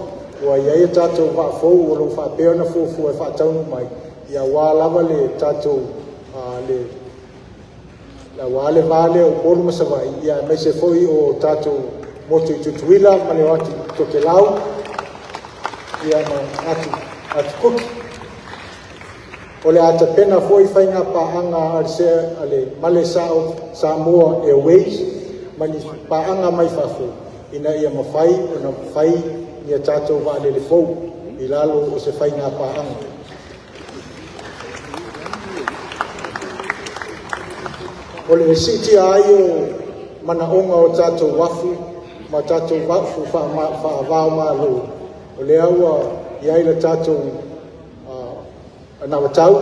Ua i ai a tatou vaa fou o lo o faapea ona fuafua e faataunuu mai, ia aua lava le tatou le aua le va lea o Upolu ma Savaii, ia aemaise foi o tatou motu i Tutuila ma le o atu i Tokelau, ia ma atu Kuki. O le a tapena foi faiga paaga a le Male Samoa Airways ma ni paaga mai fafo ina ia mafai ona fai ni tatou vaalele fou i lalo o se faiga paaga. O le siitia ai o manaoga o tatou uafu ma tatou uafu faava-o-Malo, o lea ua i ai le tatou anavatau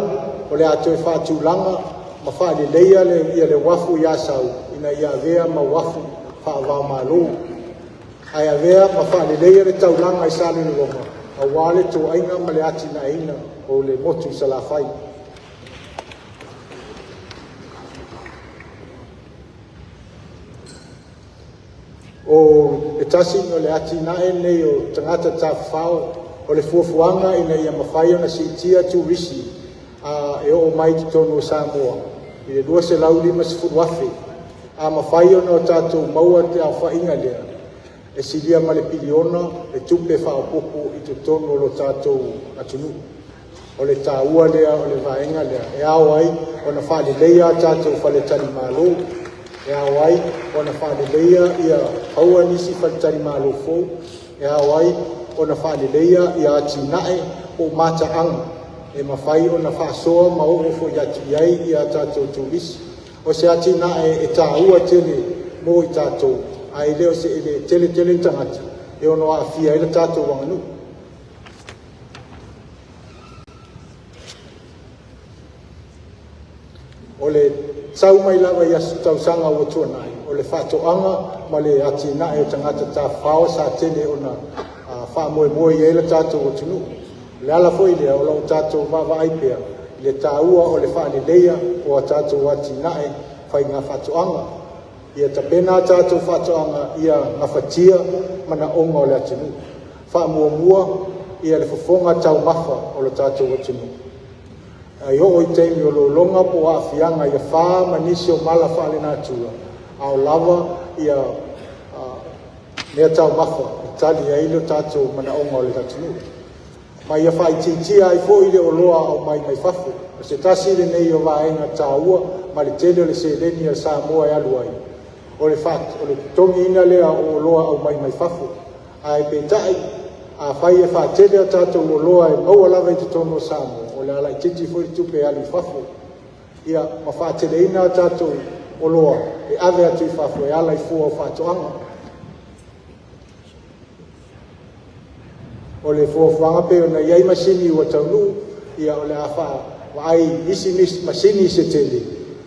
o le a toe faatulaga ma faaleleia le uafu i Asau ina ia avea ma uafu faava-o-Malo, ae avea ma faaleleia le taulaga i Salelologa aua le toaiga ma le atinaeina o le motu i Salafai. O le tasi o le atinae lenei o tagata tafafao, o le fuafuaga ina ia mafai ona siitia turisi e oo mai totonu o Samoa i le 250,000. A mafai ona o tatou maua le aofaiga lea, e silia ma le piliona le tupe faaopoopo i totonu o lo tatou atunuu. O le taua lea o le vaega lea e ao ai ona faaleleia a tatou faletalimalo, e ao ai ona faaleleia ia faua nisi faletalimalo fou, e ao ai ona faaleleia ia atinae po o mataaga e mafai ona faasoa ma oo foi atu i ai ia tatou turisi. O se atinae e taua tele mo i tatou, ae le o se le tele tele tagata e ono aafia ai le tatou aganuu. O le sau mai lava i aso tausaga ua tuanai, o le faatoaga ma le atinae o tagata tafafao sa tele ona faamoemoe i ai le tatou atunuu. O le ala foi lea o lo o tatou vaavaai pea i le taua o le faaleleia o a tatou atinae faiga faatoaga. Ia tapena a tatou faatoaga ia gafatia manaoga o le atunuu. Faamuamua ia le fofoga taumafa o le tatou atunuu. Ai oo i taimi o lologa po o aafiaga i afa ma nisi o mala faalenatura, a o lava ia mea taumafa e tali ai le tatou manaoga o le atunuu. Ma ia faaitiitia ai foi le oloa aumai mai fafo. O se tasi lenei o vaega taua ma le tele o le seleni a Samoa e alu ai, o le totogiina lea o oloa aumai mai fafo. Ae peitai, afai e faatele a tatou oloa e maua lava i totonu o Samoa, o le a laitiiti foi le tupe e alu i fafo. Ia ma faateleina a tatou oloa e ave atu i fafo e ala i fua o faatoaga. O le fuafuaga pe ona i ai masini ua taunuu, ia o le a vaai isi masini se tele,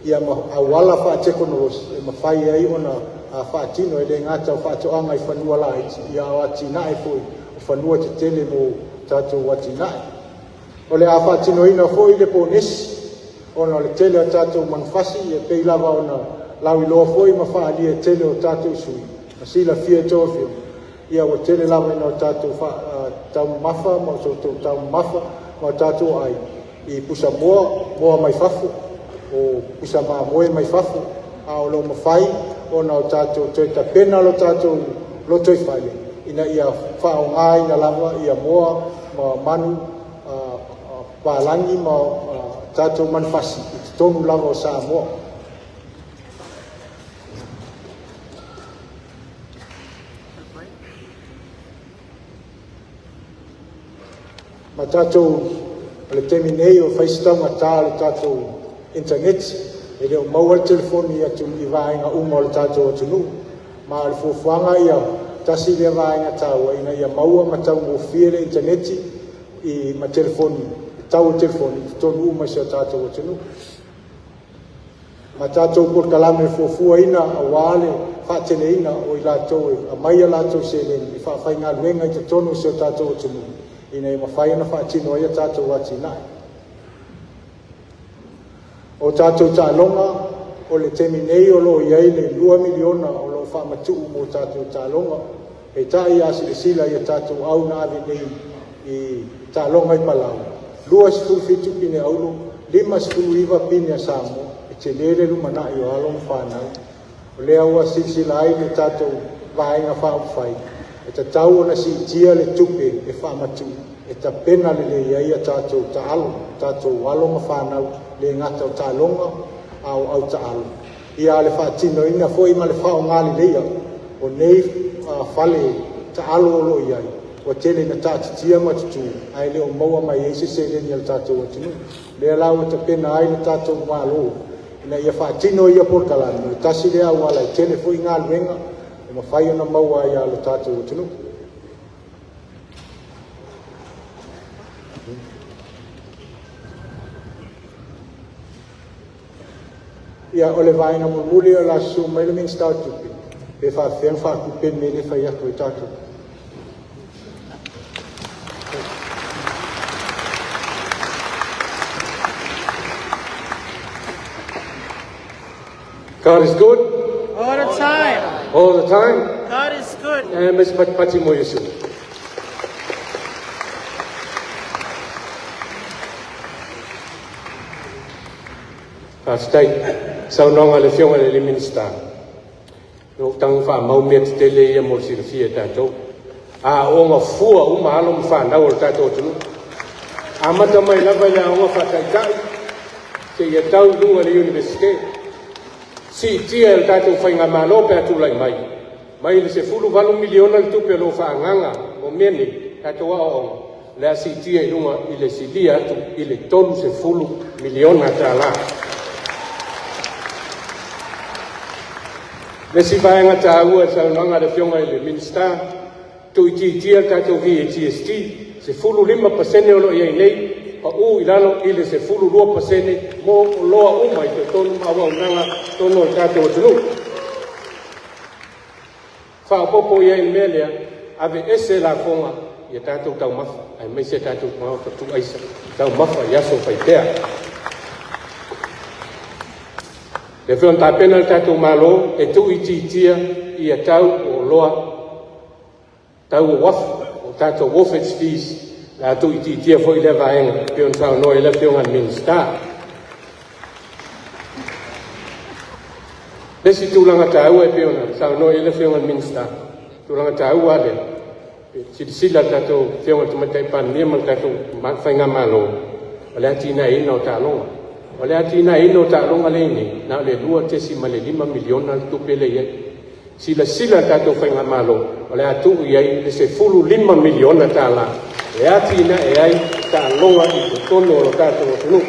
ia ma auala faatekonolosi e mafai ai ona faatino e le gata o faatoaga i fanua laiti, ia o atinae foi o fanua tetele mo tatou atinae. O le a faatinoina foi le ponesi ona o le tele o tatou manufasi, e pei lava ona lauiloa foi ma faaalia e tele o tatou sui ma silafia e tou afioga, ia ua tele lava ina o tatou taumamafa ma o tatou taumamafa ma o tatou ai i pusamoa, moa mai fafo, o pusa mamoe mai fafo, a o lo o mafai ona o tatou toe tapena lo tatou lotoifale ina ia faaaogaina lava ia moa ma manu palagi ma tatou manufasi i totonu lava o Samoa. Ma tatou o le taimi nei o fai si taugata o le tatou internet, e le o maua le telefoni atu i vaega uma o le tatou atunuu. Ma o le fuafuaga ia tasi lea vaega taua ina ia maua ma taugofie le internet i ma telefoni, tau o telefoni i totonu uma o si o tatou atunuu. Ma tatou polokalame fuafuaina aua le faateleina o i latou e aumai a latou seleni e faafaigaluega i totonu o si o tatou atunuu ina ia mafai ona faatino ai a tatou atinae. O tatou taaloga, o le taimi nei o lo o i ai le 2 miliona o lo o faamatuu mo tatou taaloga. Peitai a silasila i a tatou au na ave nei i taaloga i Palau, 27 pine auro, 59 pine a Samoa, e tele le lumanai o alo ma fanau. O lea ua silasila ai le tatou Vaega Faaupufai, e tatau ona siitia le tupe e faamatuu e tapena lelei ai a tatou taalo, tatou alo ma fanau, le gata o taaloga a o au taalo, ia le faatinoina foi ma le faaaoga leleia o nei fale taalo o lo o i ai, ua tele ina taatitia ma tutu ae le o maua mai ai se seleni a le tatou atunuu. Lea la ua tapena ai le tatou Malo ina ia faatino ia polokalame, o le tasi lea auala e tele foi galuega e mafai ona maua ai e le tatou atunuu. Ia, o le vaega mulimuli o le a susu mai le Minisita o Tupe, pe faapefea ona faatupe le mea lea e fai atu ai tatou. God is good All the time. all the time. God is good. E ma se patipati mo Iesu. Faafetai. Saunoaga a le Afioga i le Minisita. O lou tago faamau mea tetele ia mo le silafia e tatou. Aooga fua uma alo ma fanau o le tatou atunuu. Amata mai lava i le aoga faataitai, seia tau i luga i le Iunivesite. Siitia e le tatou Faigamalo pe a tulai mai, mai le 18 miliona le tupe o lo o faaagaaga mo mea nei, tatou aoaoga, o le a siitia i luga i le silia atu i le 30 miliona tala. Le isi vaega taua i le saunoaga a le Afioga i le Minisita, tuuitiitia le tatou VAGST, 15% o lo o i ai nei, pau i lalo i le 12% mo oloa uma i totonu ma auaunaga i totonu o le tatou atunuu. Faaopoopo i ai i le mea lea, aveese lafoga i tatou taumafa, aemaise tatou taumafa tuuaisa, taumafa i aso faipea. Le foi ona tapena le tatou Malo e tuuitiitia ia tau o oloa, tau o uafu, o tatou wharfage fees, le a tuuitiitia foi lea vaega e pei ona saunoa i le Afioga i le Minisita. Le isi tulaga taua e pei ona saunoa i le Afioga i le Minisita, tulaga taua lea, silasila le tatou Afioga i le Tamaitai Palemia ma le tatou Faigamalo, o le atinaeina o taaloga. O le atinaeina o taaloga lenei, na o le 2.5 miliona le tupe le i ai. Silasila le tatou Faigamalo, o le a tuu i ai le 15 miliona tala e atinae ai taaloga i totonu o le tatou atunuu.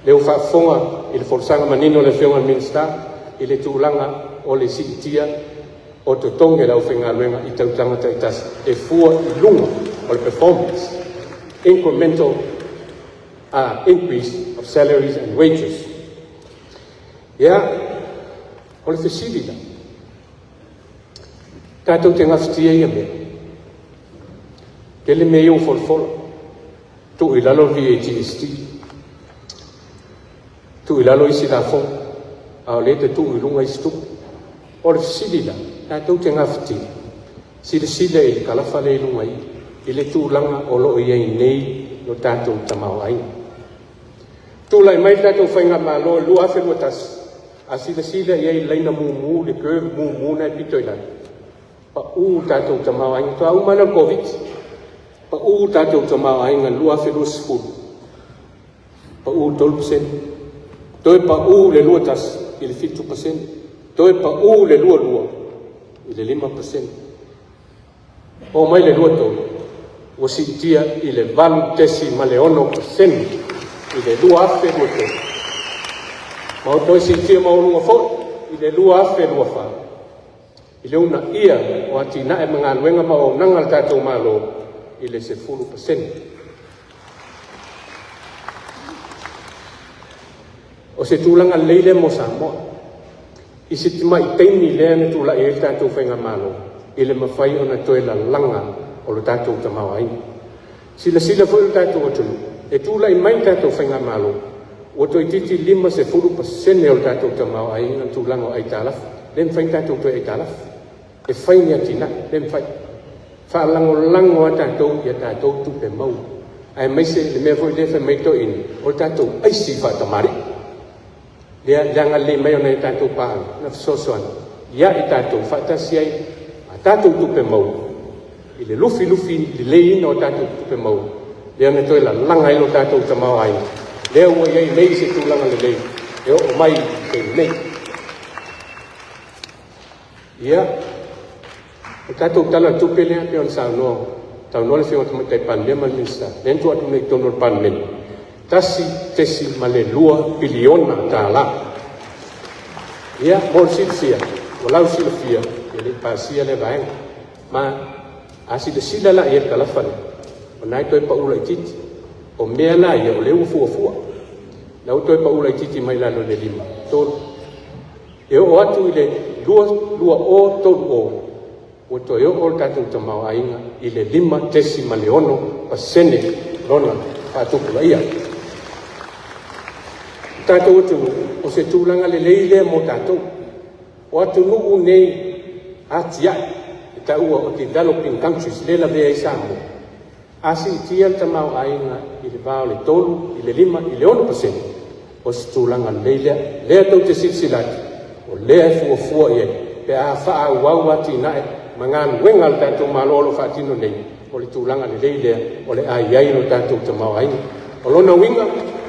Le ua faafofoga i le folasaga manino a le Afioga i le Minisita i le tulaga o le siitia o totogi o le aufaigaluega i tausaga taitasi e fua i luga o le performance, incremental increase of salaries and wages. Ia, o le fesili la, tatou te gafatia ia mea? Tele mea ia ua folafola, tuu i lalo le VAGST, tuu i lalo isi lafoga, a o lea te tuu i luga isi tupe. O le fesili la, tatou te gafatia? Silasila i le kalafa lea i luga i le tulaga o lo o i ai nei lo tatou tamaoaiga. Tulai mai le tatou Faigamalo i le 2021, a silasila i ai i le laina mumu, le curve mumu na e pito i lalo, pau tatou tamaoaiga, faatoa uma lea o le Koviti, pau tatou tamaoaiga i le 2020, pau 3%, toe pau le 21 i le 7%, toe pau le 22 i le 5%. O mai le 23, ua siitia i le 8.6% i le 2023. Ma o toe siitia maualuga foi i le 2024, i le uunaia o atinae ma galuega ma auaunaga a le tatou Malo i le 10%. O se tulaga lelei lea mo Samoa. I se tamai taimi lea na tulai ai le tatou Faigamalo, i le mafai ona toe lalaga o le tatou tamaoaiga. Silasila foi le tatou atunuu, e tulai mai le tatou Faigamalo, ua toeitiiti 50% o le tatou tamaoaiga le tulaga o aitalafu. Le mafai ona tatou toe aitalafu e fai ni atinae, le mafai. Faalagolago lava tatou i a tatou tupe maua, aemaise le mea foi lea fai mai toeaiina, o le tatou aisi faatamalii. Lea le agalelei mai o nai a tatou paaga na fesoasoani ia i tatou faatasi ai ma tatou tupe maua i le lufilufi leleiina o tatou tupe maua, lea na toe lalaga ai lo tatou tamaoaiga, lea ua i ai nei se tulaga lelei e oo mai i le taimi nei. Ia, o le tatou Tala o le Tupe lea pei ona saunoa le Afioga i le Tamaitai Palemia ma le Minisita, lea na tuu atu nei i totonu o le Palemene, $1.2 piliona tala. Ia, mo le silafia, ua lausilafia e le i pasia lea vaega. Ma a silasila la i ai i le kalafa lea, o lena e toe pau laitiiti. O mea la ia, o lea ua fuafua. La ua toe pau laitiiti mai lalo i le 5, 3. E oo atu i le 2030, ua toe oo le tatou tamaoaiga i le 5.6% lona faatupulaia. O tatou atunuu, o se tulaga lelei lea mo tatou. O atunuu nei atiae e taua o developing countries lea e lavea ai Samoa, a siitia le tamaoaiga i le va o le 3 i le 5 i le 6%, o se tulaga lelei lea. Lea tou te silasila atu, o lea e fuafua i ai pe a faaauau atinae ma galuega a le tatou Malo o lo o faatino nei, o le tulaga lelei lea o le a i ai lo tatou tamaoaiga. O lona uiga,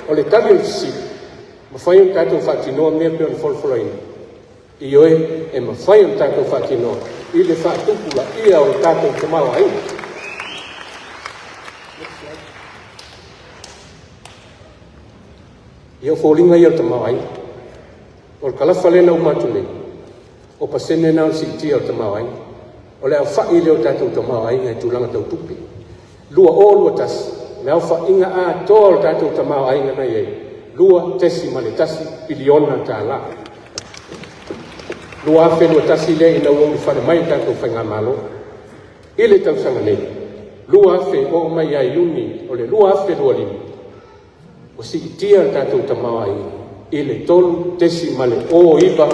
o le tali o le fesili, mafai ona tatou faatinoa mea pei ona folafolaina? Ioe, e mafai ona tatou faatinoa i le faatupulaia o le tatou tamaoaiga. Ia, o foliga ia o le tamaoaiga. O le kalafa lea na uma atu nei, o pasene na o le siitia o le tamaoaiga. O le aofai lea o tatou tamaoaiga i tulaga tau tupe. 2021, le aofaiga atoa o le tatou tamaoaiga na i ai, $2.1 piliona tala. 2021 lea ina ua ulufale mai le tatou faigamalo. I le tausaga nei, 2000 oo mai ia Iuni o le 2025, ua siitia le tatou tamaoaiga i le 3.09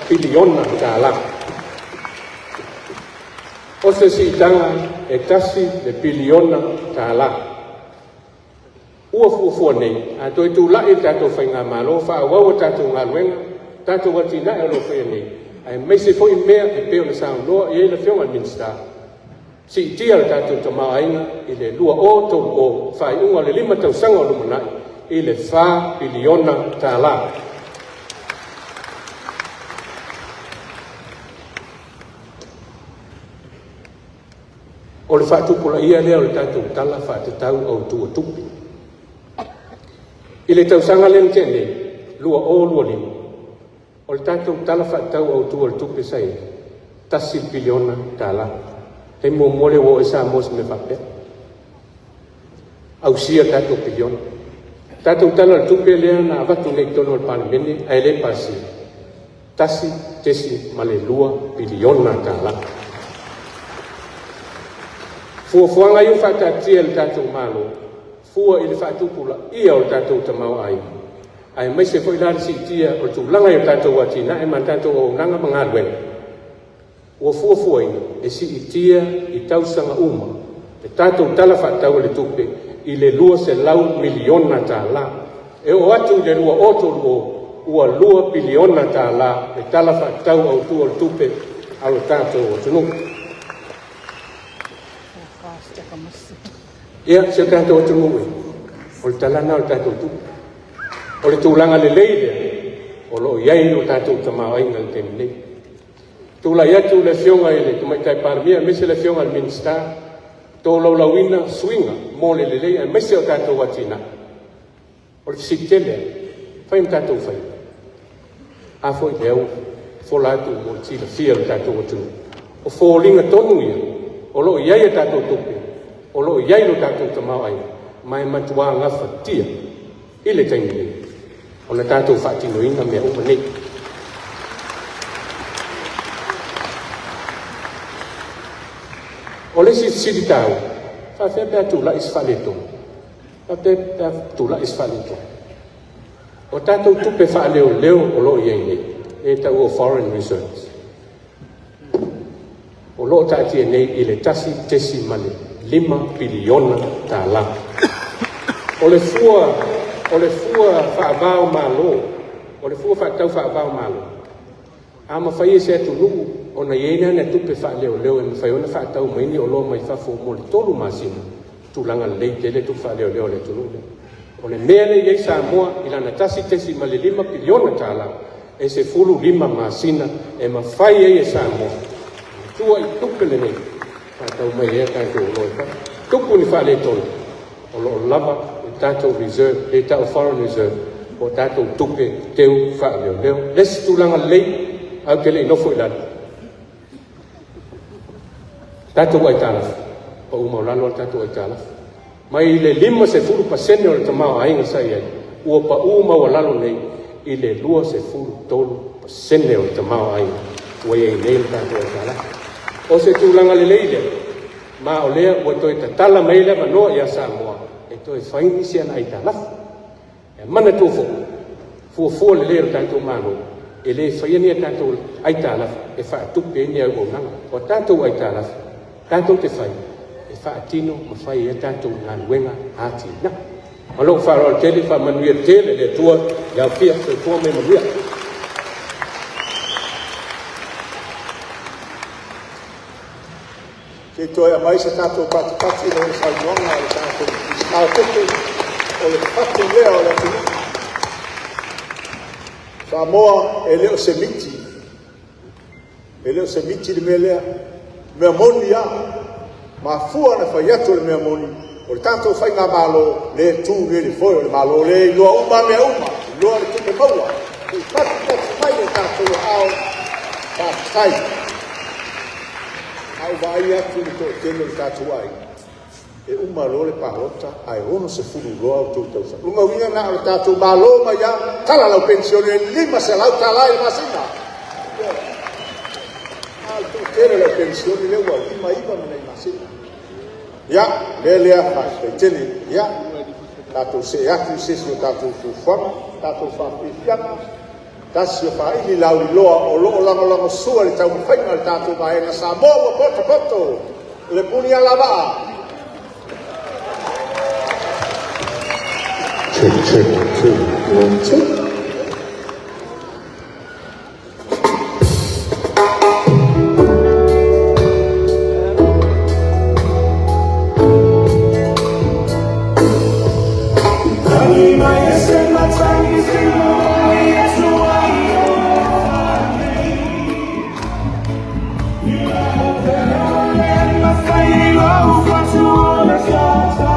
piliona tala. O se siitaga e 1 le piliona tala. Ua fuafua nei, a toe tulai le tatou faigamalo, faaauau a tatou galuega, tatou atinae o lo o faia nei, aemaise foi mea e pei ona saunoa i ai le Afioga i le Minisita, siitia le tatou tamaoaiga i le 2030, faaiuga o le 5 tausaga o lumanai, i le 4 piliona tala. O le faatupulaia lea o le tatou Tala Faatatau Autu o Tupe. I le tausaga lea na tea nei, 2025, o le tatou Tala Faatatau Autu o le Tupe sa i ai, $1 piliona tala. Taimi muamua lea ua oo ai Samoa i se mea faapea. Ausia le tatou piliona. Tatou Tala o le Tupe lea na avatu nei i totonu o le Palemene ae le pasia, $1.2 piliona tala. Fuafuaga ia ua faataatia e le tatou Malo, fua i le faatupulaia o le tatou tamaoaiga, aemaise foi la le siitia o le tulaga i o tatou atinae ma tatou auaunaga ma galuega, ua fuafuaina e siitia i tausaga uma le tatou Tala Faatatau o le Tupe i le $200 miliona tala. E oo atu i le 2030, ua 2 piliona tala le Tala Faatatau Autu o le Tupe a lo tatou atunuu. Ia, si o tatou atunuu e, o le tala lena o le tatou tupe. O le tulaga lelei lea o lo o i ai lo tatou tamaoaiga i le taimi nei. Tulai atu le Afioga i le Tamaitai Palemia aemaise le Afioga i le Minisita, tolaulauina suiga mo le lelei aemaise o tatou atinae. O le fesili tele, fai ma tatou fai. A foi lea ua fola atu mo le silafia o le tatou atunuu. O foliga tonu ia, o lo o i ai a tatou tupe, o lo o i ai lo tatou tamaoaiga, ma e matua gafatia i le taimi nei ona tatou faatinoina mea uma nei. O le isi fesili taua, faapefea pe a tulai se faaletonu? Faapea pe a tulai se faaletonu? O tatou tupe faaleoleo o lo o i ai nei, e taua o foreign reserves, O lo o taatia nei i le $1.5 piliona tala. O le fua faava-o-Malo, o le fua faatatau faava-o-Malo, a mafai e se atunuu ona i ai ana tupe faaleoleo e mafai ona faatau mai ni oloa mai fafo mo le 3 masina, tulaga lelei tele tupe faaleoleo a le atunuu lea. O le mea lea e i ai Samoa i lana $1.5 piliona e 15 masina e mafai ai e Samoa tua i tupe lenei faatau mai ai a tatou oloa i fafo. Tupu ni faaletonu, o lo o lava le tatou reserve le tau foreign reserve o tatou tupe teu faaleoleo. Le isi tulaga lelei, ae ou te le i nofo i lalo, tatou aitalafu, pau maualalo le tatou aitalafu mai le 50% o le tamaoaiga sa i ai, ua pau maualalo nei i le 23% o le tamaoaiga ua i ai nei le tatou aitalafu. O se tulaga lelei lea, ma o lea ua toe tatala mai le avanoa ia Samoa e toe fai nisi ana aitalafu. E manatua foi, fuafua lelei e le tatou Malo, e le faia ni a tatou aitalafu e faatupe ai ni auaunaga. O tatou aitalafu tatou te fai e faatino ma fai ai tatou galuega atinae. Ma lou faaaloalo tele, faamanuia tele le Atua ia fia. Soifua ma ia manuia. Se i toe aumai se tatou patipati i le saunoaga a le tatou Minisita o Tupe, o le fatu lea o le atunuu. Samoa e le o se miti, e le o se miti le mea lea. Mea moni lava, mafua ona fai atu o le mea moni, o le tatou faigamalo le tu nei i le foe o le Malo, le iloa uma mea uma, iloa le tupe maua, se i patipati mai le tatou aao, faafetai. A ou vaai atu i le toatele o le tatou aiga, e uma loa le palota ae 60 loa outou tausaga. Lona uiga na o le tatou malo mai lava, tala lau penisione e $500 i le masina. A o le toatele o le penisione lea ua 59 ma nai masina. Ia, lea lea faafetai tele. Ia, tatou see atu i se isi o tatou fuafuaga, tatou faafiafiaga, tasi o faili lauiloa o lo o lagolagosua i le taumafaiga a le tatou vaega Samoa ua potopoto, le Punialavaa. Check, check, two, one, two. Tagi mai e se matagi se moi e tua i o mawhai lau whatu o le tata.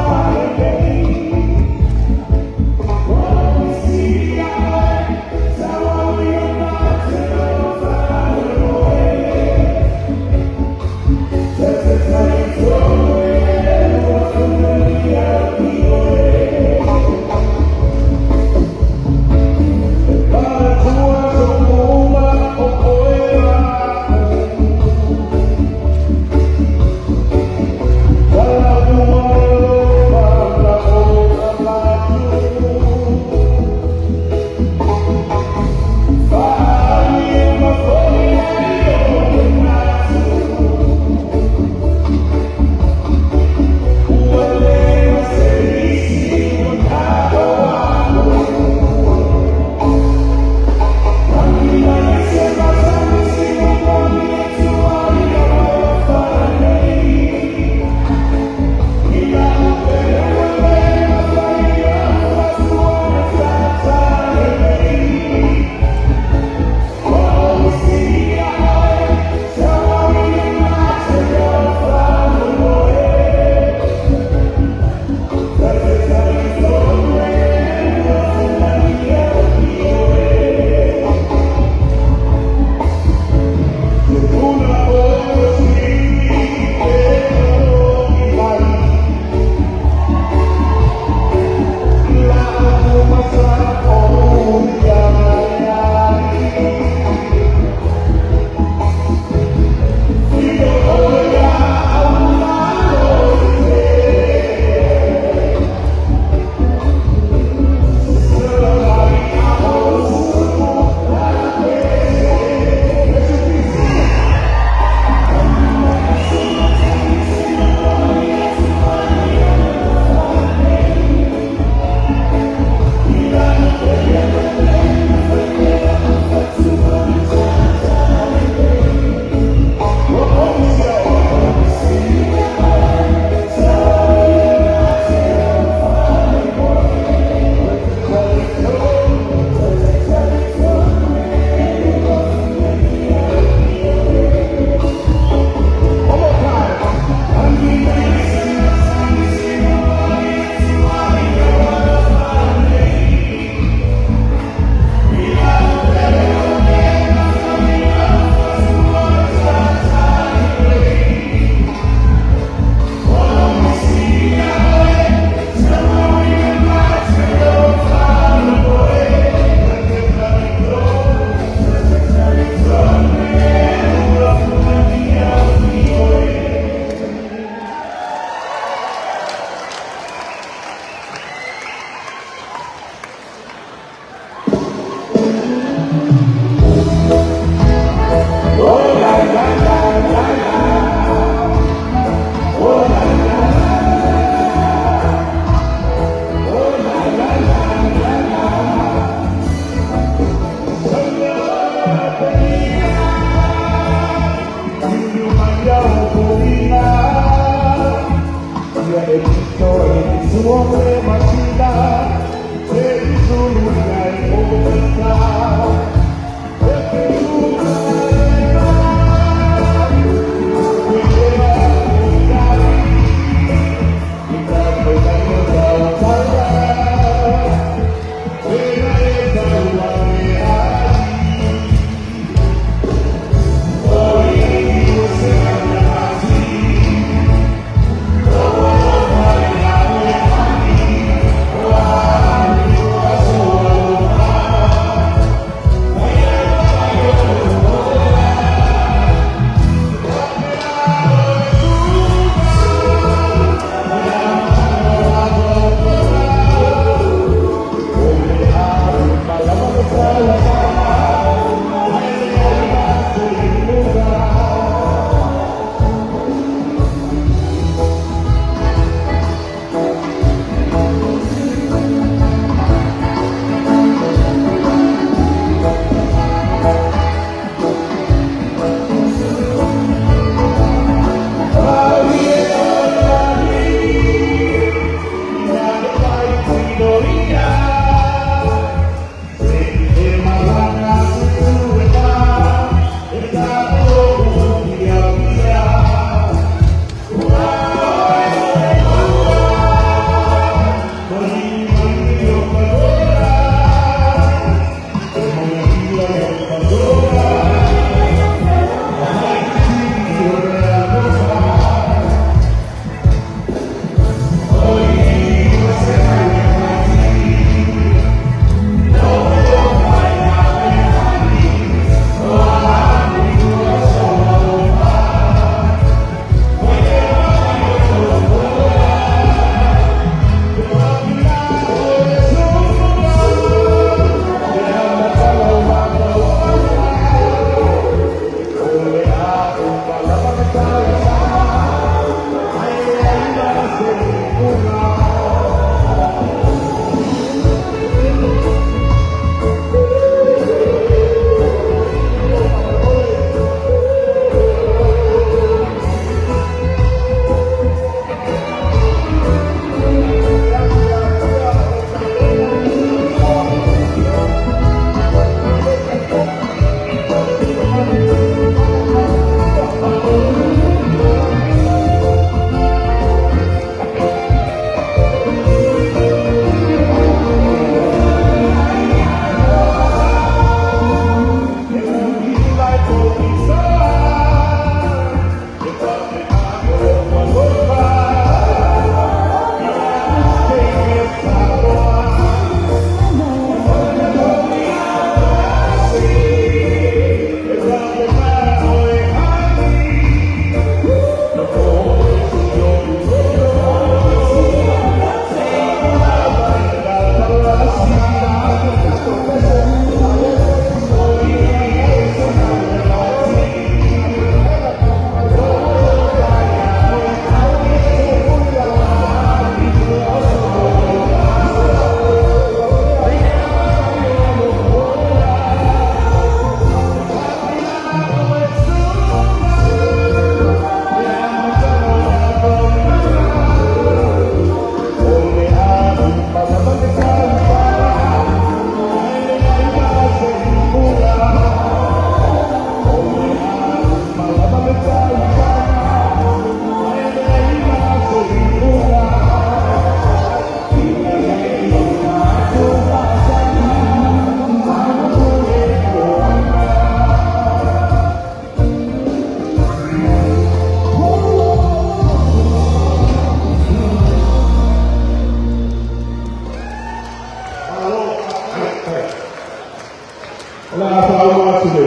atu le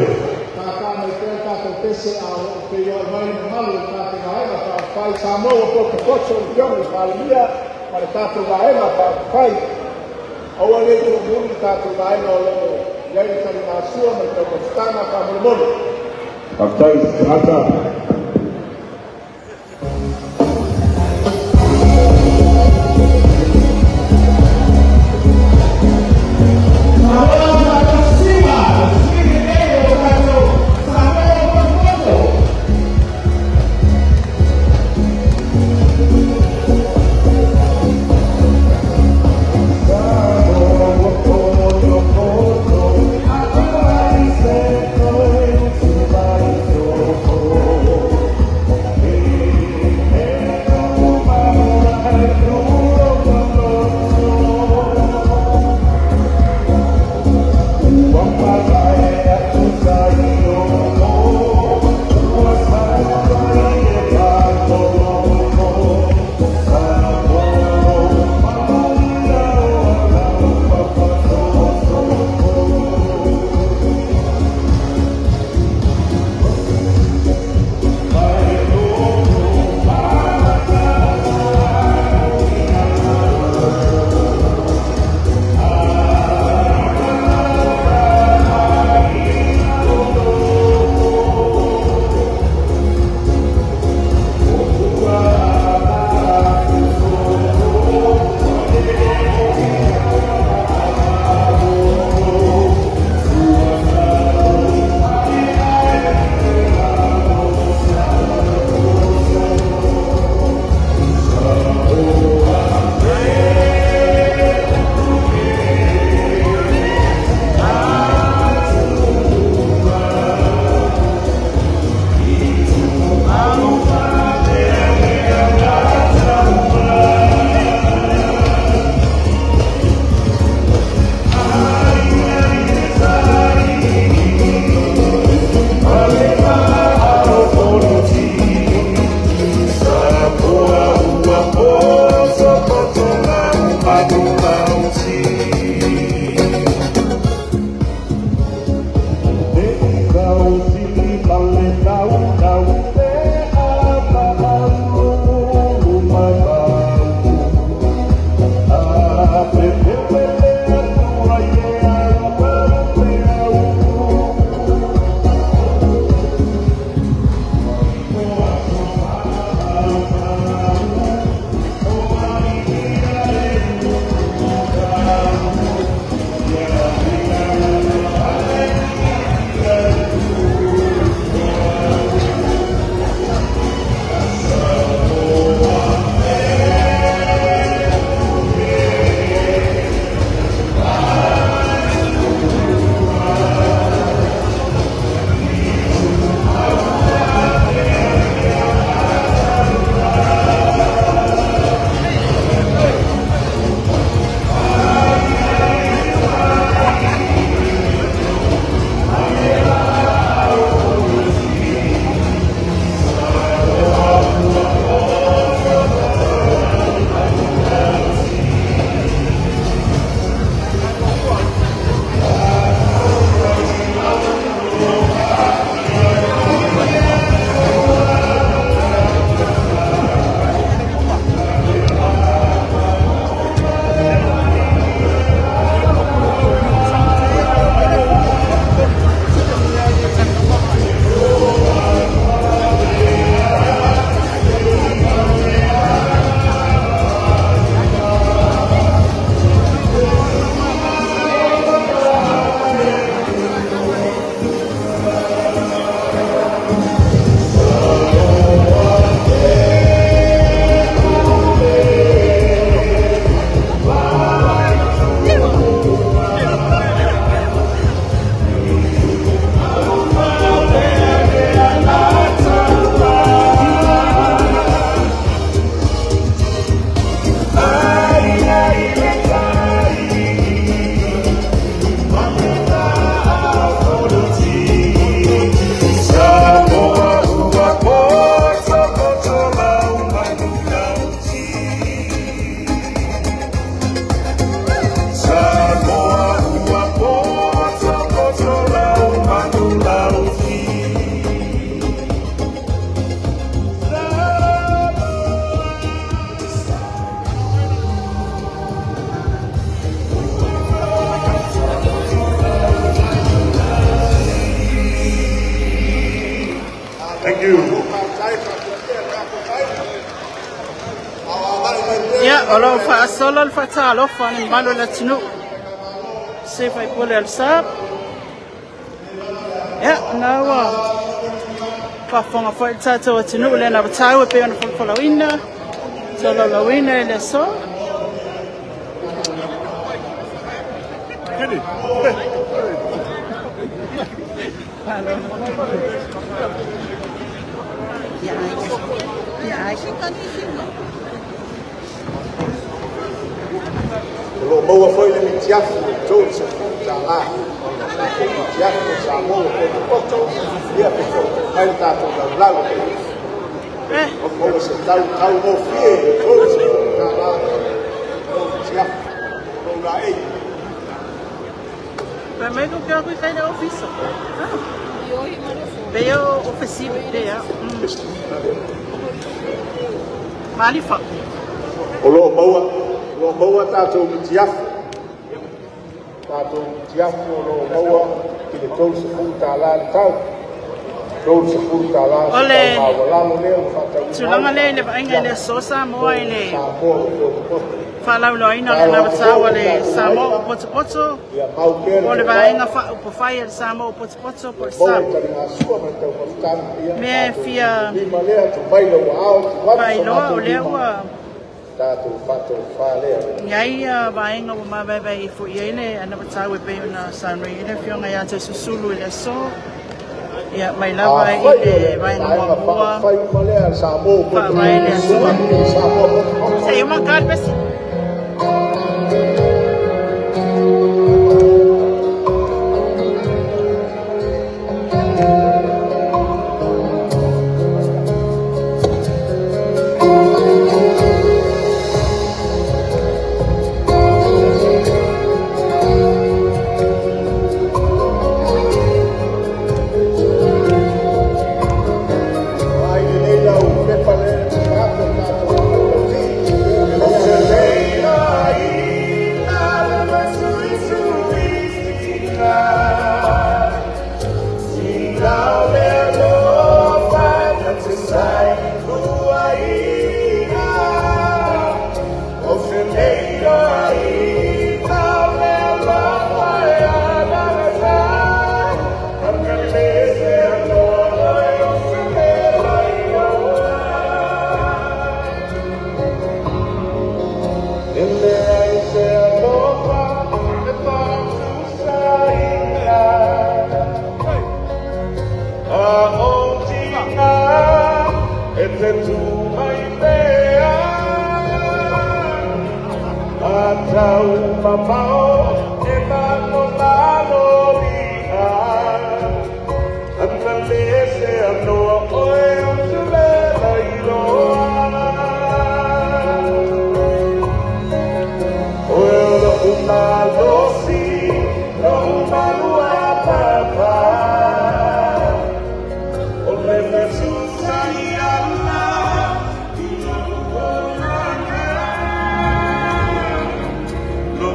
tātā mai pea tātou pese a o lo o feiloai mai le mamalu o le tatou Vaega Faaupufai Samoa ua potopoto i le Afioga i le Palemia ma le tatou Vaega Faaupufai. Aua ne i tuumuli le tatou vaega o lo o i ai le taligasua ma le taumafataga faamolemole. Faafetai tagata. O lo o faasolo le faatalofa a le mamalu o le atunuu se faipule o le sa. Ia, na ua faafofoga foi le tatou atunuu le anavatau e pei ona folafolauina, tolaulauina i le aso. O lo o maua foi le mitiafu e $30. Tatou mitiafu o Samoa ua potopoto, ia pe mai le tatou laulau. Maua se tau taugofie e $30 lou mitiafu, lou laei. Vai mai ko kia koe kai le ofisa. Pe o ofisi le ia. Malifa. O lo o maua, o lo o maua tatou mitiafu. Tatou mitiafu o lo o maua i le $30 le tau. $30 O le se tau maualalo lea ua faatauina tulaga lea i le vaaiga i le aso Samoa i le Samoa ua potopoto. faalauiloaina o le anavatau a le Samoa ua potopoto Ia mau pea o le le vaega faaupufai a le Samoa ua potopoto po o le maua SAP. taligasua ma le taumafataga. Ia Mea e tatou fia lima lea, tumai lau aao, tuu atu so faailoa o matou lea lima. ua Tatou faatofa lea. i ai vaega ua mavaevae ifo i ai le anavatau e pei ona saunoa i ai le afioga ia Toeolesulusulu i le aso. Ia, mai lava i Afai o le le vaega vaega muamua faaupufai uma lea a le Samoa ua faavae le aso. potopoto, Samoa potopoto. Se i uma ka le pesi. Ai lenei lau pepa lea e atu o tatou lauti. O te leila i nā le masuisuitina. Lau le alofa na te sai luaina. O te leila i nā le alofa e anana. Anga le se alofa e o se leila i oa. Ele ai se alofa e whatusaina. A o tina e te tūmai pea. A tau mamao e mano mano lia. Ana le se anoa oe o te lela i loa. Oe o lo umalosi, lo umalua papa. O le fesusa i ala, i lo olanga. Lo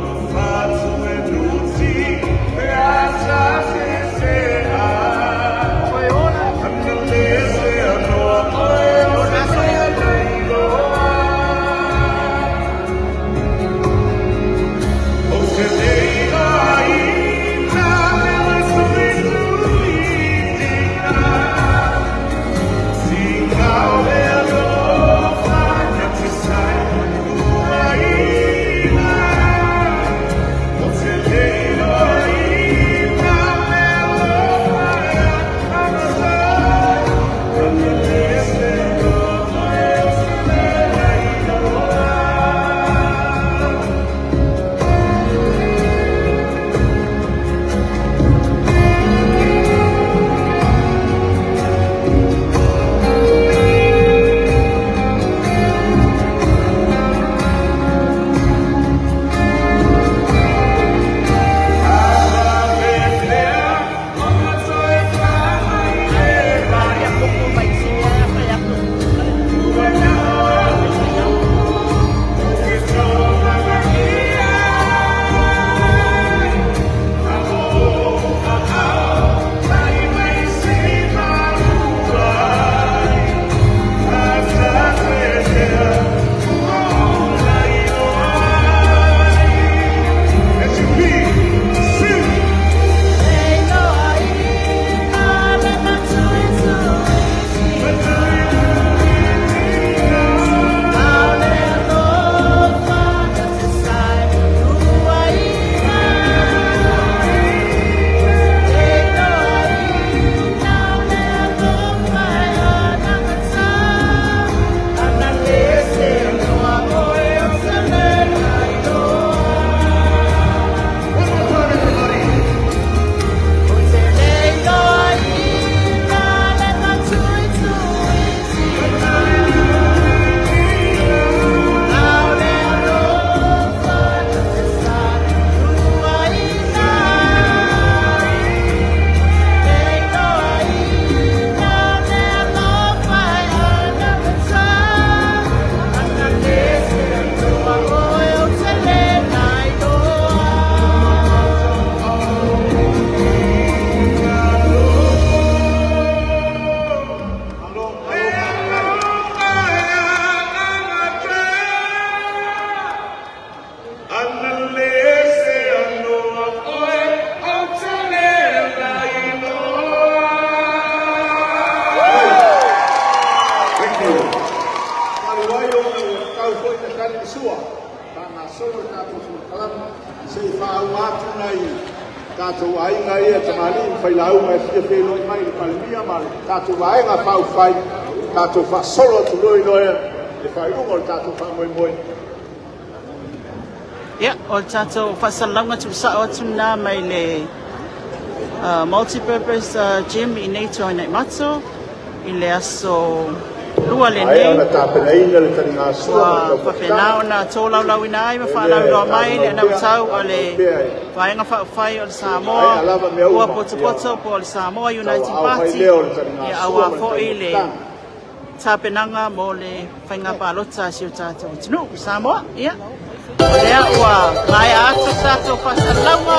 Se i faauma atu nai tatou aiga ia, tamalii ma failauga e fia feiloai mai i le Palemia ma le tatou Vaega Faaupufai, tatou faasolo atu loa i le faaiuga o le tatou faamoemoe. Ia, o le tatou faasalalauga tuusao atu lena mai le multi-purpose gym i nei Tuanaimato i le aso Lua Maea lenei. ona tapenaina le taligasua ma le Ua faapena taumafataga. ona tolaulauina ai ma O le mea lea e faalauiloa mai le taumau pea, anavatau a taumau le pea e Vaega Faaupufai o le se i maea Samoa lava mea Ua uma, ia Potopoto po o le Samoa United tauaao mai Party, lea o le ia taligasua auā ma le foi le taumafataga. tapenaga mo le faiga palota a si o tatou atunuu Samoa. Ia, o lea ua maea atu le tatou faasalalauga.